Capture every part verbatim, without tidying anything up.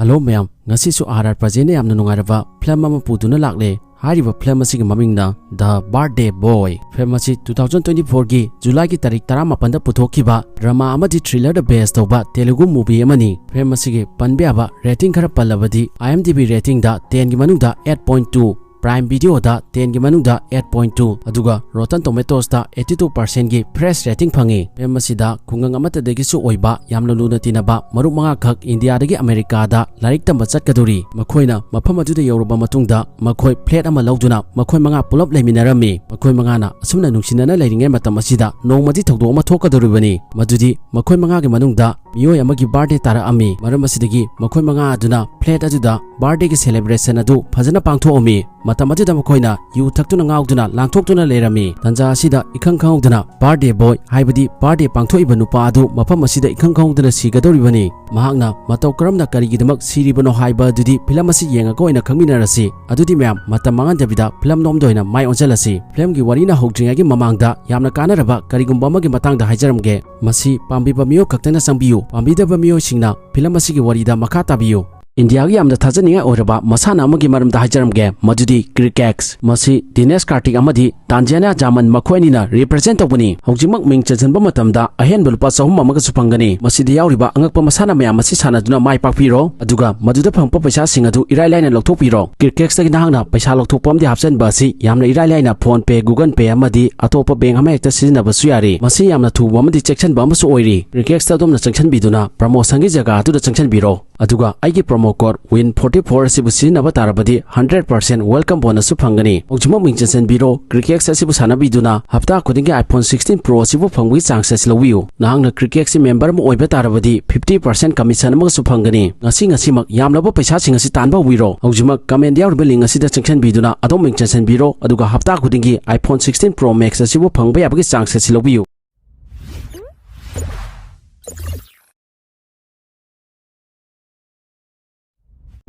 Hello ꯃꯌꯥꯝ, ꯉꯁꯤꯁꯨ R R ꯄ꯭ꯔꯖꯦꯟꯅ ꯌꯥꯝꯅ ꯅꯨꯡꯉꯥꯏꯔꯕ ꯐꯤꯂꯝ ꯑꯃ ꯄꯨꯗꯨꯅ ꯂꯥꯛꯂꯦ꯫ ꯍꯥꯏꯔꯤꯕ ꯐꯤꯂꯝ ꯑꯁꯤꯒꯤ ꯃꯃꯤꯡꯅ The Birthday Boy꯫ ꯐꯤꯂꯝ ꯑꯁꯤ two thousand twenty fourꯒꯤ ꯖꯨꯂꯥꯏꯒꯤ ꯇꯥꯔꯤꯛ ꯇꯔꯥꯃꯥꯄꯟꯗ ꯄꯨꯊꯣꯛꯈꯤꯕ ꯗ꯭ꯔꯃꯥ ꯑꯃꯗꯤ ꯊ꯭ꯔꯤꯂꯔꯗ ꯕꯦꯁ ꯇꯧꯕ ꯇꯦꯂꯨꯒꯨ ꯃꯨꯚꯤ ꯑꯃꯅꯤ꯫ ꯐꯤꯂꯝ ꯑꯁꯤꯒꯤ ꯄꯟꯕ ꯌꯥꯕ ꯔꯦꯇꯤꯡ ꯈꯔ ꯄꯜꯂꯕꯗꯤ, IMDb ꯔꯦꯇꯤꯡꯗ ꯇꯦꯟꯒꯤ ꯃꯅꯨꯡꯗ eight point two, Prime Videoꯗ ꯇꯦꯟꯒꯤ ꯃꯅꯨꯡꯗ eight point two, ꯑꯗꯨꯒ Rotten Tomatoesꯇ eighty two percentꯒꯤ fresh rating ꯐꯪꯉꯤ꯫ ꯐꯤꯂꯝ ꯑꯁꯤꯗ ꯈꯨꯡꯒꯪ ꯑꯃꯠꯇꯗꯒꯤꯁꯨ ꯑꯣꯏꯕ ꯌꯥꯝꯅ ꯂꯨꯅ ꯇꯤꯟꯅꯕ ꯃꯔꯨꯞ ꯃꯉꯥꯈꯛ ꯏꯟꯗꯤꯌꯥꯗꯒꯤ ꯑꯃꯦꯔꯤꯀꯥꯗ ꯂꯥꯏꯔꯤꯛ ꯇꯝꯕ ꯆꯠꯀꯗꯧꯔꯤ꯫ ꯃꯈꯣꯏꯅ ꯃꯐꯝ ꯑꯗꯨꯗ ꯌꯧꯔꯕ ꯃꯇꯨꯡꯗ ꯃꯈꯣꯏ flat ꯑꯃ ꯂꯧꯗꯨꯅ ꯃꯈꯣꯏ ꯃꯉꯥ ꯄꯨꯂꯞ ꯂꯩꯃꯤꯟꯅꯔꯝꯃꯤ꯫ ꯃꯈꯣꯏ ꯃꯉꯥꯅ ꯑꯁꯨꯝꯅ ꯅꯨꯡꯁꯤꯅꯅ ꯂꯩꯔꯤꯉꯩ ꯃꯇꯝ ꯑꯁꯤꯗ ꯅꯣꯡꯃꯗꯤ ꯊꯧꯗꯣꯛ ꯑꯃ ꯊꯣꯛꯀꯗꯧꯔꯤꯕꯅꯤ, ꯃꯗꯨꯗꯤ ꯃꯈꯣꯏ ꯃꯉꯥꯒꯤ ꯃꯅꯨꯡꯗ ꯃꯤꯑꯣꯏ ꯑꯃꯒꯤ birthday ꯇꯥꯔꯛꯑꯝꯃꯤ꯫ ꯃꯔꯝ ꯑꯁꯤꯗꯒꯤ ꯃꯈꯣꯏ ꯃꯉꯥ ꯑꯗꯨꯅ flat ꯑꯗꯨꯗ birthdayꯒꯤ celebration ꯑꯗꯨ ꯐꯖꯅ ꯄꯥꯡꯊꯣꯛꯑꯝꯃꯤ꯫ ꯃꯇꯝ ꯑꯗꯨꯗ ꯃꯈꯣꯏꯅ ꯌꯨ ꯊꯛꯇꯨꯅ ꯉꯥꯎꯗꯨꯅ ꯂꯥꯡꯊꯣꯛꯇꯨꯅ ꯂꯩꯔꯝꯃꯤ꯫ ꯇꯟꯖꯥ ꯑꯁꯤꯗ ꯏꯈꯪ ꯈꯪꯍꯧꯗꯅ birthday boy, ꯍꯥꯏꯕꯗꯤ birthday ꯄꯥꯡꯊꯣꯛꯏꯕ ꯅꯨꯄꯥ ꯑꯗꯨ ꯃꯐꯝ ꯑꯁꯤꯗ ꯏꯈꯪ ꯈꯪꯍꯧꯗꯅ ꯁꯤꯒꯗꯧꯔꯤꯕꯅꯤ꯫ ꯃꯍꯥꯛꯅ ꯃꯇꯧ ꯀꯔꯝꯅ ꯀꯔꯤꯒꯤꯗꯃꯛ ꯁꯤꯔꯤꯕꯅꯣ ꯍꯥꯏꯕ ꯑꯗꯨꯗꯤ ꯐꯤꯂꯝ ꯑꯁꯤ ꯌꯦꯡꯉꯒ ꯑꯣꯏꯅ ꯈꯪꯃꯤꯟꯅꯔꯁꯤ꯫ ꯑꯗꯨꯗꯤ ꯃꯌꯥꯝ, ꯃꯇꯝ ꯃꯥꯡꯍꯟꯗꯕꯤꯗ ꯐꯤꯂꯝꯂꯣꯝꯗ ꯑꯣꯏꯅ ꯃꯥꯏ ꯑꯣꯟꯁꯤꯜꯂꯁꯤ꯫ ꯐꯤꯂꯝꯒꯤ ꯋꯥꯔꯤꯅ ꯍꯧꯗ꯭ꯔꯤꯉꯩꯒꯤ ꯃꯃꯥꯡꯗ ꯌꯥꯝꯅ ꯀꯥꯟꯅꯔꯕ ꯀꯔꯤꯒꯨꯝꯕ ꯑꯃꯒꯤ ꯃꯇꯥꯡꯗ ꯍꯥꯏꯖꯔꯝꯒꯦ꯫ ꯃꯁꯤ ꯄꯥꯝꯕꯤꯕ ꯃꯤꯑꯣꯏ ꯈꯛꯇꯅ ꯆꯪꯕꯤꯌꯨ꯫ ꯄꯥꯝꯕꯤꯗꯕ ꯃꯤꯑꯣꯏꯁꯤꯡꯅ ꯐꯤꯂꯝ ꯑꯁꯤꯒꯤ ꯋꯥꯔꯤꯗ ꯃꯈꯥ ꯇꯥꯕꯤꯌꯨ꯫ ꯏꯟꯗꯤꯌꯥꯒꯤ ꯌꯥꯝꯅ ꯊꯥꯖꯅꯤꯡꯉꯥꯏ ꯑꯣꯏꯔꯕ ꯃꯁꯥꯟꯅ ꯑꯃꯒꯤ ꯃꯔꯝꯗ ꯍꯥꯏꯖꯔꯝꯒꯦ, ꯃꯗꯨꯗꯤ cricket꯫ ꯃꯁꯤ ꯗꯤꯅꯦꯁ ꯀꯥꯔꯇꯤꯛ ꯑꯃꯗꯤ ꯇꯥꯟꯖꯥꯅꯤꯌꯥ ꯖꯥꯃꯟ ꯃꯈꯣꯏ ꯑꯅꯤꯅ represent ꯇꯧꯕꯅꯤ꯫ ꯍꯧꯖꯤꯛꯃꯛ ꯃꯤꯡ ꯆꯟꯁꯤꯟꯕ ꯃꯇꯝꯗ ꯑꯍꯦꯟꯕ ꯂꯨꯄꯥ ꯆꯍꯨꯝ ꯑꯃꯒꯁꯨ ꯐꯪꯒꯅꯤ꯫ ꯃꯁꯤꯗ ꯌꯥꯎꯔꯤꯕ ꯑꯉꯛꯄ ꯃꯁꯥꯟꯅ ꯃꯌꯥꯝ ꯑꯁꯤ ꯁꯥꯟꯅꯗꯨꯅ ꯃꯥꯏ ꯄꯥꯛꯄꯤꯔꯣ, ꯑꯗꯨꯒ ꯃꯗꯨꯗ ꯐꯪꯕ ꯄꯩꯁꯥꯁꯤꯡ ꯑꯗꯨ ꯏꯔꯥꯏ ꯂꯥꯏꯅ ꯂꯧꯊꯣꯛꯄꯤꯔꯣ꯫ cricketꯇꯒꯤ ꯅꯍꯥꯛꯅ ꯄꯩꯁꯥ ꯂꯧꯊꯣꯛꯄ ꯑꯃꯗꯤ ꯍꯥꯞꯆꯤꯟꯕ ꯑꯁꯤ ꯌꯥꯝꯅ ꯏꯔꯥꯏ ꯂꯥꯏꯅ PhonePe, Google Pay ꯑꯃꯗꯤ ꯑꯇꯣꯞꯄ bank ꯑꯃ ꯍꯦꯛꯇ ꯁꯤꯖꯤꯟꯅꯕꯁꯨ ꯌꯥꯔꯤ꯫ ꯃꯁꯤ ꯌꯥꯝꯅ ꯊꯨꯕ ꯑꯃꯗꯤ ꯆꯦꯛꯁꯤꯟꯕ ꯑꯃꯁꯨ ꯑꯣꯏꯔꯤ꯫ cricketꯇ ꯑꯗꯣꯝꯅ ꯆꯪꯁꯤꯟꯕꯤꯗꯨꯅ promotionꯒꯤ ꯖꯒꯥ ꯑꯗꯨꯗ ꯆꯪꯁꯤꯟꯕꯤꯔꯣ꯫ ꯑꯗꯨꯒ ꯑꯩꯒꯤ promo code win forty four ꯑꯁꯤꯕꯨ ꯁꯤꯖꯤꯟꯅꯕ ꯇꯥꯔꯕꯗꯤ hundred percent welcome bonusꯁꯨ ꯐꯪꯒꯅꯤ꯫ ꯍꯧꯖꯤꯛꯃꯛ ꯃꯤꯡ ꯆꯟꯁꯤꯟꯕꯤꯔꯣ꯫ cricket ꯑꯁꯤꯕꯨ ꯁꯥꯟꯅꯕꯤꯗꯨꯅ ꯍꯞꯇꯥ ꯈꯨꯗꯤꯡꯒꯤ iPhone sixteen Pro ꯑꯁꯤꯕꯨ ꯐꯪꯕꯒꯤ chance ꯑꯁꯤ ꯂꯧꯕꯤꯌꯨ꯫ ꯅꯍꯥꯛꯅ cricketꯀꯤ member ꯑꯃ ꯑꯣꯏꯕ ꯇꯥꯔꯕꯗꯤ fifty percent commission ꯑꯃꯒꯁꯨ ꯐꯪꯒꯅꯤ꯫ ꯉꯁꯤ ꯉꯁꯤꯃꯛ ꯌꯥꯝꯂꯕ ꯄꯩꯁꯥꯁꯤꯡ ꯑꯁꯤ ꯇꯥꯟꯕ ꯍꯧꯕꯤꯔꯣ꯫ ꯍꯧꯖꯤꯛꯃꯛ commentꯗ ꯌꯥꯎꯔꯤꯕ link ꯑꯁꯤꯗ ꯆꯪꯁꯤꯟꯕꯤꯗꯨꯅ ꯑꯗꯣꯝ ꯃꯤꯡ ꯆꯟꯁꯤꯟꯕꯤꯔꯣ, ꯑꯗꯨꯒ ꯍꯞꯇꯥ ꯈꯨꯗꯤꯡꯒꯤ iPhone sixteen Pro Max ꯑꯁꯤꯕꯨ ꯐꯪꯕ ꯌꯥꯕꯒꯤ chance ꯑꯁꯤ ꯂꯧꯕꯤꯌꯨ꯫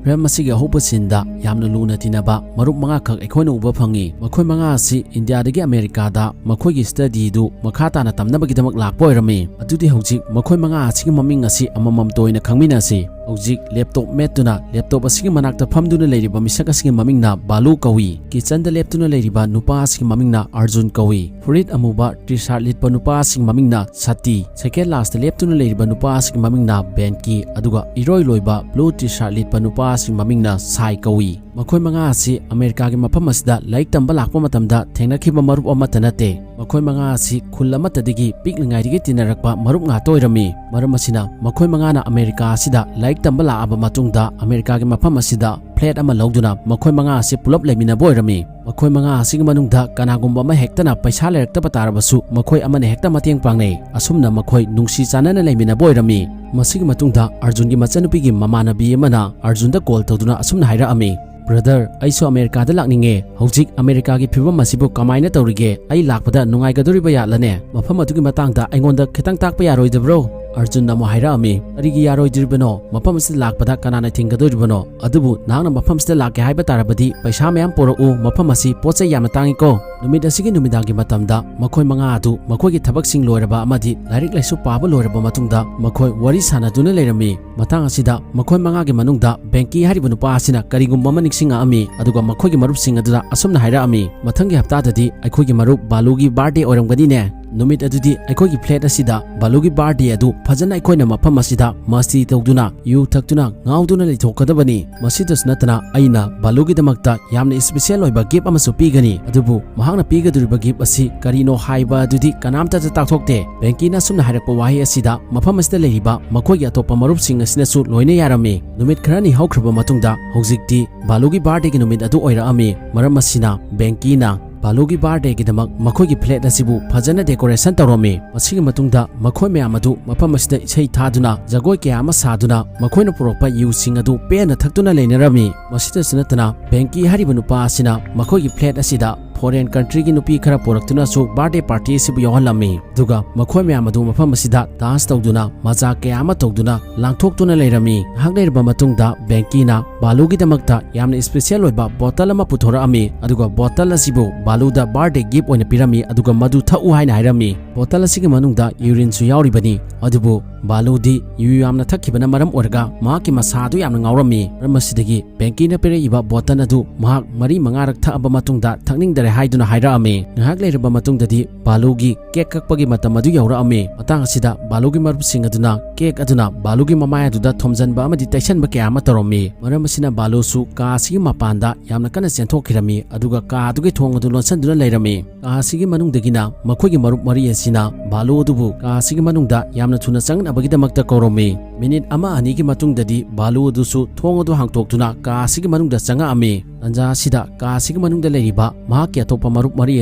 ꯐꯤꯂꯝ ꯑꯁꯤꯒꯤ ꯑꯍꯧꯕ sceneꯗ ꯌꯥꯝꯅ ꯂꯨꯅ ꯇꯤꯟꯅꯕ ꯃꯔꯨꯞ ꯃꯉꯥꯈꯛ ꯑꯩꯈꯣꯏꯅ ꯎꯕ ꯐꯪꯉꯤ꯫ ꯃꯈꯣꯏ ꯃꯉꯥ ꯑꯁꯤ ꯏꯟꯗꯤꯌꯥꯗꯒꯤ ꯑꯃꯦꯔꯤꯀꯥꯗ ꯃꯈꯣꯏꯒꯤ studyꯗꯨ ꯃꯈꯥ ꯇꯥꯅ ꯇꯝꯅꯕꯒꯤꯗꯃꯛ ꯂꯥꯛꯄ ꯑꯣꯏꯔꯝꯃꯤ꯫ ꯑꯗꯨꯗꯤ ꯍꯧꯖꯤꯛ ꯃꯈꯣꯏ ꯃꯉꯥ ꯑꯁꯤꯒꯤ ꯃꯃꯤꯡ ꯑꯁꯤ ꯑꯃꯃꯝꯇ ꯑꯣꯏꯅ ꯈꯪꯃꯤꯟꯅꯁꯤ꯫ ꯍꯧꯖꯤꯛ ꯂꯦꯞꯇꯣꯞ ꯃꯦꯠꯇꯨꯅ ꯂꯦꯞꯇꯣꯞ ꯑꯁꯤꯒꯤ ꯃꯅꯥꯛꯇ ꯐꯝꯗꯨꯅ ꯂꯩꯔꯤꯕ ꯃꯤꯁꯛ ꯑꯁꯤꯒꯤ ꯃꯃꯤꯡꯅ ꯕꯥꯂꯨ ꯀꯧꯏ꯫ ꯀꯤꯆꯟꯗ ꯂꯦꯞꯇꯨꯅ ꯂꯩꯔꯤꯕ ꯅꯨꯄꯥ ꯑꯁꯤꯒꯤ ꯃꯃꯤꯡꯅ ꯑꯔꯖꯨꯟ ꯀꯧꯏ꯫ ꯐꯨꯔꯤꯠ ꯑꯃꯨꯕ ꯇꯤ ꯁꯥꯔꯠ ꯂꯤꯠꯄ ꯅꯨꯄꯥ ꯑꯁꯤꯒꯤ ꯃꯃꯤꯡꯅ ꯁꯇꯤ꯫ ꯁꯦꯀꯦꯟ ꯂꯥꯁꯇ ꯂꯦꯞꯇꯨꯅ ꯂꯩꯔꯤꯕ ꯅꯨꯄꯥ ꯑꯁꯤꯒꯤ ꯃꯃꯤꯡꯅ ꯕꯦꯟꯀꯤ꯫ ꯑꯗꯨꯒ ꯏꯔꯣꯏ ꯂꯣꯏꯕ ꯕ꯭ꯂꯨ ꯇꯤ ꯁꯥꯔꯠ ꯂꯤꯠꯄ ꯅꯨꯄꯥ ꯑꯁꯤꯒꯤ ꯃꯃꯤꯡꯅ ꯁꯥꯏ ꯀꯧꯏ꯫ ꯃꯈꯣꯏ ꯃꯉꯥ ꯑꯁꯤ ꯑꯃꯦꯔꯤꯀꯥꯒꯤ ꯃꯐꯝ ꯑꯁꯤꯗ ꯂꯥꯏꯔꯤꯛ ꯇꯝꯕ ꯂꯥꯛꯄ ꯃꯇꯝꯗ ꯊꯦꯡꯅꯈꯤꯕ ꯃꯔꯨꯞ ꯑꯃꯠꯇ ꯅꯠꯇꯦ꯫ ꯃꯈꯣꯏ ꯃꯉꯥ ꯑꯁꯤ ꯈꯨꯜ ꯑꯃꯠꯇꯗꯒꯤ ꯄꯤꯛꯂꯤꯉꯩꯗꯒꯤ ꯇꯤꯟꯅꯔꯛꯄ ꯃꯔꯨꯞ ꯉꯥꯛꯇ ꯑꯣꯏꯔꯝꯃꯤ꯫ ꯃꯔꯝ ꯑꯁꯤꯅ ꯃꯈꯣꯏ ꯃꯉꯥꯅ ꯑꯃꯦꯔꯤꯀꯥ ꯑꯁꯤꯗ ꯂꯥꯏꯔꯤꯛ ꯇꯝꯕ ꯂꯥꯛꯑꯕ ꯃꯇꯨꯡꯗ ꯑꯃꯦꯔꯤꯀꯥꯒꯤ ꯃꯐꯝ ꯑꯁꯤꯗ ꯐ꯭ꯂꯦꯠ ꯑꯃ ꯂꯧꯗꯨꯅ ꯃꯈꯣꯏ ꯃꯉꯥ ꯑꯁꯤ ꯄꯨꯂꯞ ꯂꯩꯃꯤꯟꯅꯕ ꯑꯣꯏꯔꯝꯃꯤ꯫ ꯃꯈꯣꯏ ꯃꯉꯥ ꯑꯁꯤꯒꯤ ꯃꯅꯨꯡꯗ ꯀꯅꯥꯒꯨꯝꯕ ꯑꯃ ꯍꯦꯛꯇꯅ ꯄꯩꯁꯥ ꯂꯩꯔꯛꯇꯕ ꯇꯥꯔꯕꯁꯨ ꯃꯈꯣꯏ ꯑꯃꯅ ꯍꯦꯛꯇ ꯃꯇꯦꯡ ꯄꯥꯡꯅꯩ꯫ ꯑꯁꯨꯝꯅ ꯃꯈꯣꯏ ꯅꯨꯡꯁꯤ ꯆꯥꯟꯅꯅ ꯂꯩꯃꯤꯟꯅꯕ ꯑꯣꯏꯔꯝꯃꯤ꯫ ꯃꯁꯤꯒꯤ ꯃꯇꯨꯡꯗ ꯑꯔꯖꯨꯟꯒꯤ ꯃꯆꯟꯅꯨꯄꯤꯒꯤ ꯃꯃꯥꯟꯅꯕꯤ ꯑꯃꯅ ꯑꯔꯖꯨꯟꯗ ꯀꯣꯜ ꯇꯧꯗꯨꯅ ꯑꯁꯨꯝꯅ ꯍꯥꯏꯔꯛꯑꯝꯃꯤ, "ꯕ꯭ꯔꯗꯔ, ꯑꯩꯁꯨ ꯑꯃꯦꯔꯤꯀꯥꯗ ꯂꯥꯛꯅꯤꯡꯉꯦ꯫ ꯍꯧꯖꯤꯛ ꯑꯃꯦꯔꯤꯀꯥꯒꯤ ꯐꯤꯕꯝ ꯑꯁꯤꯕꯨ ꯀꯃꯥꯏꯅ ꯇꯧꯔꯤꯒꯦ? ꯑꯩ ꯂꯥꯛꯄꯗ ꯅꯨꯡꯉꯥꯏꯒꯗꯣꯔꯤꯕ ꯌꯥꯠꯂꯅꯦ? ꯃꯐꯝ ꯑꯗꯨꯒꯤ ꯃꯇꯥꯡꯗ ꯑꯩꯉꯣꯟꯗ ꯈꯤꯇꯪ ꯇꯥꯛꯄ ꯌꯥꯔꯣꯏꯗꯕ꯭ꯔꯣ?" ꯑꯔꯖꯨꯟꯅ ꯑꯃꯨꯛ ꯍꯥꯏꯔꯛꯑꯝꯃꯤ, "ꯀꯔꯤꯒꯤ ꯌꯥꯔꯣꯏꯗ꯭ꯔꯤꯕꯅꯣ? ꯃꯐꯝ ꯑꯁꯤꯗ ꯂꯥꯛꯄꯗ ꯀꯅꯥꯅ ꯊꯤꯡꯒꯗꯣꯔꯤꯕꯅꯣ? ꯑꯗꯨꯕꯨ ꯅꯍꯥꯛꯅ ꯃꯐꯝ ꯑꯁꯤꯗ ꯂꯥꯛꯀꯦ ꯍꯥꯏꯕ ꯇꯥꯔꯕꯗꯤ ꯄꯩꯁꯥ ꯃꯌꯥꯝ ꯄꯨꯔꯛꯎ, ꯃꯐꯝ ꯑꯁꯤ ꯄꯣꯠ ꯆꯩ ꯌꯥꯝꯅ ꯇꯥꯡꯉꯤꯀꯣ꯫" ꯅꯨꯃꯤꯠ ꯑꯁꯤꯒꯤ ꯅꯨꯃꯤꯗꯥꯡꯒꯤ ꯃꯇꯝꯗ ꯃꯈꯣꯏ ꯃꯉꯥ ꯑꯗꯨ ꯃꯈꯣꯏꯒꯤ ꯊꯕꯛꯁꯤꯡ ꯂꯣꯏꯔꯕ ꯑꯃꯗꯤ ꯂꯥꯏꯔꯤꯛ ꯂꯥꯏꯁꯨ ꯄꯥꯕ ꯂꯣꯏꯔꯕ ꯃꯇꯨꯡꯗ ꯃꯈꯣꯏ ꯋꯥꯔꯤ ꯁꯥꯟꯅꯗꯨꯅ ꯂꯩꯔꯝꯃꯤ꯫ ꯃꯇꯥꯡ ꯑꯁꯤꯗ ꯃꯈꯣꯏ ꯃꯉꯥꯒꯤ ꯃꯅꯨꯡꯗ ꯕꯦꯡꯀꯤ ꯍꯥꯏꯔꯤꯕ ꯅꯨꯄꯥ ꯑꯁꯤꯅ ꯀꯔꯤꯒꯨꯝꯕ ꯑꯃ ꯅꯤꯡꯁꯤꯡꯉꯛꯑꯝꯃꯤ, ꯑꯗꯨꯒ ꯃꯈꯣꯏꯒꯤ ꯃꯔꯨꯞꯁꯤꯡ ꯑꯗꯨꯗ ꯑꯁꯨꯝꯅ ꯍꯥꯏꯔꯛꯑꯝꯃꯤ, "ꯃꯊꯪꯒꯤ ꯍꯞꯇꯥꯗꯗꯤ ꯑꯩꯈꯣꯏꯒꯤ ꯃꯔꯨꯞ ꯕꯥꯂꯨꯒꯤ ꯕꯥꯔꯗꯦ ꯑꯣꯏꯔꯝꯒꯅꯤꯅꯦ꯫ ꯅꯨꯃꯤꯠ ꯑꯗꯨꯗꯤ ꯑꯩꯈꯣꯏꯒꯤ ꯐ꯭ꯂꯦꯠ ꯑꯁꯤꯗ ꯕꯥꯂꯨꯒꯤ ꯕꯥꯔꯗꯦ ꯑꯗꯨ ꯐꯖꯅ ꯑꯩꯈꯣꯏꯅ ꯃꯐꯝ ꯑꯁꯤꯗ ꯃꯁꯇꯤ ꯇꯧꯗꯨꯅ, ꯌꯨ ꯊꯛꯇꯨꯅ, ꯉꯥꯎꯗꯨꯅ ꯂꯩꯊꯣꯛꯀꯗꯕꯅꯤ꯫ ꯃꯁꯤꯗꯁꯨ ꯅꯠꯇꯅ ꯑꯩꯅ ꯕꯥꯂꯨꯒꯤꯗꯃꯛꯇ ꯌꯥꯝꯅ ꯏꯁꯄꯤꯁꯦꯜ ꯑꯣꯏꯕ ꯒꯤꯐ ꯑꯃꯁꯨ ꯄꯤꯒꯅꯤ꯫ ꯑꯗꯨꯕꯨ ꯃꯍꯥꯛꯅ ꯄꯤꯒꯗꯧꯔꯤꯕ ꯒꯤꯐ ꯑꯁꯤ ꯀꯔꯤꯅꯣ ꯍꯥꯏꯕ ꯑꯗꯨꯗꯤ ꯀꯅꯥꯝꯇꯗ ꯇꯥꯛꯊꯣꯛꯇꯦ꯫" ꯕꯦꯡꯀꯤꯅ ꯑꯁꯨꯝꯅ ꯍꯥꯏꯔꯛꯄ ꯋꯥꯍꯩ ꯑꯁꯤꯗ ꯃꯐꯝ ꯑꯁꯤꯗ ꯂꯩꯔꯤꯕ ꯃꯈꯣꯏꯒꯤ ꯑꯇꯣꯞꯄ ꯃꯔꯨꯞꯁꯤꯡ ꯑꯁꯤꯅꯁꯨ ꯂꯣꯏꯅ ꯌꯥꯔꯝꯃꯤ꯫ ꯅꯨꯃꯤꯠ ꯈꯔꯅꯤ ꯍꯧꯈ꯭ꯔꯕ ꯃꯇꯨꯡꯗ ꯍꯧꯖꯤꯛꯇꯤ ꯕꯥꯂꯨꯒꯤ ꯕꯥꯔꯗꯦꯒꯤ ꯅꯨꯃꯤꯠ ꯑꯗꯨ ꯑꯣꯏꯔꯛꯑꯝꯃꯤ꯫ ꯃꯔꯝ ꯑꯁꯤꯅ ꯕꯦꯡꯀꯤꯅ ꯕꯥꯂꯨꯒꯤ ꯕꯥꯔꯗꯦꯒꯤꯗꯃꯛ ꯃꯈꯣꯏꯒꯤ ꯐ꯭ꯂꯦꯠ ꯑꯁꯤꯕꯨ ꯐꯖꯅ ꯗꯦꯀꯣꯔꯦꯁꯟ ꯇꯧꯔꯝꯃꯤ꯫ ꯃꯁꯤꯒꯤ ꯃꯇꯨꯡꯗ ꯃꯈꯣꯏ ꯃꯌꯥꯝ ꯑꯗꯨ ꯃꯐꯝ ꯑꯁꯤꯗ ꯏꯁꯩ ꯊꯥꯗꯨꯅ, ꯖꯒꯣꯏ ꯀꯌꯥ ꯑꯃ ꯁꯥꯗꯨꯅ, ꯃꯈꯣꯏꯅ ꯄꯨꯔꯛꯄ ꯌꯨꯁꯤꯡ ꯑꯗꯨ ꯄꯦꯟꯅ ꯊꯛꯇꯨꯅ ꯂꯩꯅꯔꯝꯃꯤ꯫ ꯃꯁꯤꯗꯁꯨ ꯅꯠꯇꯅ ꯕꯦꯡꯀꯤ ꯍꯥꯏꯔꯤꯕ ꯅꯨꯄꯥ ꯑꯁꯤꯅ ꯃꯈꯣꯏꯒꯤ ꯐ꯭ꯂꯦꯠ ꯑꯁꯤꯗ foreign countryꯒꯤ ꯅꯨꯄꯤ ꯈꯔ ꯄꯨꯔꯛꯇꯨꯅꯁꯨ birthday party ꯑꯁꯤꯕꯨ ꯌꯥꯎꯍꯜꯂꯝꯃꯤ꯫ ꯑꯗꯨꯒ ꯃꯈꯣꯏ ꯃꯌꯥꯝ ꯑꯗꯨ ꯃꯐꯝ ꯑꯁꯤꯗ dance ꯇꯧꯗꯨꯅ, ꯃꯖꯥꯛ ꯀꯌꯥ ꯑꯃ ꯇꯧꯗꯨꯅ ꯂꯥꯡꯊꯣꯛꯇꯨꯅ ꯂꯩꯔꯝꯃꯤ꯫ ꯉꯥꯏꯍꯥꯛ ꯂꯩꯔꯕ ꯃꯇꯨꯡꯗ ꯕꯦꯡꯀꯤꯅ ꯕꯥꯂꯨꯒꯤꯗꯃꯛꯇ ꯌꯥꯝꯅ special ꯑꯣꯏꯕ bottle ꯑꯃ ꯄꯨꯊꯣꯔꯛꯑꯝꯃꯤ꯫ ꯑꯗꯨꯒ bottle ꯑꯁꯤꯕꯨ ꯕꯥꯂꯨꯗ birthday gift ꯑꯣꯏꯅ ꯄꯤꯔꯝꯃꯤ꯫ ꯑꯗꯨꯒ ꯃꯗꯨ ꯊꯛꯎ ꯍꯥꯏꯅ ꯍꯥꯏꯔꯝꯃꯤ꯫ Bottle ꯑꯁꯤꯒꯤ ꯃꯅꯨꯡꯗ urineꯁꯨ ꯌꯥꯎꯔꯤꯕꯅꯤ꯫ ꯑꯗꯨꯕꯨ ꯕꯥꯂꯨꯗꯤ ꯌꯨ ꯌꯥꯝꯅ ꯊꯛꯈꯤꯕꯅ ꯃꯔꯝ ꯑꯣꯏꯔꯒ ꯃꯍꯥꯛꯀꯤ ꯃꯁꯥ ꯑꯗꯨ ꯌꯥꯝꯅ ꯉꯥꯎꯔꯝꯃꯤ꯫ ꯃꯔꯝ ꯑꯁꯤꯗꯒꯤ ꯕꯦꯡꯀꯤꯅ ꯄꯤꯔꯛꯏꯕ bottle ꯑꯗꯨ ꯃꯍꯥꯛ ꯃꯔꯤ ꯃꯉꯥꯔꯛ ꯊꯛꯑꯕ ꯃꯇꯨꯡꯗ ꯊꯛꯅꯤꯡꯗꯔꯦ ꯍꯥꯏꯗꯨꯅ ꯍꯥꯏꯔꯛꯑꯝꯃꯤ꯫ ꯉꯥꯏꯍꯥꯛ ꯂꯩꯔꯕ ꯃꯇꯨꯡꯗꯗꯤ ꯕꯥꯂꯨꯒꯤ cake ꯀꯛꯄꯒꯤ ꯃꯇꯝ ꯑꯗꯨ ꯌꯧꯔꯛꯑꯝꯃꯤ꯫ ꯃꯇꯥꯡ ꯑꯁꯤꯗ ꯕꯥꯂꯨꯒꯤ ꯃꯔꯨꯞꯁꯤꯡ ꯑꯗꯨꯅ cake ꯑꯗꯨꯅ ꯕꯥꯂꯨꯒꯤ ꯃꯃꯥꯏ ꯑꯗꯨꯗ ꯊꯣꯝꯖꯤꯟꯕ ꯑꯃꯗꯤ ꯇꯩꯁꯟꯕ ꯀꯌꯥ ꯑꯃ ꯇꯧꯔꯝꯃꯤ꯫ ꯃꯔꯝ ꯑꯁꯤꯅ ꯕꯥꯂꯨꯁꯨ ꯀꯥ ꯑꯁꯤꯒꯤ ꯃꯄꯥꯟꯗ ꯌꯥꯝꯅ ꯀꯟꯅ ꯆꯦꯟꯊꯣꯛꯈꯤꯔꯝꯃꯤ, ꯑꯗꯨꯒ ꯀꯥ ꯑꯗꯨꯒꯤ ꯊꯣꯡ ꯑꯗꯨ ꯂꯣꯟꯁꯤꯟꯗꯨꯅ ꯂꯩꯔꯝꯃꯤ꯫ ꯀꯥ ꯑꯁꯤꯒꯤ ꯃꯅꯨꯡꯗꯒꯤꯅ ꯃꯈꯣꯏꯒꯤ ꯃꯔꯨꯞ ꯃꯔꯤ ꯑꯁꯤꯅ ꯕꯥꯂꯨ ꯑꯗꯨꯕꯨ ꯀꯥ ꯑꯁꯤꯒꯤ ꯃꯅꯨꯡꯗ ꯌꯥꯝꯅ ꯊꯨꯅ ꯆꯪꯅꯕꯒꯤꯗꯃꯛꯇ ꯀꯧꯔꯝꯃꯤ꯫ Minute ꯑꯃ ꯑꯅꯤꯒꯤ ꯃꯇꯨꯡꯗꯗꯤ ꯕꯥꯂꯨ ꯑꯗꯨꯁꯨ ꯊꯣꯡ ꯑꯗꯨ ꯍꯥꯡꯇꯣꯛꯇꯨꯅ ꯀꯥ ꯑꯁꯤꯒꯤ ꯃꯅꯨꯡꯗ ꯆꯪꯉꯛꯑꯝꯃꯤ꯫ ꯇꯟꯖꯥ ꯑꯁꯤꯗ ꯀꯥ ꯑꯁꯤꯒꯤ ꯃꯅꯨꯡꯗ ꯂꯩꯔꯤꯕ ꯃꯍꯥꯛꯀꯤ ꯑꯇꯣꯞꯄ ꯃꯔꯨꯞ ꯃꯔꯤ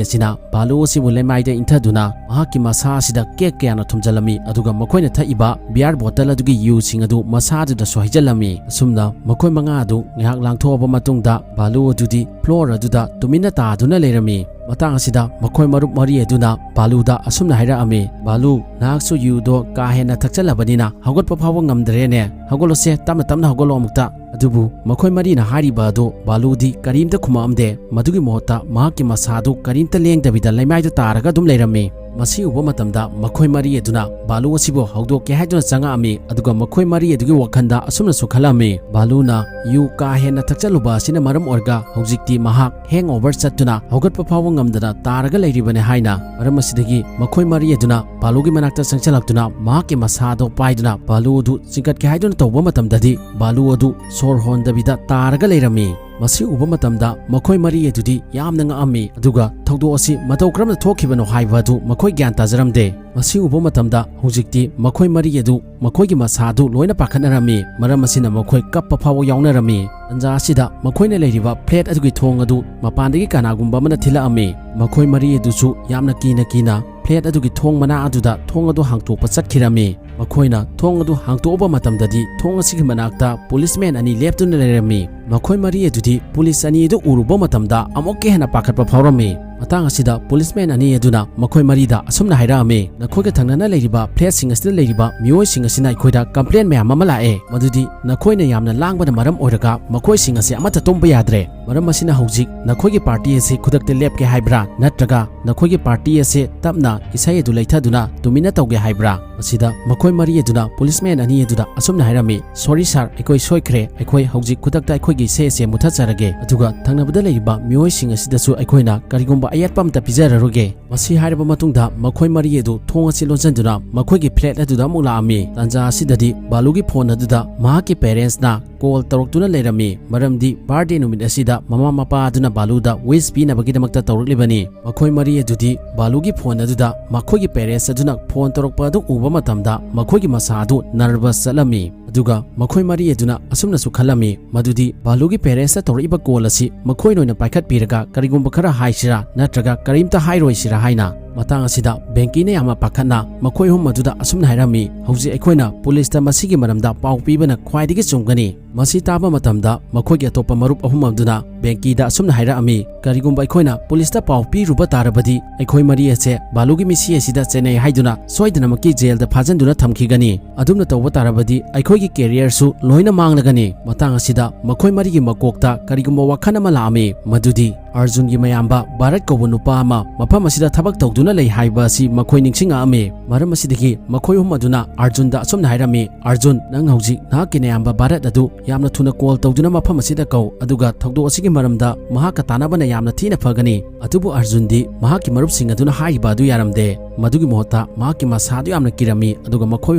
ꯑꯁꯤꯅ ꯕꯥꯂꯨ ꯑꯁꯤꯕꯨ ꯂꯩꯃꯥꯏꯗ ꯏꯟꯊꯗꯨꯅ ꯃꯍꯥꯛꯀꯤ ꯃꯁꯥ ꯑꯁꯤꯗ cake ꯀꯌꯥꯅ ꯊꯨꯝꯖꯤꯜꯂꯝꯃꯤ, ꯑꯗꯨꯒ ꯃꯈꯣꯏꯅ ꯊꯛꯏꯕ beer bottle ꯑꯗꯨꯒꯤ ꯌꯨꯁꯤꯡ ꯑꯗꯨ ꯃꯁꯥ ꯑꯗꯨꯗꯁꯨ ꯍꯩꯖꯤꯜꯂꯝꯃꯤ꯫ ꯑꯁꯨꯝꯅ ꯃꯈꯣꯏ ꯃꯉꯥ ꯑꯗꯨ ꯉꯥꯏꯍꯥꯛ ꯂꯥꯡꯊꯣꯛꯑꯕ ꯃꯇꯨꯡꯗ ꯕꯥꯂꯨ ꯑꯗꯨꯗꯤ floor ꯑꯗꯨꯗ ꯇꯨꯃꯤꯟꯅ ꯇꯥꯗꯨꯅ ꯂꯩꯔꯝꯃꯤ꯫ ꯃꯇꯥꯡ ꯑꯁꯤꯗ ꯃꯈꯣꯏ ꯃꯔꯨꯞ ꯃꯔꯤ ꯑꯗꯨꯅ ꯕꯥꯂꯨꯗ ꯑꯁꯨꯝꯅ ꯍꯥꯏꯔꯛꯑꯝꯃꯤ, "ꯕꯥꯂꯨ, ꯅꯍꯥꯛꯁꯨ ꯌꯨꯗꯣ ꯀꯥ ꯍꯦꯟꯅ ꯊꯛꯆꯜꯂꯕꯅꯤꯅ ꯍꯧꯒꯠꯄ ꯐꯥꯎꯕ ꯉꯝꯗ꯭ꯔꯦꯅꯦ꯫ ꯍꯧꯒꯠꯂꯣꯁꯦ, ꯇꯞꯅ ꯇꯞꯅ ꯍꯧꯒꯠꯂꯣ ꯑꯃꯨꯛꯇ꯫" ꯑꯗꯨꯕꯨ ꯃꯈꯣꯏ ꯃꯔꯤꯅ ꯍꯥꯏꯔꯤꯕ ꯑꯗꯨ ꯕꯥꯂꯨꯗꯤ ꯀꯔꯤꯝꯇ ꯈꯨꯝꯃꯛꯑꯝꯗꯦ꯫ ꯃꯗꯨꯒꯤ ꯃꯍꯨꯠꯇ ꯃꯍꯥꯛꯀꯤ ꯃꯁꯥꯗꯨ ꯀꯔꯤꯝꯇ ꯂꯦꯡꯗꯕꯤꯗ ꯂꯩꯃꯥꯏꯗ ꯇꯥꯔꯒ ꯑꯗꯨꯝ ꯂꯩꯔꯝꯃꯤ꯫ ꯃꯁꯤ ꯎꯕ ꯃꯇꯝꯗ ꯃꯈꯣꯏ ꯃꯔꯤ ꯑꯗꯨꯅ ꯕꯥꯂꯨ ꯑꯁꯤꯕꯨ ꯍꯧꯗꯣꯛꯀꯦ ꯍꯥꯏꯗꯨꯅ ꯆꯪꯉꯛꯑꯝꯃꯤ꯫ ꯑꯗꯨꯒ ꯃꯈꯣꯏ ꯃꯔꯤ ꯑꯗꯨꯒꯤ ꯋꯥꯈꯜꯗ ꯑꯁꯨꯝꯅꯁꯨ ꯈꯜꯂꯝꯃꯤ, "ꯕꯥꯂꯨꯅ ꯌꯨ ꯀꯥ ꯍꯦꯟꯅ ꯊꯛꯆꯜꯂꯨꯕ ꯑꯁꯤꯅ ꯃꯔꯝ ꯑꯣꯏꯔꯒ ꯍꯧꯖꯤꯛꯇꯤ ꯃꯍꯥꯛ hangover ꯆꯠꯇꯨꯅ ꯍꯧꯒꯠꯄ ꯐꯥꯎꯕ ꯉꯝꯗꯅ ꯇꯥꯔꯒ ꯂꯩꯔꯤꯕꯅꯤ" ꯍꯥꯏꯅ꯫ ꯃꯔꯝ ꯑꯁꯤꯗꯒꯤ ꯃꯈꯣꯏ ꯃꯔꯤ ꯑꯗꯨꯅ ꯕꯥꯂꯨꯒꯤ ꯃꯅꯥꯛꯇ ꯆꯪꯁꯤꯜꯂꯛꯇꯨꯅ ꯃꯍꯥꯛꯀꯤ ꯃꯁꯥꯗꯣ ꯄꯥꯏꯗꯨꯅ ꯕꯥꯂꯨ ꯑꯗꯨ ꯆꯤꯡꯈꯠꯀꯦ ꯍꯥꯏꯗꯨꯅ ꯇꯧꯕ ꯃꯇꯝꯗꯗꯤ ꯕꯥꯂꯨ ꯑꯗꯨ ꯁꯣꯔ ꯍꯣꯟꯗꯕꯤꯗ ꯇꯥꯔꯒ ꯂꯩꯔꯝꯃꯤ꯫ ꯃꯁꯤ ꯎꯕ ꯃꯇꯝꯗ ꯃꯈꯣꯏ ꯃꯔꯤ ꯑꯗꯨꯗꯤ ꯌꯥꯝꯅ ꯉꯛꯑꯝꯃꯤ, ꯑꯗꯨꯒ ꯊꯧꯗꯣꯛ ꯑꯁꯤ ꯃꯇꯧ ꯀꯔꯝꯅ ꯊꯣꯛꯈꯤꯕꯅꯣ ꯍꯥꯏꯕ ꯑꯗꯨ ꯃꯈꯣꯏ ꯒ꯭ꯌꯥꯟ ꯇꯥꯖꯔꯝꯗꯦ꯫ ꯃꯁꯤ ꯎꯕ ꯃꯇꯝꯗ ꯍꯧꯖꯤꯛꯇꯤ ꯃꯈꯣꯏ ꯃꯔꯤ ꯑꯗꯨ ꯃꯈꯣꯏꯒꯤ ꯃꯁꯥ ꯑꯗꯨ ꯂꯣꯏꯅ ꯄꯥꯈꯠꯅꯔꯝꯃꯤ, ꯃꯔꯝ ꯑꯁꯤꯅ ꯃꯈꯣꯏ ꯀꯞꯄ ꯐꯥꯎꯕ ꯌꯥꯎꯅꯔꯝꯃꯤ꯫ ꯇꯟꯖꯥ ꯑꯁꯤꯗ ꯃꯈꯣꯏꯅ ꯂꯩꯔꯤꯕ flat ꯑꯗꯨꯒꯤ ꯊꯣꯡ ꯑꯗꯨ ꯃꯄꯥꯟꯗꯒꯤ ꯀꯅꯥꯒꯨꯝꯕ ꯑꯃꯅ ꯊꯤꯜꯂꯛꯑꯝꯃꯤ꯫ ꯃꯈꯣꯏ ꯃꯔꯤ ꯑꯗꯨꯁꯨ ꯌꯥꯝꯅ ꯀꯤꯅ ꯀꯤꯅ flat ꯑꯗꯨꯒꯤ ꯊꯣꯡ ꯃꯅꯥ ꯑꯗꯨꯗ ꯊꯣꯡ ꯑꯗꯨ ꯍꯥꯡꯇꯣꯛꯄ ꯆꯠꯈꯤꯔꯝꯃꯤ꯫ ꯃꯈꯣꯏꯅ ꯊꯣꯡ ꯑꯗꯨ ꯍꯥꯡꯇꯣꯛꯎꯕ ꯃꯇꯝꯗꯗꯤ ꯊꯣꯡ ꯑꯁꯤꯒꯤ ꯃꯅꯥꯛꯇ policeman ꯑꯅꯤ ꯂꯦꯞꯇꯨꯅ ꯂꯩꯔꯝꯃꯤ꯫ ꯃꯈꯣꯏ ꯃꯔꯤ ꯑꯗꯨꯗꯤ ꯄꯨꯂꯤꯁ ꯑꯅꯤ ꯑꯗꯨ ꯎꯔꯨꯕ ꯃꯇꯝꯗ ꯑꯃꯨꯛꯀ ꯍꯦꯟꯅ ꯄꯥꯈꯠꯄ ꯐꯥꯎꯔꯝꯃꯤ꯫ ꯃꯇꯥꯡ ꯑꯁꯤꯗ ꯄꯨꯂꯤꯁꯃꯦꯟ ꯑꯅꯤ ꯑꯗꯨꯅ ꯃꯈꯣꯏ ꯃꯔꯤꯗ ꯑꯁꯨꯝꯅ ꯍꯥꯏꯔꯛꯑꯝꯃꯤ, "ꯅꯈꯣꯏꯒ ꯊꯪꯅꯅ ꯂꯩꯔꯤꯕ ꯐ꯭ꯂꯦꯠꯁꯤꯡ ꯑꯁꯤꯗ ꯂꯩꯔꯤꯕ ꯃꯤꯑꯣꯏꯁꯤꯡ ꯑꯁꯤꯅ ꯑꯩꯈꯣꯏꯗ ꯀꯝꯄ꯭ꯂꯦꯟ ꯃꯌꯥꯝ ꯑꯃ ꯂꯥꯛꯑꯦ, ꯃꯗꯨꯗꯤ ꯅꯈꯣꯏꯅ ꯌꯥꯝꯅ ꯂꯥꯡꯕꯅ ꯃꯔꯝ ꯑꯣꯏꯔꯒ ꯃꯈꯣꯏꯁꯤꯡ ꯑꯁꯤ ꯑꯃꯠꯇ ꯇꯨꯝꯕ ꯌꯥꯗ꯭ꯔꯦ꯫ ꯃꯔꯝ ꯑꯁꯤꯅ ꯍꯧꯖꯤꯛ ꯅꯈꯣꯏꯒꯤ ꯄꯥꯔꯇꯤ ꯑꯁꯤ ꯈꯨꯗꯛꯇ ꯂꯦꯞꯀꯦ ꯍꯥꯏꯕ꯭ꯔꯥ, ꯅꯠꯇ꯭ꯔꯒ ꯅꯈꯣꯏꯒꯤ ꯄꯥꯔꯇꯤ ꯑꯁꯤ ꯇꯞꯅ ꯏꯁꯩ ꯑꯗꯨ ꯂꯩꯊꯗꯨꯅ ꯇꯨꯃꯤꯟꯅ ꯇꯧꯒꯦ ꯍꯥꯏꯕ꯭ꯔꯥ?" ꯃꯁꯤꯗ ꯃꯈꯣꯏ ꯃꯔꯤ ꯑꯗꯨꯅ ꯄꯨꯂꯤꯁꯃꯦꯟ ꯑꯅꯤ ꯑꯗꯨꯗ ꯑꯁꯨꯝꯅ ꯍꯥꯏꯔꯝꯃꯤ, "ꯁꯣꯔꯤ ꯁꯥꯔ, ꯑꯩꯈꯣꯏ ꯁꯣꯏꯈ꯭ꯔꯦ꯫ ꯑꯩꯈꯣꯏ ꯍꯧꯖꯤꯛ ꯈꯨꯗꯛꯇ ꯑꯩꯈꯣꯏꯒꯤ ꯏꯁꯩ ꯑꯁꯦ ꯃꯨꯊꯠꯆꯔꯒꯦ, ꯑꯗꯨꯒ ꯊꯪꯅꯕꯗ ꯂꯩꯔꯤꯕ ꯃꯤꯑꯣꯏꯁꯤꯡ ꯑꯁꯤꯗꯁꯨ ꯑꯩꯈꯣꯏꯅ ꯀꯔꯤꯒꯨꯝꯕ ꯑꯌꯦꯠꯄ ꯑꯃꯠꯇ ꯄꯤꯖꯔꯔꯣꯏꯒꯦ"꯫ ꯃꯁꯤ ꯍꯥꯏꯔꯕ ꯃꯇꯨꯡꯗ ꯃꯈꯣꯏ ꯃꯔꯤ ꯑꯗꯨ ꯊꯣꯡ ꯑꯁꯤ ꯂꯣꯟꯁꯤꯟꯗꯨꯅ ꯃꯈꯣꯏꯒꯤ ꯐ꯭ꯂꯦꯠ ꯑꯗꯨꯗ ꯑꯃꯨꯛ ꯂꯥꯛꯑꯝꯃꯤ꯫ ꯇꯥꯟꯖꯥ ꯑꯁꯤꯗꯗꯤ ꯕꯥꯂꯨꯒꯤ ꯐꯣꯟ ꯑꯗꯨꯗ ꯃꯍꯥꯛꯀꯤ ꯄꯦꯔꯦꯟꯁꯅ ꯀꯣꯜ ꯇꯧꯔꯛꯇꯨꯅ ꯂꯩꯔꯝꯃꯤ, ꯃꯔꯝꯗꯤ ꯕꯥꯔꯗꯦ ꯅꯨꯃꯤꯠ ꯑꯁꯤꯗ ꯃꯃꯥ ꯃꯄꯥ ꯑꯗꯨꯅ ꯕꯥꯂꯨꯗ ꯋꯤꯁ ꯄꯤꯅꯕꯒꯤꯗꯃꯛꯇ ꯇꯧꯔꯛꯂꯤꯕꯅꯤ꯫ ꯃꯈꯣꯏ ꯃꯔꯤ ꯑꯗꯨꯗꯤ ꯕꯥꯂꯨꯒꯤ ꯐꯣꯟ ꯑꯗꯨꯗ ꯃꯈꯣꯏꯒꯤ ꯄꯦꯔꯦꯟꯁ ꯑꯗꯨꯅ ꯐꯣꯟ ꯇꯧꯔꯛꯄ ꯑꯗꯨ ꯎꯕ ꯃꯇꯝꯗ ꯃꯈꯣꯏꯒꯤ ꯃꯁꯥ ꯑꯗꯨ ꯅꯔꯚꯁ ꯆꯠꯂꯝꯃꯤ꯫ ꯑꯗꯨꯒ ꯃꯈꯣꯏ ꯃꯔꯤ ꯑꯗꯨꯅ ꯑꯁꯨꯝꯅꯁꯨ ꯈꯜꯂꯝꯃꯤ, ꯃꯗꯨꯗꯤ ꯕꯥꯂꯨꯒꯤ ꯄꯦꯔꯦꯟꯁꯇ ꯇꯧꯔꯛꯏꯕ ꯀꯣꯜ ꯑꯁꯤ ꯃꯈꯣꯏꯅ ꯑꯣꯏꯅ ꯄꯥꯏꯈꯠꯄꯤꯔꯒ ꯀꯔꯤꯒꯨꯝꯕ ꯈꯔ ꯍꯥꯏꯁꯤꯔꯥ ꯅꯠꯇ꯭ꯔꯒ ꯀꯔꯤꯝꯇ ꯍꯥꯏꯔꯣꯏꯁꯤꯔꯥ ꯍꯥꯏꯅ꯫ ꯃꯇꯥꯡ ꯑꯁꯤꯗ ꯕꯦꯡꯀꯤꯅ ꯌꯥꯝꯅ ꯄꯥꯈꯠꯅ ꯃꯈꯣꯏ ꯑꯍꯨꯝ ꯑꯗꯨꯗ ꯑꯁꯨꯝꯅ ꯍꯥꯏꯔꯝꯃꯤ, "ꯍꯧꯖꯤꯛ ꯑꯩꯈꯣꯏꯅ ꯄꯨꯂꯤꯁꯇ ꯃꯁꯤꯒꯤ ꯃꯔꯝꯗ ꯄꯥꯎ ꯄꯤꯕꯅ ꯈ꯭ꯋꯥꯏꯗꯒꯤ ꯆꯨꯝꯒꯅꯤ"꯫ ꯃꯁꯤ ꯇꯥꯕ ꯃꯇꯝꯗ ꯃꯈꯣꯏꯒꯤ ꯑꯇꯣꯞꯄ ꯃꯔꯨꯞ ꯑꯍꯨꯝ ꯑꯗꯨꯅ ꯕꯦꯡꯀꯤꯗ ꯑꯁꯨꯝꯅ ꯍꯥꯏꯔꯛꯑꯝꯃꯤ, "ꯀꯔꯤꯒꯨꯝꯕ ꯑꯩꯈꯣꯏꯅ ꯄꯨꯂꯤꯁꯇ ꯄꯥꯎ ꯄꯤꯔꯨꯕ ꯇꯥꯔꯕꯗꯤ ꯑꯩꯈꯣꯏ ꯃꯔꯤ ꯑꯁꯦ ꯕꯥꯂꯨꯒꯤ ꯃꯤꯁꯤ ꯑꯁꯤꯗ ꯆꯦꯟꯅꯩ ꯍꯥꯏꯗꯨꯅ ꯁꯣꯏꯗꯅꯃꯛꯀꯤ ꯖꯦꯜꯗ ꯐꯥꯖꯤꯟꯗꯨꯅ ꯊꯝꯈꯤꯒꯅꯤ꯫ ꯑꯗꯨꯝꯅ ꯇꯧꯕ ꯇꯥꯔꯕꯗꯤ ꯑꯩꯈꯣꯏꯒꯤ ꯀꯦꯔꯤꯌꯔꯁꯨ ꯂꯣꯏꯅ ꯃꯥꯡꯂꯒꯅꯤ"꯫ ꯃꯇꯥꯡ ꯑꯁꯤꯗ ꯃꯈꯣꯏ ꯃꯔꯤꯒꯤ ꯃꯀꯣꯛꯇ ꯀꯔꯤꯒꯨꯝꯕ ꯋꯥꯈꯜ ꯑꯃ ꯂꯥꯛꯑꯝꯃꯤ, ꯃꯗꯨꯗꯤ ꯑꯔꯖꯨꯟꯒꯤ ꯃꯌꯥꯝꯕ ꯚꯥꯔꯠ ꯀꯧꯕ ꯅꯨꯄꯥ ꯑꯃ ꯃꯐꯝ ꯑꯁꯤꯗ ꯊꯕꯛ ꯇꯧꯗꯨꯅ ꯂꯩ ꯍꯥꯏꯕ ꯑꯁꯤ ꯃꯈꯣꯏ ꯅꯤꯡꯁꯤꯡꯉꯛꯑꯝꯃꯤ꯫ ꯃꯔꯝ ꯑꯁꯤꯗꯒꯤ ꯃꯈꯣꯏ ꯑꯍꯨꯝ ꯑꯗꯨꯅ ꯑꯔꯖꯨꯟꯗ ꯑꯁꯨꯝꯅ ꯍꯥꯏꯔꯝꯃꯤ, "ꯑꯔꯖꯨꯟ, ꯅꯪ ꯍꯧꯖꯤꯛ ꯅꯍꯥꯛꯀꯤ ꯅꯌꯥꯝꯕ ꯚꯥꯔꯠ ꯑꯗꯨ ꯌꯥꯝꯅ ꯊꯨꯅ ꯀꯣꯜ ꯇꯧꯗꯨꯅ ꯃꯐꯝ ꯑꯁꯤꯗ ꯀꯧ, ꯑꯗꯨꯒ ꯊꯧꯗꯣꯛ ꯑꯁꯤꯒꯤ ꯃꯔꯝꯗ ꯃꯍꯥꯛꯀ ꯇꯥꯟꯅꯕꯅ ꯌꯥꯝꯅ ꯊꯤꯅ ꯐꯒꯅꯤ"꯫ ꯑꯗꯨꯕꯨ ꯑꯔꯖꯨꯟꯗꯤ ꯃꯍꯥꯛꯀꯤ ꯃꯔꯨꯞꯁꯤꯡ ꯑꯗꯨꯅ ꯍꯥꯏꯔꯤꯕ ꯑꯗꯨ ꯌꯥꯔꯝꯗꯦ꯫ ꯃꯗꯨꯒꯤ ꯃꯍꯨꯠꯇ ꯃꯍꯥꯛꯀꯤ ꯃꯁꯥꯗꯨ ꯌꯥꯝꯅ ꯀꯤꯔꯝꯃꯤ, ꯑꯗꯨꯒ ꯃꯈꯣꯏ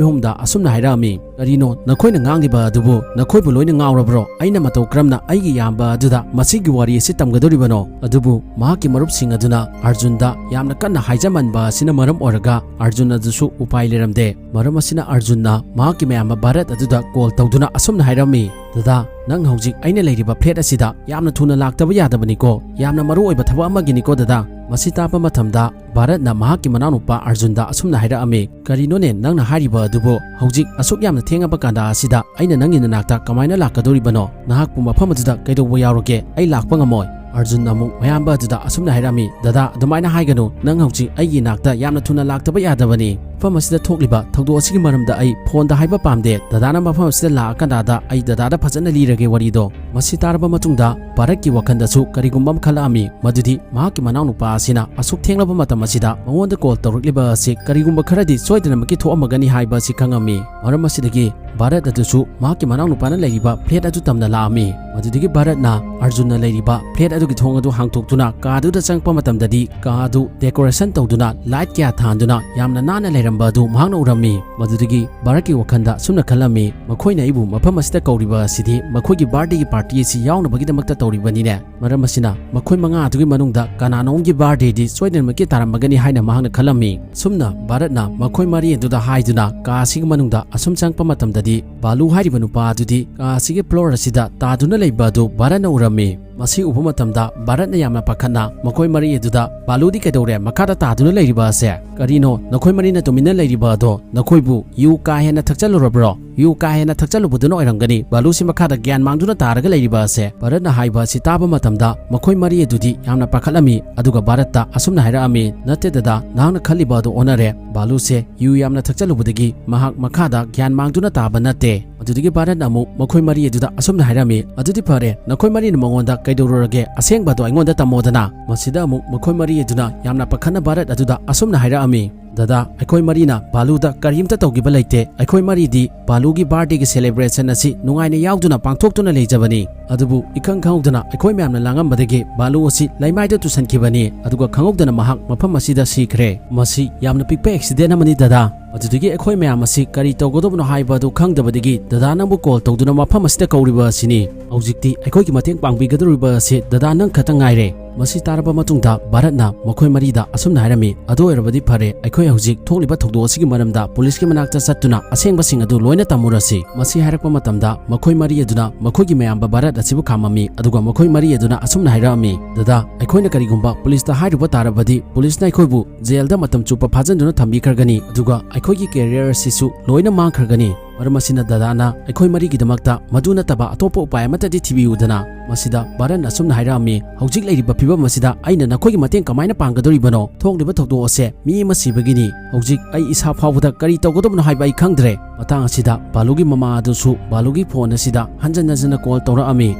ꯑꯍꯨꯝꯗ ꯑꯁꯨꯝꯅ ꯍꯥꯏꯔꯛꯑꯝꯃꯤ, "ꯀꯔꯤꯅꯣ ꯅꯈꯣꯏꯅ ꯉꯥꯡꯂꯤꯕ ꯑꯗꯨꯕꯨ? ꯅꯈꯣꯏꯕꯨ ꯂꯣꯏꯅ ꯉꯥꯎꯔꯕ꯭ꯔꯣ? ꯑꯩꯅ ꯃꯇꯧ ꯀꯔꯝꯅ ꯑꯩꯒꯤ ꯏꯌꯥꯝꯕ ꯑꯗꯨꯗ ꯃꯁꯤꯒꯤ ꯋꯥꯔꯤ ꯑꯁꯤ ꯇꯝꯒꯗꯧꯔꯤꯕꯅꯣ?" ꯑꯗꯨꯕꯨ ꯃꯍꯥꯛꯀꯤ ꯃꯔꯨꯞꯁꯤꯡ ꯑꯗꯨꯅ ꯑꯔꯖꯨꯟꯗ ꯌꯥꯝꯅ ꯀꯟꯅ ꯍꯥꯏꯖꯃꯟꯕ ꯑꯁꯤꯅ ꯃꯔꯝ ꯑꯣꯏꯔꯒ ꯑꯔꯖꯨꯟ ꯑꯗꯨꯁꯨ ꯎꯄꯥꯏ ꯂꯩꯔꯝꯗꯦ꯫ ꯃꯔꯝ ꯑꯁꯤꯅ ꯑꯔꯖꯨꯟꯅ ꯃꯍꯥꯛꯀꯤ ꯃꯌꯥꯝꯕ ꯚꯥꯔꯠ ꯑꯗꯨꯗ ꯀꯣꯜ ꯇꯧꯗꯨꯅ ꯑꯁꯨꯝꯅ ꯍꯥꯏꯔꯝꯃꯤ, "ꯗꯗꯥ, ꯅꯪ ꯍꯧꯖꯤꯛ ꯑꯩꯅ ꯂꯩꯔꯤꯕ ꯐ꯭ꯂꯦꯠ ꯑꯁꯤꯗ ꯌꯥꯝꯅ ꯊꯨꯅ ꯂꯥꯛꯇꯕ ꯌꯥꯗꯕꯅꯤꯀꯣ꯫ ꯌꯥꯝꯅ ꯃꯔꯨ ꯑꯣꯏꯕ ꯊꯕꯛ ꯑꯃꯒꯤꯅꯤꯀꯣ ꯗꯗꯥ꯫ ꯃꯁꯤ ꯇꯥꯕ ꯃꯇꯝꯗ ꯚꯥꯔꯠꯅ ꯃꯍꯥꯛꯀꯤ ꯃꯅꯥꯎꯅꯨꯄꯥ ꯑꯔꯖꯨꯟꯗ ꯑꯁꯨꯝꯅ ꯍꯥꯏꯔꯛꯑꯝꯃꯤ, "ꯀꯔꯤꯅꯣꯅꯦ ꯅꯪꯅ ꯍꯥꯏꯔꯤꯕ ꯑꯗꯨꯕꯨ? ꯍꯧꯖꯤꯛ ꯑꯁꯨꯛ ꯌꯥꯝꯅ ꯊꯦꯡꯉꯕ ꯀꯥꯟꯗ ꯑꯁꯤꯗ ꯑꯩꯅ ꯅꯪꯒꯤ ꯅꯅꯥꯛꯇ ꯀꯃꯥꯏꯅ ꯂꯥꯛꯀꯗꯧꯔꯤꯕꯅꯣ? ꯅꯍꯥꯛꯄꯨ ꯃꯐꯝ ꯑꯗꯨꯗ ꯀꯩꯗꯧꯕ ꯌꯥꯎꯔꯒꯦ? ꯑꯩ ꯂꯥꯛꯄ ꯉꯝꯃꯣꯏ꯫" ꯑꯔꯖꯨꯟ ꯑꯃꯨꯛ ꯃꯌꯥꯝꯕ ꯑꯗꯨꯗ ꯑꯁꯨꯝꯅ ꯍꯥꯏꯔꯝꯃꯤ, "ꯗꯗꯥ, ꯑꯗꯨꯃꯥꯏꯅ ꯍꯥꯏꯒꯅꯨ꯫ ꯅꯪ ꯍꯧꯖꯤꯛ ꯑꯩꯒꯤ ꯏꯅꯥꯛꯇ ꯌꯥꯝꯅ ꯊꯨꯅ ꯂꯥꯛꯇꯕ ꯌꯥꯗꯕꯅꯤ꯫ ꯃꯐꯝ ꯑꯁꯤꯗ ꯊꯣꯛꯂꯤꯕ ꯊꯧꯗꯣꯛ ꯑꯁꯤꯒꯤ ꯃꯔꯝꯗ ꯑꯩ ꯐꯣꯟꯗ ꯍꯥꯏꯕ ꯄꯥꯝꯗꯦ꯫ ꯗꯗꯥꯅ ꯃꯐꯝ ꯑꯁꯤꯗ ꯂꯥꯛꯑꯀꯥꯟꯗ ꯑꯩ ꯗꯗꯥꯗ ꯐꯖꯅ ꯂꯤꯔꯒꯦ ꯋꯥꯔꯤꯗꯣ꯫" ꯃꯁꯤ ꯇꯥꯔꯕ ꯃꯇꯨꯡꯗ ꯚꯥꯔꯠꯀꯤ ꯋꯥꯈꯜꯗꯁꯨ ꯀꯔꯤꯒꯨꯝꯕ ꯑꯃ ꯈꯜꯂꯛꯑꯝꯃꯤ, ꯃꯗꯨꯗꯤ ꯃꯍꯥꯛꯀꯤ ꯃꯅꯥꯎꯅꯨꯄꯥ ꯑꯁꯤꯅ ꯑꯁꯨꯛ ꯊꯦꯡꯂꯕ ꯃꯇꯝ ꯑꯁꯤꯗ ꯃꯉꯣꯟꯗ ꯀꯣꯜ ꯇꯧꯔꯛꯂꯤꯕ ꯑꯁꯤ ꯀꯔꯤꯒꯨꯝꯕ ꯈꯔꯗꯤ ꯁꯣꯏꯗꯅꯃꯛꯀꯤ ꯊꯣꯛꯑꯝꯃꯒꯅꯤ ꯍꯥꯏꯕ ꯑꯁꯤ ꯈꯪꯉꯝꯃꯤ꯫ ꯃꯔꯝ ꯑꯁꯤꯗꯒꯤ ꯚꯥꯔꯠ ꯑꯗꯨꯁꯨ ꯃꯍꯥꯛꯀꯤ ꯃꯅꯥꯎꯅꯨꯄꯥꯅ ꯂꯩꯔꯤꯕ ꯐ꯭ꯂꯦꯠ ꯑꯗꯨ ꯇꯝꯅ ꯂꯥꯛꯑꯝꯃꯤ꯫ ꯃꯗꯨꯗꯒꯤ ꯚꯥꯔꯠꯅ ꯑꯔꯖꯨꯟꯅ ꯂꯩꯔꯤꯕ ꯐ꯭ꯂꯦꯠ ꯑꯗꯨꯒꯤ ꯊꯣꯡ ꯑꯗꯨ ꯍꯥꯡꯗꯣꯛꯇꯨꯅ ꯀꯥ ꯑꯗꯨꯗ ꯆꯪꯉꯛꯄ ꯃꯇꯝꯗꯗꯤ ꯀꯥ ꯑꯗꯨ ꯗꯦꯀꯣꯔꯦꯁꯟ ꯇꯧꯗꯨꯅ ꯂꯥꯏꯠ ꯀꯌꯥ ꯊꯥꯟꯗꯨꯅ ꯌꯥꯝꯅ ꯅꯥꯟꯅ ꯂꯩꯔꯝꯕ ꯑꯗꯨ ꯃꯍꯥꯛꯅ ꯎꯔꯝꯃꯤ꯫ ꯃꯗꯨꯗꯒꯤ ꯚꯥꯔꯠꯀꯤ ꯋꯥꯈꯜꯗ ꯑꯁꯨꯝꯅ ꯈꯜꯂꯝꯃꯤ, "ꯃꯈꯣꯏꯅ ꯑꯩꯕꯨ ꯃꯐꯝ ꯑꯁꯤꯗ ꯀꯧꯔꯤꯕ ꯑꯁꯤꯗꯤ ꯃꯈꯣꯏꯒꯤ ꯕꯥꯔꯗꯦꯒꯤ ꯄꯥꯔꯇꯤ ꯑꯁꯤ ꯌꯥꯎꯅꯕꯒꯤꯗꯃꯛꯇ ꯇꯧꯔꯤꯕꯅꯤꯅꯦ꯫ ꯃꯔꯝ ꯑꯁꯤꯅ ꯃꯈꯣꯏ ꯃꯉꯥ ꯑꯗꯨꯒꯤ ꯃꯅꯨꯡꯗ ꯀꯅꯥꯅꯣꯝꯒꯤ ꯕꯥꯔꯗꯦꯗꯤ ꯁꯣꯏꯗꯅꯃꯛꯀꯤ ꯇꯥꯔꯝꯃꯒꯅꯤ" ꯍꯥꯏꯅ ꯃꯍꯥꯛꯅ ꯈꯜꯂꯝꯃꯤ꯫ ꯁꯨꯝꯅ ꯚꯥꯔꯠꯅ ꯃꯈꯣꯏ ꯃꯔꯤ ꯑꯗꯨꯗ ꯍꯥꯏꯗꯨꯅ ꯀꯥ ꯑꯁꯤꯒꯤ ꯃꯅꯨꯡꯗ ꯑꯁꯨꯝ ꯆꯪꯉꯛꯄ ꯃꯇꯝꯗꯗꯤ ꯕꯥꯂꯨ ꯍꯥꯏꯔꯤꯕ ꯅꯨꯄꯥ ꯑꯗꯨꯗꯤ ꯀꯥ ꯑꯁꯤꯒꯤ ꯐ꯭ꯂꯣꯔ ꯑꯁꯤꯗ ꯇꯥꯗꯨꯅ ꯂꯩꯕ ꯑꯗꯨ ꯚꯥꯔꯠꯅ ꯎꯔꯝꯃꯤ꯫ ꯃꯁꯤ ꯎꯕ ꯃꯇꯝꯗ ꯚꯥꯔꯠꯅ ꯌꯥꯝꯅ ꯄꯥꯈꯠꯅ ꯃꯈꯣꯏ ꯃꯔꯤ ꯑꯗꯨꯗ, "ꯕꯥꯂꯨꯗꯤ ꯀꯩꯗꯧꯔꯦ ꯃꯈꯥꯗ ꯇꯥꯗꯨꯅ ꯂꯩꯔꯤꯕ ꯑꯁꯦ? ꯀꯔꯤꯅꯣ ꯅꯈꯣꯏ ꯃꯔꯤꯅ ꯇꯨꯃꯤꯟꯅ ꯂꯩꯔꯤꯕ ꯑꯗꯣ? ꯅꯈꯣꯏꯕꯨ ꯌꯨ ꯀꯥ ꯍꯦꯟꯅ ꯊꯛꯆꯜꯂꯨꯔꯕ꯭ꯔꯣ? ꯌꯨ ꯀꯥ ꯍꯦꯟꯅ ꯊꯛꯆꯜꯂꯨꯕꯗꯨꯅ ꯑꯣꯏꯔꯝꯒꯅꯤ ꯕꯥꯂꯨꯁꯤ ꯃꯈꯥꯗ ꯒ꯭ꯌꯥꯟ ꯃꯥꯡꯗꯨꯅ ꯇꯥꯔꯒ ꯂꯩꯔꯤꯕ ꯑꯁꯦ꯫" ꯚꯥꯔꯠꯅ ꯍꯥꯏꯕ ꯑꯁꯤ ꯇꯥꯕ ꯃꯇꯝꯗ ꯃꯈꯣꯏ ꯃꯔꯤ ꯑꯗꯨꯗꯤ ꯌꯥꯝꯅ ꯄꯥꯈꯠꯂꯝꯃꯤ꯫ ꯑꯗꯨꯒ ꯚꯥꯔꯠꯇ ꯑꯁꯨꯝꯅ ꯍꯥꯏꯔꯛꯑꯝꯃꯤ, "ꯅꯠꯇꯦ ꯗꯗꯥ, ꯅꯍꯥꯛꯅ ꯈꯜꯂꯤꯕ ꯑꯗꯨ ꯑꯣꯟꯅꯔꯦ꯫ ꯕꯥꯂꯨꯁꯦ ꯌꯨ ꯌꯥꯝꯅ ꯊꯛꯆꯜꯂꯨꯕꯗꯒꯤ ꯃꯍꯥꯛ ꯃꯈꯥꯗ ꯒ꯭ꯌꯥꯟ ꯃꯥꯡꯗꯨꯅ ꯇꯥꯕ ꯅꯠꯇꯦ꯫" ꯑꯗꯨꯗꯒꯤ ꯚꯥꯔꯠꯅ ꯑꯃꯨꯛ ꯃꯈꯣꯏ ꯃꯔꯤ ꯑꯗꯨꯗ ꯑꯁꯨꯝꯅ ꯍꯥꯏꯔꯝꯃꯤ, "ꯑꯗꯨꯗꯤ ꯐꯔꯦ, ꯅꯈꯣꯏ ꯃꯔꯤꯅ ꯃꯉꯣꯟꯗ ꯀꯩꯗꯧꯔꯨꯔꯒꯦ? ꯑꯁꯦꯡꯕꯗꯣ ꯑꯩꯉꯣꯟꯗ ꯇꯝꯃꯣꯗꯅ꯫" ꯃꯁꯤꯗ ꯑꯃꯨꯛ ꯃꯈꯣꯏ ꯃꯔꯤ ꯑꯗꯨꯅ ꯌꯥꯝꯅ ꯄꯥꯈꯠꯅ ꯚꯥꯔꯠ ꯑꯗꯨꯗ ꯑꯁꯨꯝꯅ ꯍꯥꯏꯔꯛꯑꯝꯃꯤ, "ꯗꯗꯥ, ꯑꯩꯈꯣꯏ ꯃꯔꯤꯅ ꯕꯥꯂꯨꯗ ꯀꯔꯤꯝꯇ ꯇꯧꯈꯤꯕ ꯂꯩꯇꯦ꯫ ꯑꯩꯈꯣꯏ ꯃꯔꯤꯗꯤ ꯕꯥꯂꯨꯒꯤ ꯕꯥꯔꯗꯦꯒꯤ ꯁꯦꯂꯦꯕ꯭ꯔꯦꯁꯟ ꯑꯁꯤ ꯅꯨꯡꯉꯥꯏꯅ ꯌꯥꯎꯗꯨꯅ ꯄꯥꯡꯊꯣꯛꯇꯨꯅ ꯂꯩꯖꯕꯅꯤ꯫ ꯑꯗꯨꯕꯨ ꯏꯈꯪ ꯈꯪꯍꯧꯗꯅ ꯑꯩꯈꯣꯏ ꯃꯌꯥꯝꯅ ꯂꯥꯡꯉꯝꯕꯗꯒꯤ ꯕꯥꯂꯨ ꯑꯁꯤ ꯂꯩꯃꯥꯏꯗ ꯇꯨꯁꯟꯈꯤꯕꯅꯤ꯫ ꯑꯗꯨꯒ ꯈꯪꯍꯧꯗꯅ ꯃꯍꯥꯛ ꯃꯐꯝ ꯑꯁꯤꯗ ꯁꯤꯈ꯭ꯔꯦ꯫ ꯃꯁꯤ ꯌꯥꯝꯅ ꯄꯤꯛꯄ ꯑꯦꯛꯁꯤꯗꯦꯟ ꯑꯃꯅꯤ ꯗꯗꯥ꯫ ꯑꯗꯨꯗꯒꯤ ꯑꯩꯈꯣꯏ ꯃꯌꯥꯝ ꯑꯁꯤ ꯀꯔꯤ ꯇꯧꯒꯗꯕꯅꯣ ꯍꯥꯏꯕ ꯑꯗꯨ ꯈꯪꯗꯕꯗꯒꯤ ꯗꯗꯥ ꯅꯪꯕꯨ ꯀꯣꯜ ꯇꯧꯗꯨꯅ ꯃꯐꯝ ꯑꯁꯤꯗ ꯀꯧꯔꯤꯕ ꯑꯁꯤꯅꯤ꯫ ꯍꯧꯖꯤꯛꯇꯤ ꯑꯩꯈꯣꯏꯒꯤ ꯃꯇꯦꯡ ꯄꯥꯡꯕꯤꯒꯗꯧꯔꯤꯕ ꯑꯁꯤ ꯗꯗꯥ ꯅꯪ ꯈꯛꯇ ꯉꯥꯏꯔꯦ꯫" ꯃꯁꯤ ꯇꯥꯔꯕ ꯃꯇꯨꯡꯗ ꯚꯥꯔꯠꯅ ꯃꯈꯣꯏ ꯃꯔꯤꯗ ꯑꯁꯨꯝꯅ ꯍꯥꯏꯔꯝꯃꯤ, "ꯑꯗꯨ ꯑꯣꯏꯔꯕꯗꯤ ꯐꯔꯦ, ꯑꯩꯈꯣꯏ ꯍꯧꯖꯤꯛ ꯊꯣꯛꯂꯤꯕ ꯊꯧꯗꯣꯛ ꯑꯁꯤꯒꯤ ꯃꯔꯝꯗ ꯄꯨꯂꯤꯁꯀꯤ ꯃꯅꯥꯛꯇ ꯆꯠꯇꯨꯅ ꯑꯁꯦꯡꯕꯁꯤꯡ ꯑꯗꯨ ꯂꯣꯏꯅ ꯇꯝꯃꯨꯔꯁꯤ"꯫ ꯃꯁꯤ ꯍꯥꯏꯔꯛꯄ ꯃꯇꯝꯗ ꯃꯈꯣꯏ ꯃꯔꯤ ꯑꯗꯨꯅ ꯃꯈꯣꯏꯒꯤ ꯃꯌꯥꯝꯕ ꯚꯥꯔꯠ ꯑꯁꯤꯕꯨ ꯈꯥꯝꯃꯝꯃꯤ, ꯑꯗꯨꯒ ꯃꯈꯣꯏ ꯃꯔꯤ ꯑꯗꯨꯅ ꯑꯁꯨꯝꯅ ꯍꯥꯏꯔꯛꯑꯝꯃꯤ, "ꯗꯗꯥ, ꯑꯩꯈꯣꯏꯅ ꯀꯔꯤꯒꯨꯝꯕ ꯄꯨꯂꯤꯁꯇ ꯍꯥꯏꯔꯨꯕ ꯇꯥꯔꯕꯗꯤ ꯄꯨꯂꯤꯁꯅ ꯑꯩꯈꯣꯏꯕꯨ ꯖꯦꯜꯗ ꯃꯇꯝ ꯆꯨꯞꯄ ꯐꯥꯖꯤꯟꯗꯨꯅ ꯊꯝꯕꯤꯈ꯭ꯔꯒꯅꯤ, ꯑꯗꯨꯒ ꯑꯩꯈꯣꯏꯒꯤ ꯀꯦꯔꯤꯌꯔ ꯑꯁꯤꯁꯨ ꯂꯣꯏꯅ ꯃꯥꯡꯈ꯭ꯔꯒꯅꯤ꯫ ꯃꯔꯝ ꯑꯁꯤꯅ ꯗꯗꯥꯅ ꯑꯩꯈꯣꯏ ꯃꯔꯤꯒꯤꯗꯃꯛꯇ ꯃꯗꯨ ꯅꯠꯇꯕ ꯑꯇꯣꯞꯄ ꯎꯄꯥꯏ ꯑꯃꯠꯇꯗꯤ ꯊꯤꯕꯤꯌꯨꯗꯅ"꯫ ꯃꯁꯤꯗ ꯚꯥꯔꯠꯅ ꯑꯁꯨꯝꯅ ꯍꯥꯏꯔꯛꯑꯝꯃꯤ, "ꯍꯧꯖꯤꯛ ꯂꯩꯔꯤꯕ ꯐꯤꯕꯝ ꯑꯁꯤꯗ ꯑꯩꯅ ꯅꯈꯣꯏꯒꯤ ꯃꯇꯦꯡ ꯀꯃꯥꯏꯅ ꯄꯥꯡꯒꯗꯧꯔꯤꯕꯅꯣ? ꯊꯣꯛꯂꯤꯕ ꯊꯧꯗꯣꯛ ꯑꯁꯦ ꯃꯤ ꯑꯃ ꯁꯤꯕꯒꯤꯅꯤ꯫ ꯍꯧꯖꯤꯛ ꯑꯩ ꯏꯁꯥ ꯐꯥꯎꯕꯗ ꯀꯔꯤ ꯇꯧꯒꯗꯕꯅꯣ ꯍꯥꯏꯕ ꯑꯩ ꯈꯪꯗ꯭ꯔꯦ"꯫ ꯃꯇꯥꯡ ꯑꯁꯤꯗ ꯕꯥꯂꯨꯒꯤ ꯃꯃꯥ ꯑꯗꯨꯁꯨ ꯕꯥꯂꯨꯒꯤ ꯐꯣꯟ ꯑꯁꯤꯗ ꯍꯟꯖꯟ ꯍꯟꯖꯟꯅ ꯀꯣꯜ ꯇꯧꯔꯛꯑꯝꯃꯤ꯫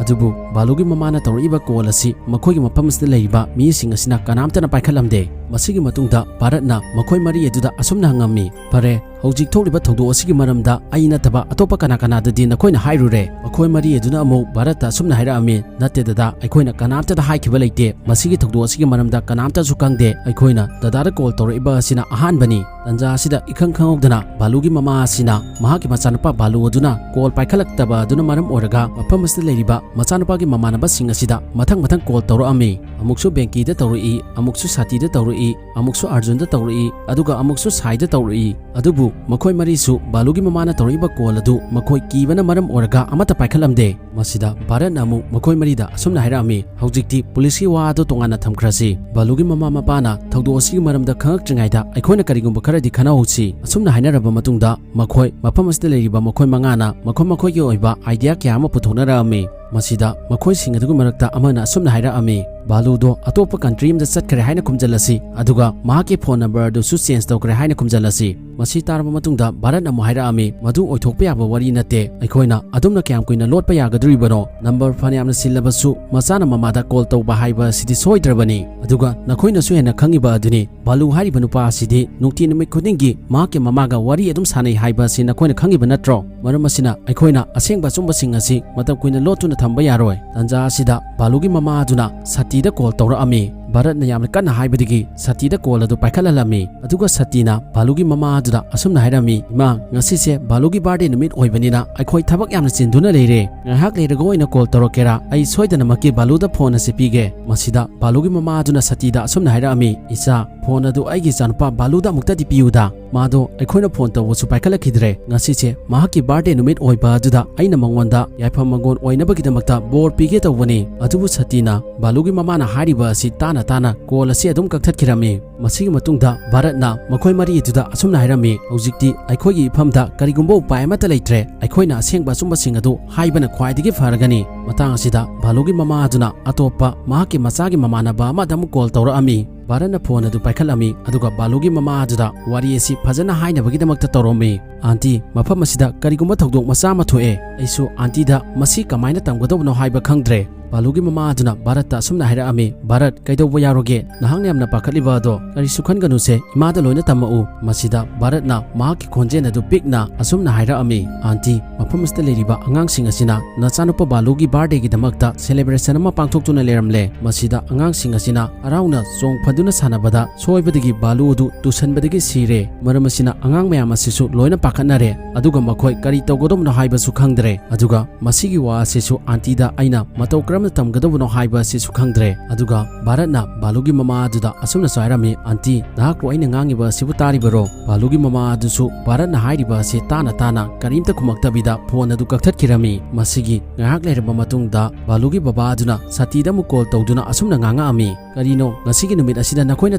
ꯑꯗꯨꯕꯨ ꯕꯥꯂꯨꯒꯤ ꯃꯃꯥꯅ ꯇꯧꯔꯛꯏꯕ ꯀꯣꯜ ꯑꯁꯤ ꯃꯈꯣꯏꯒꯤ ꯃꯐꯝ ꯑꯁꯤꯗ ꯂꯩꯔꯤꯕ ꯃꯤꯁꯤꯡ ꯑꯁꯤꯅ ꯀꯅꯥꯝꯇꯅ ꯄꯥꯏꯈꯠꯂꯝꯗꯦ꯫ ꯃꯁꯤꯒꯤ ꯃꯇꯨꯡꯗ ꯚꯥꯔꯠꯅ ꯃꯈꯣꯏ ꯃꯔꯤ ꯑꯗꯨꯗ ꯑꯁꯨꯝꯅ ꯍꯪꯉꯝꯃꯤ, "ꯐꯔꯦ, ꯍꯧꯖꯤꯛ ꯊꯣꯛꯂꯤꯕ ꯊꯧꯗꯣꯛ ꯑꯁꯤꯒꯤ ꯃꯔꯝꯗ ꯑꯩ ꯅꯠꯇꯕ ꯑꯇꯣꯞꯄ ꯀꯅꯥ ꯀꯅꯥꯗꯗꯤ ꯅꯈꯣꯏꯅ ꯍꯥꯏꯔꯨꯔꯦ?" ꯃꯈꯣꯏ ꯃꯔꯤ ꯑꯗꯨꯅ ꯑꯃꯨꯛ ꯚꯥꯔꯠꯇ ꯑꯁꯨꯝꯅ ꯍꯥꯏꯔꯛꯑꯝꯃꯤ, "ꯅꯠꯇꯦ ꯗꯗꯥ, ꯑꯩꯈꯣꯏꯅ ꯀꯅꯥꯝꯇꯗ ꯍꯥꯏꯈꯤꯕ ꯂꯩꯇꯦ꯫ ꯃꯁꯤꯒꯤ ꯊꯧꯗꯣꯛ ꯑꯁꯤꯒꯤ ꯃꯔꯝꯗ ꯀꯅꯥꯝꯇꯁꯨ ꯈꯪꯗꯦ꯫ ꯑꯩꯈꯣꯏꯅ ꯗꯗꯥꯗ ꯀꯣꯜ ꯇꯧꯔꯛꯏꯕ ꯑꯁꯤꯅ ꯑꯍꯥꯟꯕꯅꯤ"꯫ ꯇꯟꯖꯥ ꯑꯁꯤꯗ ꯏꯈꯪ ꯈꯪꯍꯧꯗꯅ ꯕꯥꯂꯨꯒꯤ ꯃꯃꯥ ꯑꯁꯤꯅ ꯃꯍꯥꯛꯀꯤ ꯃꯆꯥꯅꯨꯄꯥ ꯕꯥꯂꯨ ꯑꯗꯨꯅ ꯀꯣꯜ ꯄꯥꯏꯈꯠꯂꯛꯇꯕ ꯑꯗꯨꯅ ꯃꯔꯝ ꯑꯣꯏꯔꯒ ꯃꯐꯝ ꯑꯁꯤꯗ ꯂꯩꯔꯤꯕ ꯃꯆꯥꯅꯨꯄꯥꯒꯤ ꯃꯃꯥꯟꯅꯕꯁꯤꯡ ꯑꯁꯤꯗ ꯃꯊꯪ ꯃꯊꯪ ꯀꯣꯜ ꯇꯧꯔꯛꯑꯝꯃꯤ꯫ ꯑꯃꯨꯛꯁꯨ ꯕꯦꯡꯀꯤꯗ ꯇꯧꯔꯛꯏ, ꯑꯃꯨꯛꯁꯨ ꯁꯥꯇꯤꯗ ꯇꯧꯔꯛꯏ, ꯑꯃꯨꯛꯁꯨ ꯑꯥꯔꯖꯨꯟꯗ ꯇꯧꯔꯛꯏ, ꯑꯗꯨꯒ ꯑꯃꯨꯛꯁꯨ ꯁꯥꯏꯗ ꯇꯧꯔꯛꯏ꯫ ꯑꯗꯨꯕꯨ ꯃꯈꯣꯏ ꯃꯔꯤꯁꯨ ꯕꯥꯂꯨꯒꯤ ꯃꯃꯥꯅ ꯇꯧꯔꯛꯏꯕ ꯀꯣꯜ ꯑꯗꯨ ꯃꯈꯣꯏ ꯀꯤꯕꯅ ꯃꯔꯝ ꯑꯣꯏꯔꯒ ꯑꯃꯠꯇ ꯄꯥꯏꯈꯠꯂꯝꯗꯦ꯫ ꯃꯁꯤꯗ ꯚꯥꯔꯠꯅ ꯑꯃꯨꯛ ꯃꯈꯣꯏ ꯃꯔꯤꯗ ꯑꯁꯨꯝꯅ ꯍꯥꯏꯔꯛꯑꯝꯃꯤ, "ꯍꯧꯖꯤꯛꯇꯤ ꯄꯨꯂꯤꯁꯀꯤ ꯋꯥ ꯑꯗꯨ ꯇꯣꯉꯥꯟꯅ ꯊꯝꯈ꯭ꯔꯁꯤ꯫ ꯕꯥꯂꯨꯒꯤ ꯃꯃꯥ ꯃꯄꯥꯅ ꯊꯧꯗꯣꯛ ꯑꯁꯤꯒꯤ ꯃꯔꯝꯗ ꯈꯪꯉꯛꯇ꯭ꯔꯤꯉꯩꯗ ꯑꯩꯈꯣꯏꯅ ꯀꯔꯤꯒꯨꯝꯕ ꯈꯔꯗꯤ ꯈꯟꯅꯍꯧꯁꯤ"꯫ ꯑꯁꯨꯝꯅ ꯍꯥꯏꯅꯔꯕ ꯃꯇꯨꯡꯗ ꯃꯈꯣꯏ ꯃꯐꯝ ꯑꯁꯤꯗ ꯂꯩꯔꯤꯕ ꯃꯈꯣꯏ ꯃꯉꯥꯅ ꯃꯈꯣꯏ ꯃꯈꯣꯏꯒꯤ ꯑꯣꯏꯕ ꯑꯥꯏꯗꯤꯌꯥ ꯀꯌꯥ ꯑꯃ ꯄꯨꯊꯣꯛꯅꯔꯛꯑꯝꯃꯤ꯫ ꯃꯁꯤꯗ ꯃꯈꯣꯏꯁꯤꯡ ꯑꯗꯨꯒꯤ ꯃꯔꯛꯇ ꯑꯃꯅ ꯑꯁꯨꯝꯅ ꯍꯥꯏꯔꯛꯑꯝꯃꯤ, "ꯕꯥꯂꯨꯗꯣ ꯑꯇꯣꯞꯄ ꯀꯟꯇ꯭ꯔꯤ ꯑꯃꯗ ꯆꯠꯈ꯭ꯔꯦ ꯍꯥꯏꯅ ꯈꯨꯝꯖꯤꯜꯂꯁꯤ, ꯑꯗꯨꯒ ꯃꯍꯥꯛꯀꯤ ꯐꯣꯟ ꯅꯝꯕꯔ ꯑꯗꯨꯁꯨ ꯆꯦꯟꯖ ꯇꯧꯈ꯭ꯔꯦ ꯍꯥꯏꯅ ꯈꯨꯝꯖꯤꯜꯂꯁꯤ"꯫ ꯃꯁꯤ ꯇꯥꯔꯕ ꯃꯇꯨꯡꯗ ꯚꯥꯔꯠꯅ ꯑꯃꯨꯛ ꯍꯥꯏꯔꯛꯑꯝꯃꯤ, "ꯃꯗꯨ ꯑꯣꯏꯊꯣꯛꯄ ꯌꯥꯕ ꯋꯥꯔꯤ ꯅꯠꯇꯦ꯫ ꯑꯩꯈꯣꯏꯅ ꯑꯗꯨꯝꯅ ꯀꯌꯥꯝ ꯀꯨꯏꯅ ꯂꯣꯠꯄ ꯌꯥꯒꯗꯧꯔꯤꯕꯅꯣ? ꯅꯝꯕꯔ ꯐꯅꯌꯥꯝꯅ ꯁꯤꯜꯂꯕꯁꯨ ꯃꯆꯥꯅ ꯃꯃꯥꯗ ꯀꯣꯜ ꯇꯧꯕ ꯍꯥꯏꯕ ꯑꯁꯤꯗꯤ ꯁꯣꯏꯗ꯭ꯔꯕꯅꯤ꯫ ꯑꯗꯨꯒ ꯅꯈꯣꯏꯅꯁꯨ ꯍꯦꯟꯅ ꯈꯪꯉꯤꯕ ꯑꯗꯨꯅꯤ, ꯕꯥꯂꯨ ꯍꯥꯏꯔꯤꯕ ꯅꯨꯄꯥ ꯑꯁꯤꯗꯤ ꯅꯨꯡꯇꯤ ꯅꯨꯃꯤꯠ ꯈꯨꯗꯤꯡꯒꯤ ꯃꯍꯥꯛꯀꯤ ꯃꯃꯥꯒ ꯋꯥꯔꯤ ꯑꯗꯨꯝ ꯁꯥꯟꯅꯩ ꯍꯥꯏꯕ ꯑꯁꯤ ꯅꯈꯣꯏꯅ ꯈꯪꯉꯤꯕ ꯅꯠꯇ꯭ꯔꯣ? ꯃꯔꯝ ꯑꯁꯤꯅ ꯑꯩꯈꯣꯏꯅ ꯑꯁꯦꯡꯕ ꯑꯆꯨꯝꯕꯁꯤꯡ ꯑꯁꯤ ꯃꯇꯝ ꯀꯨꯏꯅ ꯂꯣꯠꯇꯨꯅ ꯊꯝꯕ ꯌꯥꯔꯣꯏ"꯫ ꯇꯥꯟꯖꯥ ꯑꯁꯤꯗ ꯕꯥꯂꯨꯒꯤ ꯃꯃꯥ ꯑꯗꯨꯅ ꯁꯥꯇꯤꯗ ꯀꯣꯜ ꯇꯧꯔꯛꯑꯝꯃꯤ꯫ ꯚꯥꯔꯠꯅ ꯌꯥꯝꯅ ꯀꯟꯅ ꯍꯥꯏꯕꯗꯒꯤ ꯁꯇꯤꯗ ꯀꯣꯜ ꯑꯗꯨ ꯄꯥꯏꯈꯠꯍꯜꯂꯝꯃꯤ꯫ ꯑꯗꯨꯒ ꯁꯇꯤꯅ ꯚꯥꯂꯨꯒꯤ ꯃꯃꯥ ꯑꯗꯨꯗ ꯑꯁꯨꯝꯅ ꯍꯥꯏꯔꯝꯃꯤ, "ꯏꯃꯥ, ꯉꯁꯤꯁꯦ ꯚꯥꯂꯨꯒꯤ ꯕꯥꯔꯗꯦ ꯅꯨꯃꯤꯠ ꯑꯣꯏꯕꯅꯤꯅ ꯑꯩꯈꯣꯏ ꯊꯕꯛ ꯌꯥꯝꯅ ꯆꯤꯟꯗꯨꯅ ꯂꯩꯔꯦ꯫ ꯉꯥꯏꯍꯥꯛ ꯂꯩꯔꯒ ꯑꯣꯏꯅ ꯀꯣꯜ ꯇꯧꯔꯛꯀꯦꯔꯥ? ꯑꯩ ꯁꯣꯏꯗꯅꯃꯛꯀꯤ ꯚꯥꯂꯨꯗ ꯐꯣꯟ ꯑꯁꯤ ꯄꯤꯒꯦ꯫" ꯃꯁꯤꯗ ꯚꯥꯂꯨꯒꯤ ꯃꯃꯥ ꯑꯗꯨꯅ ꯁꯇꯤꯗ ꯑꯁꯨꯝꯅ ꯍꯥꯏꯔꯛꯑꯝꯃꯤ, "ꯏꯆꯥ, ꯐꯣꯟ ꯑꯗꯨ ꯑꯩꯒꯤ ꯏꯆꯥꯅꯨꯄꯥ ꯚꯥꯂꯨꯗ ꯑꯃꯨꯛꯇꯗꯤ ꯄꯤꯌꯨꯗ꯫ ꯃꯥꯗꯣ ꯑꯩꯈꯣꯏꯅ ꯐꯣꯟ ꯇꯧꯕꯁꯨ ꯄꯥꯏꯈꯠꯂꯛꯈꯤꯗ꯭ꯔꯦ꯫ ꯉꯁꯤꯁꯦ ꯃꯍꯥꯛꯀꯤ ꯕꯥꯔꯗꯦ ꯅꯨꯃꯤꯠ ꯑꯣꯏꯕ ꯑꯗꯨꯗ ꯑꯩꯅ ꯃꯉꯣꯟꯗ ꯌꯥꯏꯐ ꯃꯪꯒꯣꯟ ꯑꯣꯏꯅꯕꯒꯤꯗꯃꯛꯇ ꯕꯣꯔ ꯄꯤꯒꯦ ꯇꯧꯕꯅꯤ꯫" ꯑꯗꯨꯕꯨ ꯁꯇꯤꯅ ꯚꯥꯂꯨꯒꯤ ꯃꯃꯥꯅ ꯍꯥꯏꯔꯤꯕ ꯑꯁꯤ ꯇꯥꯅ ꯇꯥꯅ ꯀꯣꯜ ꯑꯁꯤ ꯑꯗꯨꯝ ꯀꯛꯊꯠꯈꯤꯔꯝꯃꯤ꯫ ꯃꯁꯤꯒꯤ ꯃꯇꯨꯡꯗ ꯚꯥꯔꯠꯅ ꯃꯈꯣꯏ ꯃꯔꯤ ꯑꯗꯨꯗ ꯑꯁꯨꯝꯅ ꯍꯥꯏꯔꯝꯃꯤ, "ꯍꯧꯖꯤꯛꯇꯤ ꯑꯩꯈꯣꯏꯒꯤ ꯏꯐꯝꯗ ꯀꯔꯤꯒꯨꯝꯕ ꯎꯄꯥꯏ ꯑꯃꯠꯇ ꯂꯩꯇ꯭ꯔꯦ꯫ ꯑꯩꯈꯣꯏꯅ ꯑꯁꯦꯡꯕ ꯑꯆꯨꯝꯕꯁꯤꯡ ꯑꯗꯨ ꯍꯥꯏꯕꯅ ꯈ꯭ꯋꯥꯏꯗꯒꯤ ꯐꯔꯒꯅꯤ꯫" ꯃꯇꯥꯡ ꯑꯁꯤꯗ ꯚꯥꯂꯨꯒꯤ ꯃꯃꯥ ꯑꯗꯨꯅ ꯑꯇꯣꯞꯄ ꯃꯍꯥꯛꯀꯤ ꯃꯆꯥꯒꯤ ꯃꯃꯥꯟꯅꯕ ꯑꯃꯗ ꯑꯃꯨꯛ ꯀꯣꯜ ꯇꯧꯔꯛꯑꯝꯃꯤ꯫ ꯚꯥꯔꯠꯅ ꯐꯣꯟ ꯑꯗꯨ ꯄꯥꯏꯈꯠꯂꯝꯃꯤ, ꯑꯗꯨꯒ ꯚꯥꯂꯨꯒꯤ ꯃꯃꯥ ꯑꯗꯨꯗ ꯋꯥꯔꯤ ꯑꯁꯤ ꯐꯖꯅ ꯍꯥꯏꯅꯕꯒꯤꯗꯃꯛꯇ ꯇꯧꯔꯝꯃꯤ꯫ "ꯑꯥꯟꯇꯤ, ꯃꯐꯝ ꯑꯁꯤꯗ ꯀꯔꯤꯒꯨꯝꯕ ꯊꯧꯗꯣꯛ ꯃꯆꯥ ꯑꯃ ꯊꯣꯛꯑꯦ꯫ ꯑꯩꯁꯨ ꯑꯥꯟꯇꯤꯗ ꯃꯁꯤ ꯀꯃꯥꯏꯅ ꯇꯝꯒꯗꯧꯕꯅꯣ ꯍꯥꯏꯕ ꯈꯪꯗ꯭ꯔꯦ꯫" ꯚꯥꯂꯨꯒꯤ ꯃꯃꯥ ꯑꯗꯨꯅ ꯚꯥꯔꯠꯇ ꯑꯁꯨꯝꯅ ꯍꯥꯏꯔꯛꯑꯝꯃꯤ, "ꯚꯥꯔꯠ, ꯀꯩꯗꯧꯕ ꯌꯥꯎꯔꯒꯦ? ꯅꯍꯥꯛꯅ ꯌꯥꯝꯅ ꯄꯥꯈꯠꯂꯤꯕ ꯑꯗꯣ ꯀꯔꯤꯁꯨ ꯈꯟꯒꯅꯨꯁꯦ, ꯏꯃꯥꯗ ꯂꯣꯏꯅ ꯇꯝꯃꯛꯎ꯫" ꯃꯁꯤꯗ ꯚꯥꯔꯠꯅ ꯃꯍꯥꯛꯀꯤ ꯈꯣꯟꯖꯦꯜ ꯑꯗꯨ ꯄꯤꯛꯅ ꯑꯁꯨꯝꯅ ꯍꯥꯏꯔꯛꯑꯝꯃꯤ, "ꯑꯥꯟꯇꯤ, ꯃꯐꯝ ꯑꯁꯤꯗ ꯂꯩꯔꯤꯕ ꯑꯉꯥꯡꯁꯤꯡ ꯑꯁꯤꯅ ꯅꯆꯥꯅꯨꯄꯥ ꯕꯥꯂꯨꯒꯤ ꯕꯥꯔꯗꯦꯒꯤꯗꯃꯛꯇ ꯁꯦꯂꯦꯕ꯭ꯔꯦꯁꯟ ꯑꯃ ꯄꯥꯡꯊꯣꯛꯇꯨꯅ ꯂꯩꯔꯝꯂꯦ꯫ ꯃꯁꯤꯗ ꯑꯉꯥꯡꯁꯤꯡ ꯑꯁꯤꯅ ꯍꯔꯥꯎꯅ ꯆꯣꯡ ꯐꯟꯗꯨꯅ ꯁꯥꯟꯅꯕꯗ ꯁꯣꯏꯕꯗꯒꯤ ꯕꯥꯂꯨ ꯑꯗꯨ ꯇꯨꯁꯟꯕꯗꯒꯤ ꯁꯤꯔꯦ꯫ ꯃꯔꯝ ꯑꯁꯤꯅ ꯑꯉꯥꯡ ꯃꯌꯥꯝ ꯑꯁꯤꯁꯨ ꯂꯣꯏꯅ ꯄꯥꯈꯠꯅꯔꯦ, ꯑꯗꯨꯒ ꯃꯈꯣꯏ ꯀꯔꯤ ꯇꯧꯒꯗꯧꯕꯅꯣ ꯍꯥꯏꯕꯁꯨ ꯈꯪꯗ꯭ꯔꯦ꯫ ꯑꯗꯨꯒ ꯃꯁꯤꯒꯤ ꯋꯥ ꯑꯁꯤꯁꯨ ꯑꯥꯟꯇꯤꯗ ꯑꯩꯅ ꯃꯇꯧ ꯀꯔꯝꯅ ꯇꯝꯒꯗꯧꯕꯅꯣ ꯍꯥꯏꯕ ꯑꯁꯤꯁꯨ ꯈꯪꯗ꯭ꯔꯦ꯫" ꯑꯗꯨꯒ ꯚꯥꯔꯠꯅ ꯕꯥꯂꯨꯒꯤ ꯃꯃꯥ ꯑꯗꯨꯗ ꯑꯁꯨꯝꯅꯁꯨ ꯍꯥꯏꯔꯝꯃꯤ, "ꯑꯥꯟꯇꯤ, ꯅꯍꯥꯛꯄꯨ ꯑꯩꯅ ꯉꯥꯡꯉꯤꯕ ꯑꯁꯤꯕꯨ ꯇꯥꯔꯤꯕꯔꯣ?" ꯕꯥꯂꯨꯒꯤ ꯃꯃꯥ ꯑꯗꯨꯁꯨ ꯚꯥꯔꯠꯅ ꯍꯥꯏꯔꯤꯕ ꯑꯁꯤ ꯇꯥꯅ ꯇꯥꯅ ꯀꯔꯤꯝꯇ ꯈꯨꯝꯃꯛꯇꯕꯤꯗ ꯐꯣꯟ ꯑꯗꯨ ꯀꯛꯊꯠꯈꯤꯔꯝꯃꯤ꯫ ꯃꯁꯤꯒꯤ ꯉꯥꯏꯍꯥꯛ ꯂꯩꯔꯕ ꯃꯇꯨꯡꯗ ꯕꯥꯂꯨꯒꯤ ꯕꯕꯥ ꯑꯗꯨꯅ ꯁꯇꯤꯗ ꯑꯃꯨꯛ ꯀꯣꯜ ꯇꯧꯗꯨꯅ ꯑꯁꯨꯝꯅ ꯉꯥꯡꯉꯛꯑꯝꯃꯤ, "ꯀꯔꯤꯅꯣ ꯉꯁꯤꯒꯤ ꯅꯨꯃꯤꯠ ꯑꯁꯤꯗ ꯅꯈꯣꯏꯅ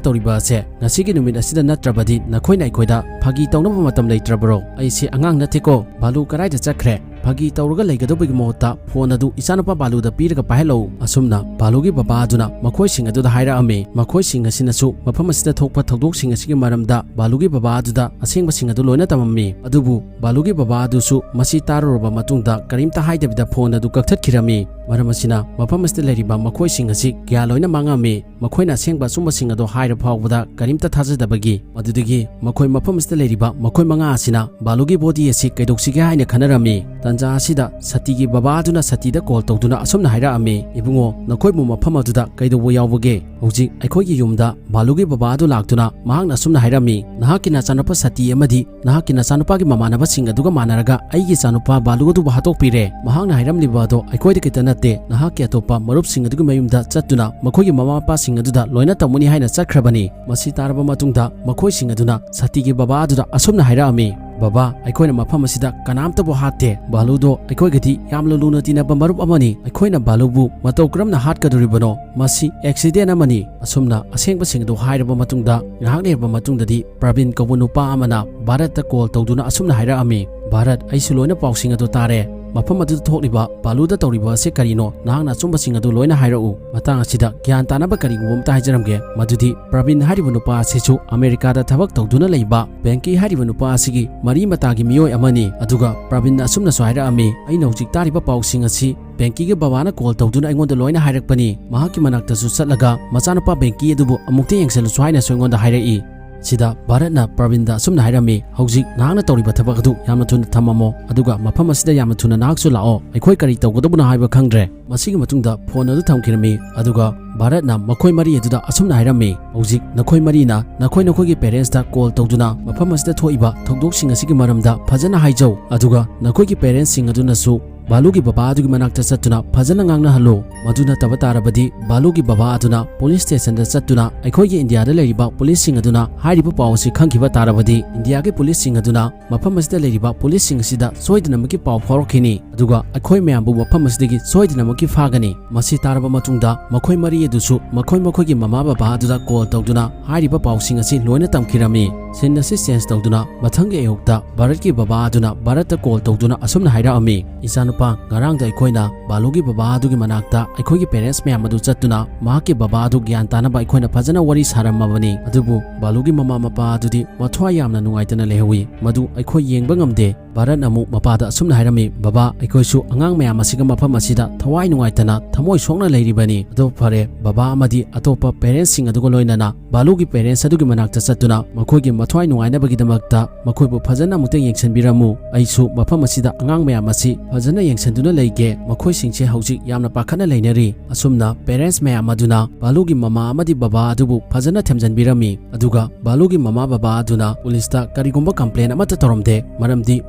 ꯇꯧꯔꯤꯕ ꯑꯁꯦ? ꯉꯁꯤꯒꯤ ꯅꯨꯃꯤꯠ ꯑꯁꯤꯗ ꯅꯠꯇ꯭ꯔꯕꯗꯤ ꯅꯈꯣꯏꯅ ꯑꯩꯈꯣꯏꯗ ꯐꯥꯒꯤ ꯇꯧꯅꯕ ꯃꯇꯝ ꯂꯩꯇ꯭ꯔꯕ꯭ꯔꯣ? ꯑꯩꯁꯦ ꯑꯉꯥꯡ ꯅꯠꯇꯦꯀꯣ꯫ ꯕꯥꯂꯨ ꯀꯗꯥꯏꯗ ꯆꯠꯈ꯭ꯔꯦ? ꯐꯥꯒꯤ ꯇꯧꯔꯒ ꯂꯩꯒꯗꯧꯕꯒꯤ ꯃꯍꯨꯠꯇ ꯐꯣꯟ ꯑꯗꯨ ꯏꯆꯥꯅꯨꯄꯥ ꯕꯥꯂꯨꯗ ꯄꯤꯔꯒ ꯄꯥꯏꯍꯜꯂꯛꯎ꯫" ꯑꯁꯨꯝꯅ ꯕꯥꯂꯨꯒꯤ ꯕꯕꯥ ꯑꯗꯨꯅ ꯃꯈꯣꯏꯁꯤꯡ ꯑꯗꯨꯗ ꯍꯥꯏꯔꯛꯑꯝꯃꯤ꯫ ꯃꯈꯣꯏꯁꯤꯡ ꯑꯁꯤꯅꯁꯨ ꯃꯐꯝ ꯑꯁꯤꯗ ꯊꯣꯛꯄ ꯊꯧꯗꯣꯛꯁꯤꯡ ꯑꯁꯤꯒꯤ ꯃꯔꯝꯗ ꯕꯥꯂꯨꯒꯤ ꯕꯕꯥ ꯑꯗꯨꯗ ꯑꯁꯦꯡꯕꯁꯤꯡ ꯑꯗꯨ ꯂꯣꯏꯅ ꯇꯝꯃꯝꯃꯤ꯫ ꯑꯗꯨꯕꯨ ꯕꯥꯂꯨꯒꯤ ꯕꯕꯥ ꯑꯗꯨꯁꯨ ꯃꯁꯤ ꯇꯥꯔꯨꯔꯕ ꯃꯇꯨꯡꯗ ꯀꯔꯤꯝꯇ ꯍꯥꯏꯗꯕꯤꯗ ꯐꯣꯟ ꯑꯗꯨ ꯀꯛꯊꯠꯈꯤꯔꯝꯃꯤ꯫ ꯃꯔꯝ ꯑꯁꯤꯅ ꯃꯐꯝ ꯑꯁꯤꯗ ꯂꯩꯔꯤꯕ ꯃꯈꯣꯏꯁꯤꯡ ꯑꯁꯤ ꯒ꯭ꯌꯥꯟ ꯂꯣꯏꯅ ꯃꯥꯡꯉꯝꯃꯤ꯫ ꯃꯈꯣꯏꯅ ꯑꯁꯦꯡꯕ ꯑꯆꯨꯝꯕꯁꯤꯡ ꯑꯗꯨ ꯍꯥꯏꯔ ꯐꯥꯎꯕꯗ ꯀꯔꯤꯝꯇ ꯊꯥꯖꯗꯕꯒꯤ꯫ ꯃꯗꯨꯗꯒꯤ ꯃꯈꯣꯏ ꯃꯐꯝ ꯑꯁꯤꯗ ꯂꯩꯔꯤꯕ ꯃꯈꯣꯏ ꯃꯉꯥ ꯑꯁꯤꯅ ꯕꯥꯂꯨꯒꯤ ꯕꯣꯗꯤ ꯑꯁꯤ ꯀꯩꯗꯧꯁꯤꯒꯦ ꯍꯥꯏꯅ ꯈꯟꯅꯔꯝꯃꯤ꯫ ꯇꯟꯖꯥ ꯑꯁꯤꯗ ꯁꯇꯤꯒꯤ ꯕꯕꯥ ꯑꯗꯨꯅ ꯁꯇꯤꯗ ꯀꯣꯜ ꯇꯧꯗꯨꯅ ꯑꯁꯨꯝꯅ ꯍꯥꯏꯔꯛꯑꯝꯃꯤ, "ꯏꯕꯨꯡꯉꯣ, ꯅꯈꯣꯏꯕꯨ ꯃꯐꯝ ꯑꯗꯨꯗ ꯀꯩꯗꯧꯕ ꯌꯥꯎꯕꯒꯦ? ꯍꯧꯖꯤꯛ ꯑꯩꯈꯣꯏꯒꯤ ꯌꯨꯝꯗ ꯕꯥꯂꯨꯒꯤ ꯕꯕꯥ ꯑꯗꯨ ꯂꯥꯛꯇꯨꯅ ꯃꯍꯥꯛꯅ ꯑꯁꯨꯝꯅ ꯍꯥꯏꯔꯝꯃꯤ, ꯅꯍꯥꯛꯀꯤ ꯅꯆꯥꯅꯨꯄꯥ ꯁꯇꯤ ꯑꯃꯗꯤ ꯅꯍꯥꯛꯀꯤ ꯅꯆꯥꯅꯨꯄꯥꯒꯤ ꯃꯃꯥꯟꯅꯕꯁꯤꯡ ꯑꯗꯨꯒ ꯃꯥꯟꯅꯔꯒ ꯑꯩꯒꯤ ꯏꯆꯥꯅꯨꯄꯥ ꯕꯥꯂꯨ ꯑꯗꯨꯕꯨ ꯍꯥꯠꯇꯣꯛꯄꯤꯔꯦ꯫ ꯃꯍꯥꯛꯅ ꯍꯥꯏꯔꯝꯂꯤꯕ ꯑꯗꯣ ꯑꯩꯈꯣꯏꯗ ꯈꯤꯇ ꯅꯠꯇꯦ, ꯅꯍꯥꯛꯀꯤ ꯑꯇꯣꯞꯄ ꯃꯔꯨꯞꯁꯤꯡ ꯑꯗꯨꯒꯤ ꯃꯌꯨꯝꯗ ꯆꯠꯇꯨꯅ ꯃꯈꯣꯏꯒꯤ ꯃꯃꯥ ꯃꯄꯥꯁꯤꯡ ꯑꯗꯨꯗ ꯂꯣꯏꯅ ꯇꯝꯒꯅꯤ" ꯍꯥꯏꯅ ꯆꯠꯈ꯭ꯔꯕꯅꯤ꯫ ꯃꯁꯤ ꯇꯥꯔꯕ ꯃꯇꯨꯡꯗ ꯃꯈꯣꯏꯁꯤꯡ ꯑꯗꯨꯅ ꯁꯇꯤꯒꯤ ꯕꯕꯥ ꯑꯗꯨꯗ ꯑꯁꯨꯝꯅ ꯍꯥꯏꯔꯛꯑꯝꯃꯤ, "ꯕꯕꯥ, ꯑꯩꯈꯣꯏꯅ ꯃꯐꯝ ꯑꯁꯤꯗ ꯀꯅꯥꯝꯇꯕꯨ ꯍꯥꯠꯇꯦ꯫ ꯕꯥꯂꯨꯗꯣ ꯑꯩꯈꯣꯏꯒꯗꯤ ꯌꯥꯝꯅ ꯂꯨꯅ ꯇꯤꯟꯅꯕ ꯃꯔꯨꯞ ꯑꯃꯅꯤ꯫ ꯑꯩꯈꯣꯏꯅ ꯕꯥꯂꯨꯕꯨ ꯃꯇꯧ ꯀꯔꯝꯅ ꯍꯥꯠꯀꯗꯧꯔꯤꯕꯅꯣ? ꯃꯁꯤ ꯑꯦꯛꯁꯤꯗꯦꯟ ꯑꯃꯅꯤ"꯫ ꯑꯁꯨꯝꯅ ꯑꯁꯦꯡꯕꯁꯤꯡ ꯑꯗꯨ ꯍꯥꯏꯔꯕ ꯃꯇꯨꯡꯗ, ꯉꯥꯏꯍꯥꯛ ꯂꯩꯔꯕ ꯃꯇꯨꯡꯗꯗꯤ ꯄ꯭ꯔꯕꯤꯟ ꯀꯧꯕ ꯅꯨꯄꯥ ꯑꯃꯅ ꯚꯥꯔꯠꯇ ꯀꯣꯜ ꯇꯧꯗꯨꯅ ꯑꯁꯨꯝꯅ ꯍꯥꯏꯔꯛꯑꯝꯃꯤ, "ꯚꯥꯔꯠ, ꯑꯩꯁꯨ ꯂꯣꯏꯅ ꯄꯥꯎꯁꯤꯡ ꯑꯗꯨ ꯇꯥꯔꯦ꯫ ꯃꯐꯝ ꯑꯗꯨꯗ ꯊꯣꯛꯂꯤꯕ ꯕꯥꯂꯨꯗ ꯇꯧꯔꯤꯕ ꯑꯁꯤ ꯀꯔꯤꯅꯣ? ꯅꯍꯥꯛꯅ ꯑꯆꯨꯝꯕꯁꯤꯡ ꯑꯗꯨ ꯂꯣꯏꯅ ꯍꯥꯏꯔꯛꯎ꯫ ꯃꯇꯥꯡ ꯑꯁꯤꯗ ꯒ꯭ꯌꯥꯟ ꯇꯥꯅꯕ ꯀꯔꯤꯒꯨꯝꯕ ꯑꯃꯇ ꯍꯥꯏꯖꯔꯝꯒꯦ, ꯃꯗꯨꯗꯤ ꯄ꯭ꯔꯕꯤꯟ ꯍꯥꯏꯔꯤꯕ ꯅꯨꯄꯥ ꯑꯁꯤꯁꯨ ꯑꯃꯦꯔꯤꯀꯥꯗ ꯊꯕꯛ ꯇꯧꯗꯨꯅ ꯂꯩꯕ ꯕꯦꯡꯀꯤ ꯍꯥꯏꯔꯤꯕ ꯅꯨꯄꯥ ꯑꯁꯤꯒꯤ ꯃꯔꯤ ꯃꯇꯥꯒꯤ ꯃꯤꯑꯣꯏ ꯑꯃꯅꯤ"꯫ ꯑꯗꯨꯒ ꯄ꯭ꯔꯕꯤꯟꯅ ꯑꯁꯨꯝꯅꯁꯨ ꯍꯥꯏꯔꯛꯑꯝꯃꯤ, "ꯑꯩꯅ ꯍꯧꯖꯤꯛ ꯇꯥꯔꯤꯕ ꯄꯥꯎꯁꯤꯡ ꯑꯁꯤ ꯕꯦꯡꯀꯤꯒꯤ ꯕꯕꯥꯅ ꯀꯣꯜ ꯇꯧꯗꯨꯅ ꯑꯩꯉꯣꯟꯗ ꯂꯣꯏꯅ ꯍꯥꯏꯔꯛꯄꯅꯤ꯫ ꯃꯍꯥꯛꯀꯤ ꯃꯅꯥꯛꯇꯁꯨ ꯆꯠꯂꯒ ꯃꯆꯥꯅꯨꯄꯥ ꯕꯦꯡꯀꯤ ꯑꯗꯨꯕꯨ ꯑꯃꯨꯛꯇ ꯌꯦꯡꯁꯤꯜꯂꯨꯁꯨ ꯍꯥꯏꯅꯁꯨ ꯑꯩꯉꯣꯟꯗ ꯍꯥꯏꯔꯛꯏ"꯫ ꯁꯤꯗ ꯚꯥꯔꯠꯅ ꯄ꯭ꯔꯕꯤꯟꯗ ꯑꯁꯨꯝꯅ ꯍꯥꯏꯔꯝꯃꯤ, "ꯍꯧꯖꯤꯛ ꯅꯍꯥꯛꯅ ꯇꯧꯔꯤꯕ ꯊꯕꯛ ꯑꯗꯨ ꯌꯥꯝꯅ ꯊꯨꯅ ꯊꯝꯃꯝꯃꯣ, ꯑꯗꯨꯒ ꯃꯐꯝ ꯑꯁꯤꯗ ꯌꯥꯝꯅ ꯊꯨꯅ ꯅꯍꯥꯛꯁꯨ ꯂꯥꯛꯑꯣ꯫ ꯑꯩꯈꯣꯏ ꯀꯔꯤ ꯇꯧꯒꯗꯕꯅꯣ ꯍꯥꯏꯕ ꯈꯪꯗ꯭ꯔꯦ"꯫ ꯃꯁꯤꯒꯤ ꯃꯇꯨꯡꯗ ꯐꯣꯟ ꯑꯗꯨ ꯊꯝꯈꯤꯔꯝꯃꯤ꯫ ꯑꯗꯨꯒ ꯚꯥꯔꯠꯅ ꯃꯈꯣꯏ ꯃꯔꯤ ꯑꯗꯨꯗ ꯑꯁꯨꯝꯅ ꯍꯥꯏꯔꯝꯃꯤ, "ꯍꯧꯖꯤꯛ ꯅꯈꯣꯏ ꯃꯔꯤꯅ ꯅꯈꯣꯏ ꯅꯈꯣꯏꯒꯤ ꯄꯦꯔꯦꯟꯁꯇ ꯀꯣꯜ ꯇꯧꯗꯨꯅ ꯃꯐꯝ ꯑꯁꯤꯗ ꯊꯣꯛꯏꯕ ꯊꯧꯗꯣꯛꯁꯤꯡ ꯑꯁꯤꯒꯤ ꯃꯔꯝꯗ ꯐꯖꯅ ꯍꯥꯏꯖꯧ꯫ ꯑꯗꯨꯒ ꯅꯈꯣꯏꯒꯤ ꯄꯦꯔꯦꯟꯁꯁꯤꯡ ꯑꯗꯨꯅꯁꯨ ꯕꯥꯂꯨꯒꯤ ꯕꯕꯥ ꯑꯗꯨꯒꯤ ꯃꯅꯥꯛꯇ ꯆꯠꯇꯨꯅ ꯐꯖꯅ ꯉꯥꯡꯅꯍꯜꯂꯨ꯫ ꯃꯗꯨ ꯅꯠꯇꯕ ꯇꯥꯔꯕꯗꯤ ꯕꯥꯂꯨꯒꯤ ꯕꯕꯥ ꯑꯗꯨꯅ ꯄꯨꯂꯤꯁ ꯁ꯭ꯇꯦꯁꯟꯗ ꯆꯠꯇꯨꯅ ꯑꯩꯈꯣꯏꯒꯤ ꯏꯟꯗꯤꯌꯥꯗ ꯂꯩꯔꯤꯕ ꯄꯨꯂꯤꯁꯁꯤꯡ ꯑꯗꯨꯅ ꯍꯥꯏꯔꯤꯕ ꯄꯥꯎ ꯑꯁꯤ ꯈꯪꯈꯤꯕ ꯇꯥꯔꯕꯗꯤ ꯏꯟꯗꯤꯌꯥꯒꯤ ꯄꯨꯂꯤꯁꯁꯤꯡ ꯑꯗꯨꯅ ꯃꯐꯝ ꯑꯁꯤꯗ ꯂꯩꯔꯤꯕ ꯄꯨꯂꯤꯁꯁꯤꯡ ꯑꯁꯤꯗ ꯁꯣꯏꯗꯅꯃꯛꯀꯤ ꯄꯥꯎ ꯐꯥꯎꯔꯛꯈꯤꯅꯤ꯫ ꯑꯗꯨꯒ ꯑꯩꯈꯣꯏ ꯃꯌꯥꯝꯕꯨ ꯃꯐꯝ ꯑꯁꯤꯗꯒꯤ ꯁꯣꯏꯗꯅꯃꯛꯀꯤ ꯐꯥꯒꯅꯤ"꯫ ꯃꯁꯤ ꯇꯥꯔꯕ ꯃꯇꯨꯡꯗ ꯃꯈꯣꯏ ꯃꯔꯤ ꯑꯗꯨꯁꯨ ꯃꯈꯣꯏ ꯃꯈꯣꯏꯒꯤ ꯃꯃꯥ ꯕꯕꯥ ꯑꯗꯨꯗ ꯀꯣꯜ ꯇꯧꯗꯨꯅ ꯍꯥꯏꯔꯤꯕ ꯄꯥꯎꯁꯤꯡ ꯑꯁꯤ ꯂꯣꯏꯅ ꯇꯝꯈꯤꯔꯝꯃꯤ꯫ ꯁꯤꯟ ꯑꯁꯤ ꯆꯦꯟꯖ ꯇꯧꯗꯨꯅ ꯃꯊꯪꯒꯤ ꯑꯌꯨꯛꯇ ꯚꯥꯔꯠꯀꯤ ꯕꯕꯥ ꯑꯗꯨꯅ ꯚꯥꯔꯠꯇ ꯀꯣꯜ ꯇꯧꯗꯨꯅ ꯑꯁꯨꯝꯅ ꯍꯥꯏꯔꯛꯑꯝꯃꯤ, "ꯏꯆꯥꯅꯨꯄꯥ, ꯉꯔꯥꯡꯗ ꯑꯩꯈꯣꯏꯅ ꯕꯥꯂꯨꯒꯤ ꯕꯕꯥ ꯑꯗꯨꯒꯤ ꯃꯅꯥꯛꯇ ꯑꯩꯈꯣꯏꯒꯤ ꯄꯦꯔꯦꯟꯁ ꯃꯌꯥꯝ ꯑꯗꯨ ꯆꯠꯇꯨꯅ ꯃꯍꯥꯛꯀꯤ ꯕꯕꯥ ꯑꯗꯨ ꯒ꯭ꯌꯥꯟ ꯇꯥꯅꯕ ꯑꯩꯈꯣꯏꯅ ꯐꯖꯅ ꯋꯥꯔꯤ ꯁꯥꯔꯝꯃꯕꯅꯤ꯫ ꯑꯗꯨꯕꯨ ꯕꯥꯂꯨꯒꯤ ꯃꯃꯥ ꯃꯄꯥ ꯑꯗꯨꯗꯤ ꯃꯊ꯭ꯋꯥꯏ ꯌꯥꯝꯅ ꯅꯨꯡꯉꯥꯏꯇꯅ ꯂꯩꯍꯧꯏ꯫ ꯃꯗꯨ ꯑꯩꯈꯣꯏ ꯌꯦꯡꯕ ꯉꯝꯗꯦ"꯫ ꯚꯥꯔꯠꯅ ꯑꯃꯨꯛ ꯃꯄꯥꯗ ꯑꯁꯨꯝꯅ ꯍꯥꯏꯔꯝꯃꯤ, "ꯕꯕꯥ, ꯑꯩꯈꯣꯏꯁꯨ ꯑꯉꯥꯡ ꯃꯌꯥꯝ ꯑꯁꯤꯒ ꯃꯐꯝ ꯑꯁꯤꯗ ꯊꯋꯥꯏ ꯅꯨꯡꯉꯥꯏꯇꯅ, ꯊꯃꯣꯏ ꯁꯣꯛꯅ ꯂꯩꯔꯤꯕꯅꯤ꯫ ꯑꯗꯣ ꯐꯔꯦ, ꯕꯕꯥ ꯑꯃꯗꯤ ꯑꯇꯣꯞꯄ parents ꯁꯤꯡ ꯑꯗꯨꯒ ꯂꯣꯏꯅꯅ ꯕꯥꯂꯨꯒꯤ parents ꯑꯗꯨꯒꯤ ꯃꯅꯥꯛꯇ ꯆꯠꯇꯨꯅ ꯃꯈꯣꯏꯒꯤ ꯃꯊ꯭ꯋꯥꯏ ꯅꯨꯡꯉꯥꯏꯅꯕꯒꯤꯗꯃꯛꯇ ꯃꯈꯣꯏꯕꯨ ꯐꯖꯅ ꯑꯃꯨꯛꯇ ꯌꯦꯡꯁꯤꯟꯕꯤꯔꯝꯃꯨ꯫ ꯑꯩꯁꯨ ꯃꯐꯝ ꯑꯁꯤꯗ ꯑꯉꯥꯡ ꯃꯌꯥꯝ ꯑꯁꯤ ꯐꯖꯅ ꯌꯦꯡꯁꯤꯟꯗꯨꯅ ꯂꯩꯒꯦ꯫ ꯃꯈꯣꯏꯁꯤꯡꯁꯦ ꯍꯧꯖꯤꯛ ꯌꯥꯝꯅ ꯄꯥꯈꯠꯅ ꯂꯩꯅꯔꯤ꯫" ꯑꯁꯨꯝꯅ parents ꯃꯌꯥꯝ ꯑꯗꯨꯅ ꯕꯥꯂꯨꯒꯤ ꯃꯃꯥ ꯑꯃꯗꯤ ꯕꯕꯥ ꯑꯗꯨꯕꯨ ꯐꯖꯅ ꯊꯦꯝꯖꯤꯟꯕꯤꯔꯝꯃꯤ꯫ ꯑꯗꯨꯒ ꯕꯥꯂꯨꯒꯤ ꯃꯃꯥ ꯕꯕꯥ ꯑꯗꯨꯅ ꯄꯨꯂꯤꯁꯇ ꯀꯔꯤꯒꯨꯝꯕ complain ꯑꯃꯠꯇ ꯇꯧꯔꯝꯗꯦ, ꯃꯔꯝꯗꯤ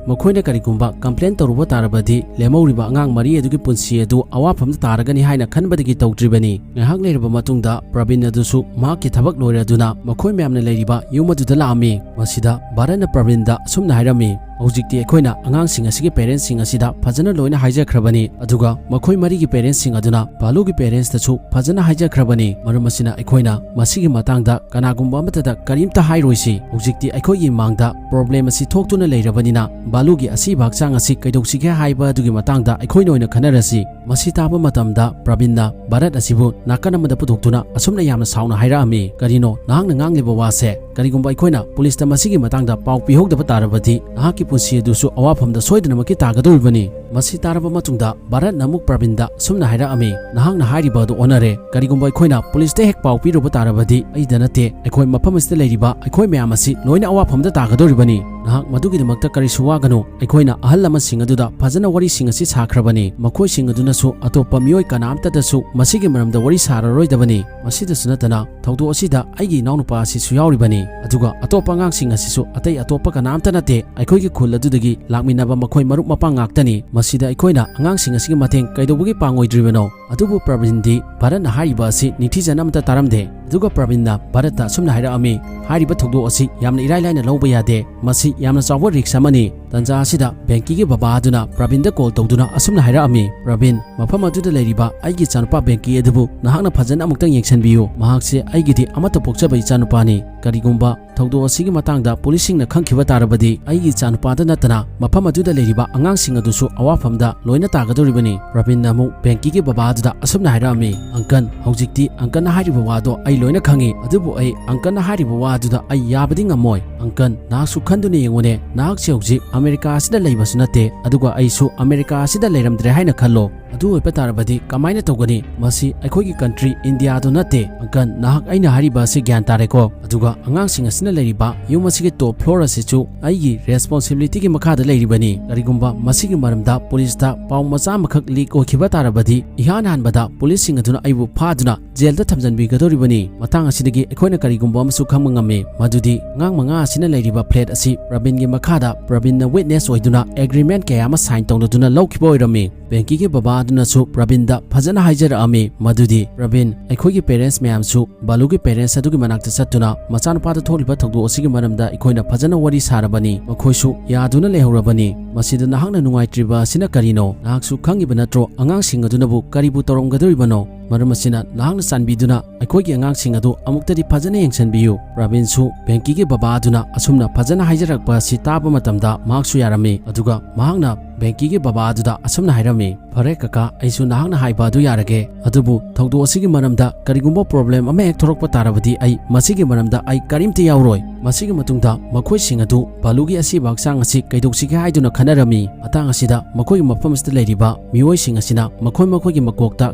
ꯃꯈꯣꯏꯅ ꯀꯔꯤꯒꯨꯝꯕ complain ꯇꯧꯔꯨꯕ ꯇꯥꯔꯕꯗꯤ ꯂꯦꯝꯍꯧꯔꯤꯕ ꯑꯉꯥꯡ ꯃꯔꯤ ꯑꯗꯨꯒꯤ ꯄꯨꯟꯁꯤ ꯑꯗꯨ ꯑꯋꯥꯐꯝꯗ ꯇꯥꯔꯒꯅꯤ ꯍꯥꯏꯅ ꯈꯟꯕꯗꯒꯤ ꯇꯧꯗ꯭ꯔꯤꯕꯅꯤ꯫ ꯉꯥꯏꯍꯥꯛ ꯂꯩꯔꯕ ꯃꯇꯨꯡꯗ ꯄ꯭ꯔꯕꯤꯟ ꯑꯗꯨꯁꯨ ꯃꯍꯥꯛꯀꯤ ꯊꯕꯛ ꯂꯣꯏꯔꯗꯨꯅ ꯃꯈꯣꯏ ꯃꯌꯥꯝꯅ ꯂꯩꯔꯤꯕ ꯌꯨꯝ ꯑꯗꯨꯗ ꯂꯥꯛꯑꯝꯃꯤ꯫ ꯃꯁꯤꯗ ꯚꯥꯔꯠꯅ ꯄ꯭ꯔꯕꯤꯟꯗ ꯑꯁꯨꯝꯅ ꯍꯥꯏꯔꯝꯃꯤ, "ꯍꯧꯖꯤꯛꯇꯤ ꯑꯩꯈꯣꯏꯅ ꯑꯉꯥꯡꯁꯤꯡ ꯑꯁꯤꯒꯤ parents ꯁꯤꯡ ꯑꯁꯤꯗ ꯐꯖꯅ ꯂꯣꯏꯅ ꯍꯥꯏꯖꯈ꯭ꯔꯕꯅꯤ, ꯑꯗꯨꯒ ꯃꯈꯣꯏ ꯃꯔꯤꯒꯤ parents ꯁꯤꯡ ꯑꯗꯨꯅ ꯕꯥꯂꯨꯒꯤ parents ꯇꯁꯨ ꯐꯖꯅ ꯍꯥꯏꯖꯈ꯭ꯔꯕꯅꯤ꯫ ꯃꯔꯝ ꯑꯁꯤꯅ ꯑꯩꯈꯣꯏꯅ ꯃꯁꯤꯒꯤ ꯃꯇꯥꯡꯗ ꯀꯅꯥꯒꯨꯝꯕ ꯑꯃꯠꯇꯗ ꯀꯔꯤꯝꯇ ꯍꯥꯏꯔꯣꯏꯁꯤ꯫ ꯍꯧꯖꯤꯛꯇꯤ ꯑꯩꯈꯣꯏꯒꯤ ꯃꯥꯡꯗ problem ꯑꯁꯤ ꯊꯣꯛꯇꯨꯅ ꯂꯩꯔꯕꯅꯤꯅ ꯕꯥꯂꯨꯒꯤ ꯑꯁꯤꯕ ꯍꯛꯆꯥꯡ ꯑꯁꯤ ꯀꯩꯗꯧꯁꯤꯒꯦ ꯍꯥꯏꯕ ꯑꯗꯨꯒꯤ ꯃꯇꯥꯡꯗ ꯑꯩꯈꯣꯏꯅ ꯑꯣꯏꯅ ꯈꯟꯅꯔꯁꯤ꯫" ꯃꯁꯤ ꯇꯥꯕ ꯃꯇꯝꯗ ꯄ꯭ꯔꯕꯤꯟꯅ ꯚꯥꯔꯠ ꯑꯁꯤꯕꯨ ꯅꯥꯀꯟ ꯑꯃꯗ ꯄꯨꯊꯣꯛꯇꯨꯅ ꯑꯁꯨꯝꯅ ꯌꯥꯝꯅ ꯁꯥꯎꯅ ꯍꯥꯏꯔꯛꯑꯝꯃꯤ, "ꯀꯔꯤꯅꯣ ꯅꯍꯥꯛꯅ ꯉꯥꯡꯂꯤꯕ ꯋꯥꯁꯦ? ꯀꯔꯤꯒꯨꯝꯕ ꯑꯩꯈꯣꯏꯅ ꯄꯨꯂꯤꯁꯇ ꯃꯁꯤꯒꯤ ꯃꯇꯥꯡꯗ ꯄꯥꯎ ꯄꯤꯍꯧꯗꯕ ꯇꯥꯔꯕꯗꯤ ꯅꯍꯥꯛꯀꯤ ꯄꯨꯟꯁꯤ ꯑꯗꯨꯁꯨ ꯑꯋꯥꯐꯝꯗ ꯁꯣꯏꯗꯅꯃꯛꯀꯤ ꯇꯥꯒꯗꯧꯔꯤꯕꯅꯤ꯫" ꯃꯁꯤ ꯇꯥꯔꯕ ꯃꯇꯨꯡꯗ ꯚꯥꯔꯠꯅ ꯑꯃꯨꯛ ꯄ꯭ꯔꯕꯤꯟꯗ ꯑꯁꯨꯝꯅ ꯍꯥꯏꯔꯛꯑꯝꯃꯤ, "ꯅꯍꯥꯛꯅ ꯍꯥꯏꯔꯤꯕ ꯑꯗꯨ ꯑꯣꯟꯅꯔꯦ꯫ ꯀꯔꯤꯒꯨꯝꯕ ꯑꯩꯈꯣꯏꯅ ꯄꯨꯂꯤꯁꯇ ꯍꯦꯛ ꯄꯥꯎ ꯄꯤꯔꯨꯕ ꯇꯥꯔꯕꯗꯤ ꯑꯩꯗ ꯅꯠꯇꯦ, ꯑꯩꯈꯣꯏ ꯃꯐꯝ ꯑꯁꯤꯗ ꯂꯩꯔꯤꯕ ꯑꯩꯈꯣꯏ ꯃꯌꯥꯝ ꯑꯁꯤ ꯂꯣꯏꯅ ꯑꯋꯥꯐꯝꯗ ꯇꯥꯒꯗꯧꯔꯤꯕꯅꯤ꯫ ꯅꯍꯥꯛ ꯃꯗꯨꯒꯤꯗꯃꯛꯇ ꯀꯔꯤꯁꯨ ꯋꯥꯒꯅꯨ꯫ ꯑꯩꯈꯣꯏꯅ ꯑꯍꯜ ꯂꯃꯟꯁꯤꯡ ꯑꯗꯨꯗ ꯐꯖꯅ ꯋꯥꯔꯤꯁꯤꯡ ꯑꯁꯤ ꯁꯥꯈ꯭ꯔꯕꯅꯤ꯫ ꯃꯈꯣꯏꯁꯤꯡ ꯑꯗꯨꯅꯁꯨ ꯑꯇꯣꯞꯄ ꯃꯤꯑꯣꯏ ꯀꯅꯥꯝꯇꯗꯁꯨ ꯃꯁꯤꯒꯤ ꯃꯔꯝꯗ ꯋꯥꯔꯤ ꯁꯥꯔꯔꯣꯏꯗꯕꯅꯤ꯫ ꯃꯁꯤꯗꯁꯨ ꯅꯠꯇꯅ ꯊꯧꯗꯣꯛ ꯑꯁꯤꯗ ꯑꯩꯒꯤ ꯏꯅꯥꯎꯅꯨꯄꯥ ꯑꯁꯤꯁꯨ ꯌꯥꯎꯔꯤꯕꯅꯤ꯫ ꯑꯗꯨꯒ ꯑꯇꯣꯞꯄ ꯑꯉꯥꯡꯁꯤꯡ ꯑꯁꯤꯁꯨ ꯑꯇꯩ ꯑꯇꯣꯞꯄ ꯀꯅꯥꯝꯇ ꯅꯠꯇꯦ, ꯑꯩꯈꯣꯏꯒꯤ ꯈꯨꯜ ꯑꯗꯨꯗꯒꯤ ꯂꯥꯛꯃꯤꯟꯅꯕ ꯃꯈꯣꯏ ꯃꯔꯨꯞ ꯃꯄꯥꯡ ꯉꯥꯛꯇꯅꯤ꯫ ꯃꯁꯤꯗ ꯑꯩꯈꯣꯏꯅ ꯑꯉꯥꯡꯁꯤꯡ ꯑꯁꯤꯒꯤ ꯃꯇꯦꯡ ꯀꯩꯗꯧꯕꯒꯤ ꯄꯥꯡꯉꯣꯏꯗ꯭ꯔꯤꯕꯅꯣ?" ꯑꯗꯨꯕꯨ ꯄ꯭ꯔꯕꯤꯟꯗꯤ ꯚꯥꯔꯠꯅ ꯍꯥꯏꯔꯤꯕ ꯑꯁꯤ ꯅꯤꯡꯊꯤꯖꯅ ꯑꯃꯠꯇ ꯇꯥꯔꯝꯗꯦ꯫ ꯑꯗꯨꯒ ꯄ꯭ꯔꯕꯤꯟꯅ ꯚꯥꯔꯠꯇ ꯑꯁꯨꯝꯅ ꯍꯥꯏꯔꯛꯑꯝꯃꯤ, "ꯍꯥꯏꯔꯤꯕ ꯊꯧꯗꯣꯛ ꯑꯁꯤ ꯌꯥꯝꯅ ꯏꯔꯥꯏ ꯂꯥꯏꯅ ꯂꯧꯕ ꯌꯥꯗꯦ꯫ ꯃꯁꯤ ꯌꯥꯝꯅ ꯆꯥꯎꯕ risk ꯑꯃꯅꯤ꯫ ꯇꯟꯖꯥ ꯑꯁꯤꯗ ꯕꯦꯡꯀꯤꯒꯤ ꯕꯕꯥ ꯑꯗꯨꯅ ꯄ꯭ꯔꯕꯤꯟꯗ call ꯇꯧꯗꯨꯅ ꯑꯁꯨꯝꯅ ꯍꯥꯏꯔꯛꯑꯝꯃꯤ, "ꯄ꯭ꯔꯕꯤꯟ, ꯃꯐꯝ ꯑꯗꯨꯗ ꯂꯩꯔꯤꯕ ꯑꯩꯒꯤ ꯏꯆꯥꯅꯨꯄꯥ ꯕꯦꯡꯀꯤ ꯑꯗꯨꯕꯨ ꯅꯍꯥꯛꯅ ꯐꯖꯅ ꯑꯃꯨꯛꯇꯪ ꯌꯦꯡꯁꯤꯟꯕꯤꯌꯨ꯫ ꯃꯍꯥꯛꯁꯦ ꯑꯩꯒꯤꯗꯤ ꯑꯃꯠꯇ ꯄꯣꯛꯆꯕ ꯏꯆꯥꯅꯨꯄꯥꯅꯤ꯫ ꯀꯔꯤꯒꯨꯝꯕ ꯊꯧꯗꯣꯛ ꯑꯁꯤꯒꯤ ꯃꯇꯥꯡꯗ ꯄꯨꯂꯤꯁꯁꯤꯡꯅ ꯈꯪꯈꯤꯕ ꯇꯥꯔꯕꯗꯤ ꯑꯩꯒꯤ ꯏꯆꯥꯅꯨꯄꯥꯗ ꯅꯠꯇꯅ ꯃꯐꯝ ꯑꯗꯨꯗ ꯂꯩꯔꯤꯕ ꯑꯉꯥꯡꯁꯤꯡ ꯑꯗꯨꯁꯨ ꯑꯋꯥꯐꯝꯗ ꯂꯣꯏꯅ ꯇꯥꯒꯗꯧꯔꯤꯕꯅꯤ꯫" ꯄ꯭ꯔꯕꯤꯟꯅ ꯑꯃꯨꯛ ꯕꯦꯡꯀꯤꯒꯤ ꯕꯕꯥ ꯑꯗꯨꯗ ꯑꯁꯨꯝꯅ ꯍꯥꯏꯔꯛꯑꯝꯃꯤ, "Uncle, ꯍꯧꯖꯤꯛꯇꯤ uncleꯅ ꯍꯥꯏꯔꯤꯕ ꯋꯥꯗꯣ ꯑꯩ ꯂꯣꯏꯅ ꯈꯪꯉꯤ, ꯑꯗꯨꯕꯨ ꯑꯩ uncleꯅ ꯍꯥꯏꯔꯤꯕ ꯋꯥ ꯑꯗꯨꯗ ꯑꯩ ꯌꯥꯕꯗꯤ ꯉꯝꯃꯣꯏ꯫ Uncle, ꯅꯍꯥꯛꯁꯨ ꯈꯟꯗꯨꯅ ꯌꯦꯡꯉꯨꯅꯦ, ꯅꯍꯥꯛꯁꯦ ꯍꯧꯖꯤꯛ ꯑꯃꯦꯔꯤꯀꯥ ꯑꯁꯤꯗ ꯂꯩꯕꯁꯨ ꯅꯠꯇꯦ, ꯑꯗꯨꯒ ꯑꯩꯁꯨ ꯑꯃꯦꯔꯤꯀꯥ ꯑꯁꯤꯗ ꯂꯩꯔꯝꯗ꯭ꯔꯦ ꯍꯥꯏꯅ ꯈꯜꯂꯣ꯫ ꯑꯗꯨ ꯑꯣꯏꯕ ꯇꯥꯔꯕꯗꯤ ꯀꯃꯥꯏꯅ ꯇꯧꯒꯅꯤ? ꯃꯁꯤ ꯑꯩꯈꯣꯏꯒꯤ country ꯏꯟꯗꯤꯌꯥꯗꯨ ꯅꯠꯇꯦ꯫ ꯑꯪꯀꯜ, ꯅꯍꯥꯛ ꯑꯩꯅ ꯍꯥꯏꯔꯤꯕ ꯑꯁꯤ ꯒ꯭ꯌꯥꯟ ꯇꯥꯔꯦꯀꯣ? ꯑꯗꯨꯒ ꯑꯉꯥꯡꯁꯤꯡ ꯑꯁꯤꯅ ꯂꯩꯔꯤꯕ ꯌꯨꯝ ꯑꯁꯤꯒꯤ top floor ꯑꯁꯤꯁꯨ ꯑꯩꯒꯤ responsibilityꯒꯤ ꯃꯈꯥꯗ ꯂꯩꯔꯤꯕꯅꯤ꯫ ꯀꯔꯤꯒꯨꯝꯕ ꯃꯁꯤꯒꯤ ꯃꯔꯝꯗ policeꯇ ꯄꯥꯎ ꯃꯆꯥ ꯑꯃꯈꯛ leak ꯑꯣꯏꯈꯤꯕ ꯇꯥꯔꯕꯗꯤ, ꯏꯍꯥꯟ ꯍꯥꯟꯕꯗ policeꯁꯤꯡ ꯑꯗꯨꯅ ꯑꯩꯕꯨ ꯐꯥꯗꯨꯅ jailꯗ ꯊꯝꯖꯤꯟꯕꯤꯒꯗꯧꯔꯤꯕꯅꯤ꯫ ꯃꯇꯥꯡ ꯑꯁꯤꯗꯒꯤ ꯑꯩꯈꯣꯏꯅ ꯀꯔꯤꯒꯨꯝꯕ ꯑꯃꯁꯨ ꯈꯪꯕ ꯉꯝꯃꯤ, ꯃꯗꯨꯗꯤ ꯑꯉꯥꯡ ꯃꯉꯥ ꯑꯁꯤꯅ ꯂꯩꯔꯤꯕ flat ꯑꯁꯤ ꯄ꯭ꯔꯕꯤꯟꯒꯤ ꯃꯈꯥꯗ, ꯄ꯭ꯔꯕꯤꯟꯅ witness ꯑꯣꯏꯗꯨꯅ agreement ꯀꯌꯥ ꯑꯃ sign ꯇꯧꯅꯗꯨꯅ ꯂꯧꯈꯤꯕ ꯑꯣꯏꯔꯝꯃꯤ꯫ ꯕꯦꯡꯀꯤꯒꯤ ꯕꯕꯥ ꯑꯗꯨꯅꯁꯨ ꯄ꯭ꯔꯕꯤꯟꯗ ꯐꯖꯅ ꯍꯥꯏꯖꯔꯛꯑꯝꯃꯤ, ꯃꯗꯨꯗꯤ, "ꯄ꯭ꯔꯕꯤꯟ, ꯑꯩꯈꯣꯏꯒꯤ parents ꯃꯌꯥꯝꯁꯨ ꯕꯥꯂꯨꯒꯤ parents ꯑꯗꯨꯒꯤ ꯃꯅꯥꯛꯇ ꯆꯠꯇꯨꯅ ꯃꯆꯥꯅꯨꯄꯥꯗ ꯊꯣꯛꯂꯤꯕ ꯊꯧꯗꯣꯛ ꯑꯁꯤꯒꯤ ꯃꯔꯝꯗ ꯑꯩꯈꯣꯏꯅ ꯐꯖꯅ ꯋꯥꯔꯤ ꯁꯥꯔꯕꯅꯤ꯫ ꯃꯈꯣꯏꯁꯨ ꯌꯥꯗꯨꯅ ꯂꯩꯍꯧꯔꯕꯅꯤ꯫ ꯃꯁꯤꯗ ꯅꯍꯥꯛꯅ ꯅꯨꯡꯉꯥꯏꯇ꯭ꯔꯤꯕ ꯑꯁꯤꯅ ꯀꯔꯤꯅꯣ? ꯅꯍꯥꯛꯁꯨ ꯈꯪꯉꯤꯕ ꯅꯠꯇ꯭ꯔꯣ ꯑꯉꯥꯡꯁꯤꯡ ꯑꯗꯨꯅꯕꯨ ꯀꯔꯤꯕꯨ ꯇꯧꯔꯝꯒꯗꯧꯔꯤꯕꯅꯣ? ꯃꯔꯝ ꯑꯁꯤꯅ ꯅꯍꯥꯛꯅ ꯆꯥꯟꯕꯤꯗꯨꯅ ꯑꯩꯈꯣꯏꯒꯤ ꯑꯉꯥꯡꯁꯤꯡ ꯑꯗꯨ ꯑꯃꯨꯛꯇꯗꯤ ꯐꯖꯅ ꯌꯦꯡꯁꯤꯟꯕꯤꯌꯨ꯫" ꯄ꯭ꯔꯕꯤꯟꯁꯨ ꯕꯦꯡꯀꯤꯒꯤ ꯕꯕꯥ ꯑꯗꯨꯅ ꯑꯁꯨꯝꯅ ꯐꯖꯅ ꯍꯥꯏꯖꯔꯛꯄ ꯑꯁꯤ ꯇꯥꯕ ꯃꯇꯝꯗ ꯃꯍꯥꯛꯁꯨ ꯌꯥꯔꯝꯃꯤ꯫ ꯑꯗꯨꯒ ꯃꯍꯥꯛꯅ ꯕꯦꯡꯀꯤꯒꯤ ꯕꯕꯥ ꯑꯗꯨꯗ ꯑꯁꯨꯝꯅ ꯍꯥꯏꯔꯝꯃꯤ, "ꯐꯔꯦ ꯀꯀꯥ, ꯑꯩꯁꯨ ꯅꯍꯥꯛꯅ ꯍꯥꯏꯕ ꯑꯗꯨ ꯌꯥꯔꯒꯦ꯫ ꯑꯗꯨꯕꯨ ꯊꯧꯗꯣꯛ ꯑꯁꯤꯒꯤ ꯃꯔꯝꯗ ꯀꯔꯤꯒꯨꯝꯕ problem ꯑꯃ ꯍꯦꯛ ꯊꯣꯛꯂꯛꯄ ꯇꯥꯔꯕꯗꯤ ꯑꯩ ꯃꯁꯤꯒꯤ ꯃꯔꯝꯗ ꯑꯩ ꯀꯔꯤꯝꯇ ꯌꯥꯎꯔꯣꯏ꯫" ꯃꯁꯤꯒꯤ ꯃꯇꯨꯡꯗ ꯃꯈꯣꯏꯁꯤꯡ ꯑꯗꯨ ꯕꯥꯂꯨꯒꯤ ꯑꯁꯤꯕ ꯍꯛꯆꯥꯡ ꯑꯁꯤ ꯀꯩꯗꯧꯁꯤꯒꯦ ꯍꯥꯏꯗꯨꯅ ꯈꯟꯅꯔꯝꯃꯤ꯫ ꯃꯇꯥꯡ ꯑꯁꯤꯗ ꯃꯈꯣꯏꯒꯤ ꯃꯐꯝ ꯑꯁꯤꯗ ꯂꯩꯔꯤꯕ ꯃꯤꯑꯣꯏꯁꯤꯡ ꯑꯁꯤꯅ ꯃꯈꯣꯏ ꯃꯈꯣꯏꯒꯤ ꯃꯀꯣꯛꯇ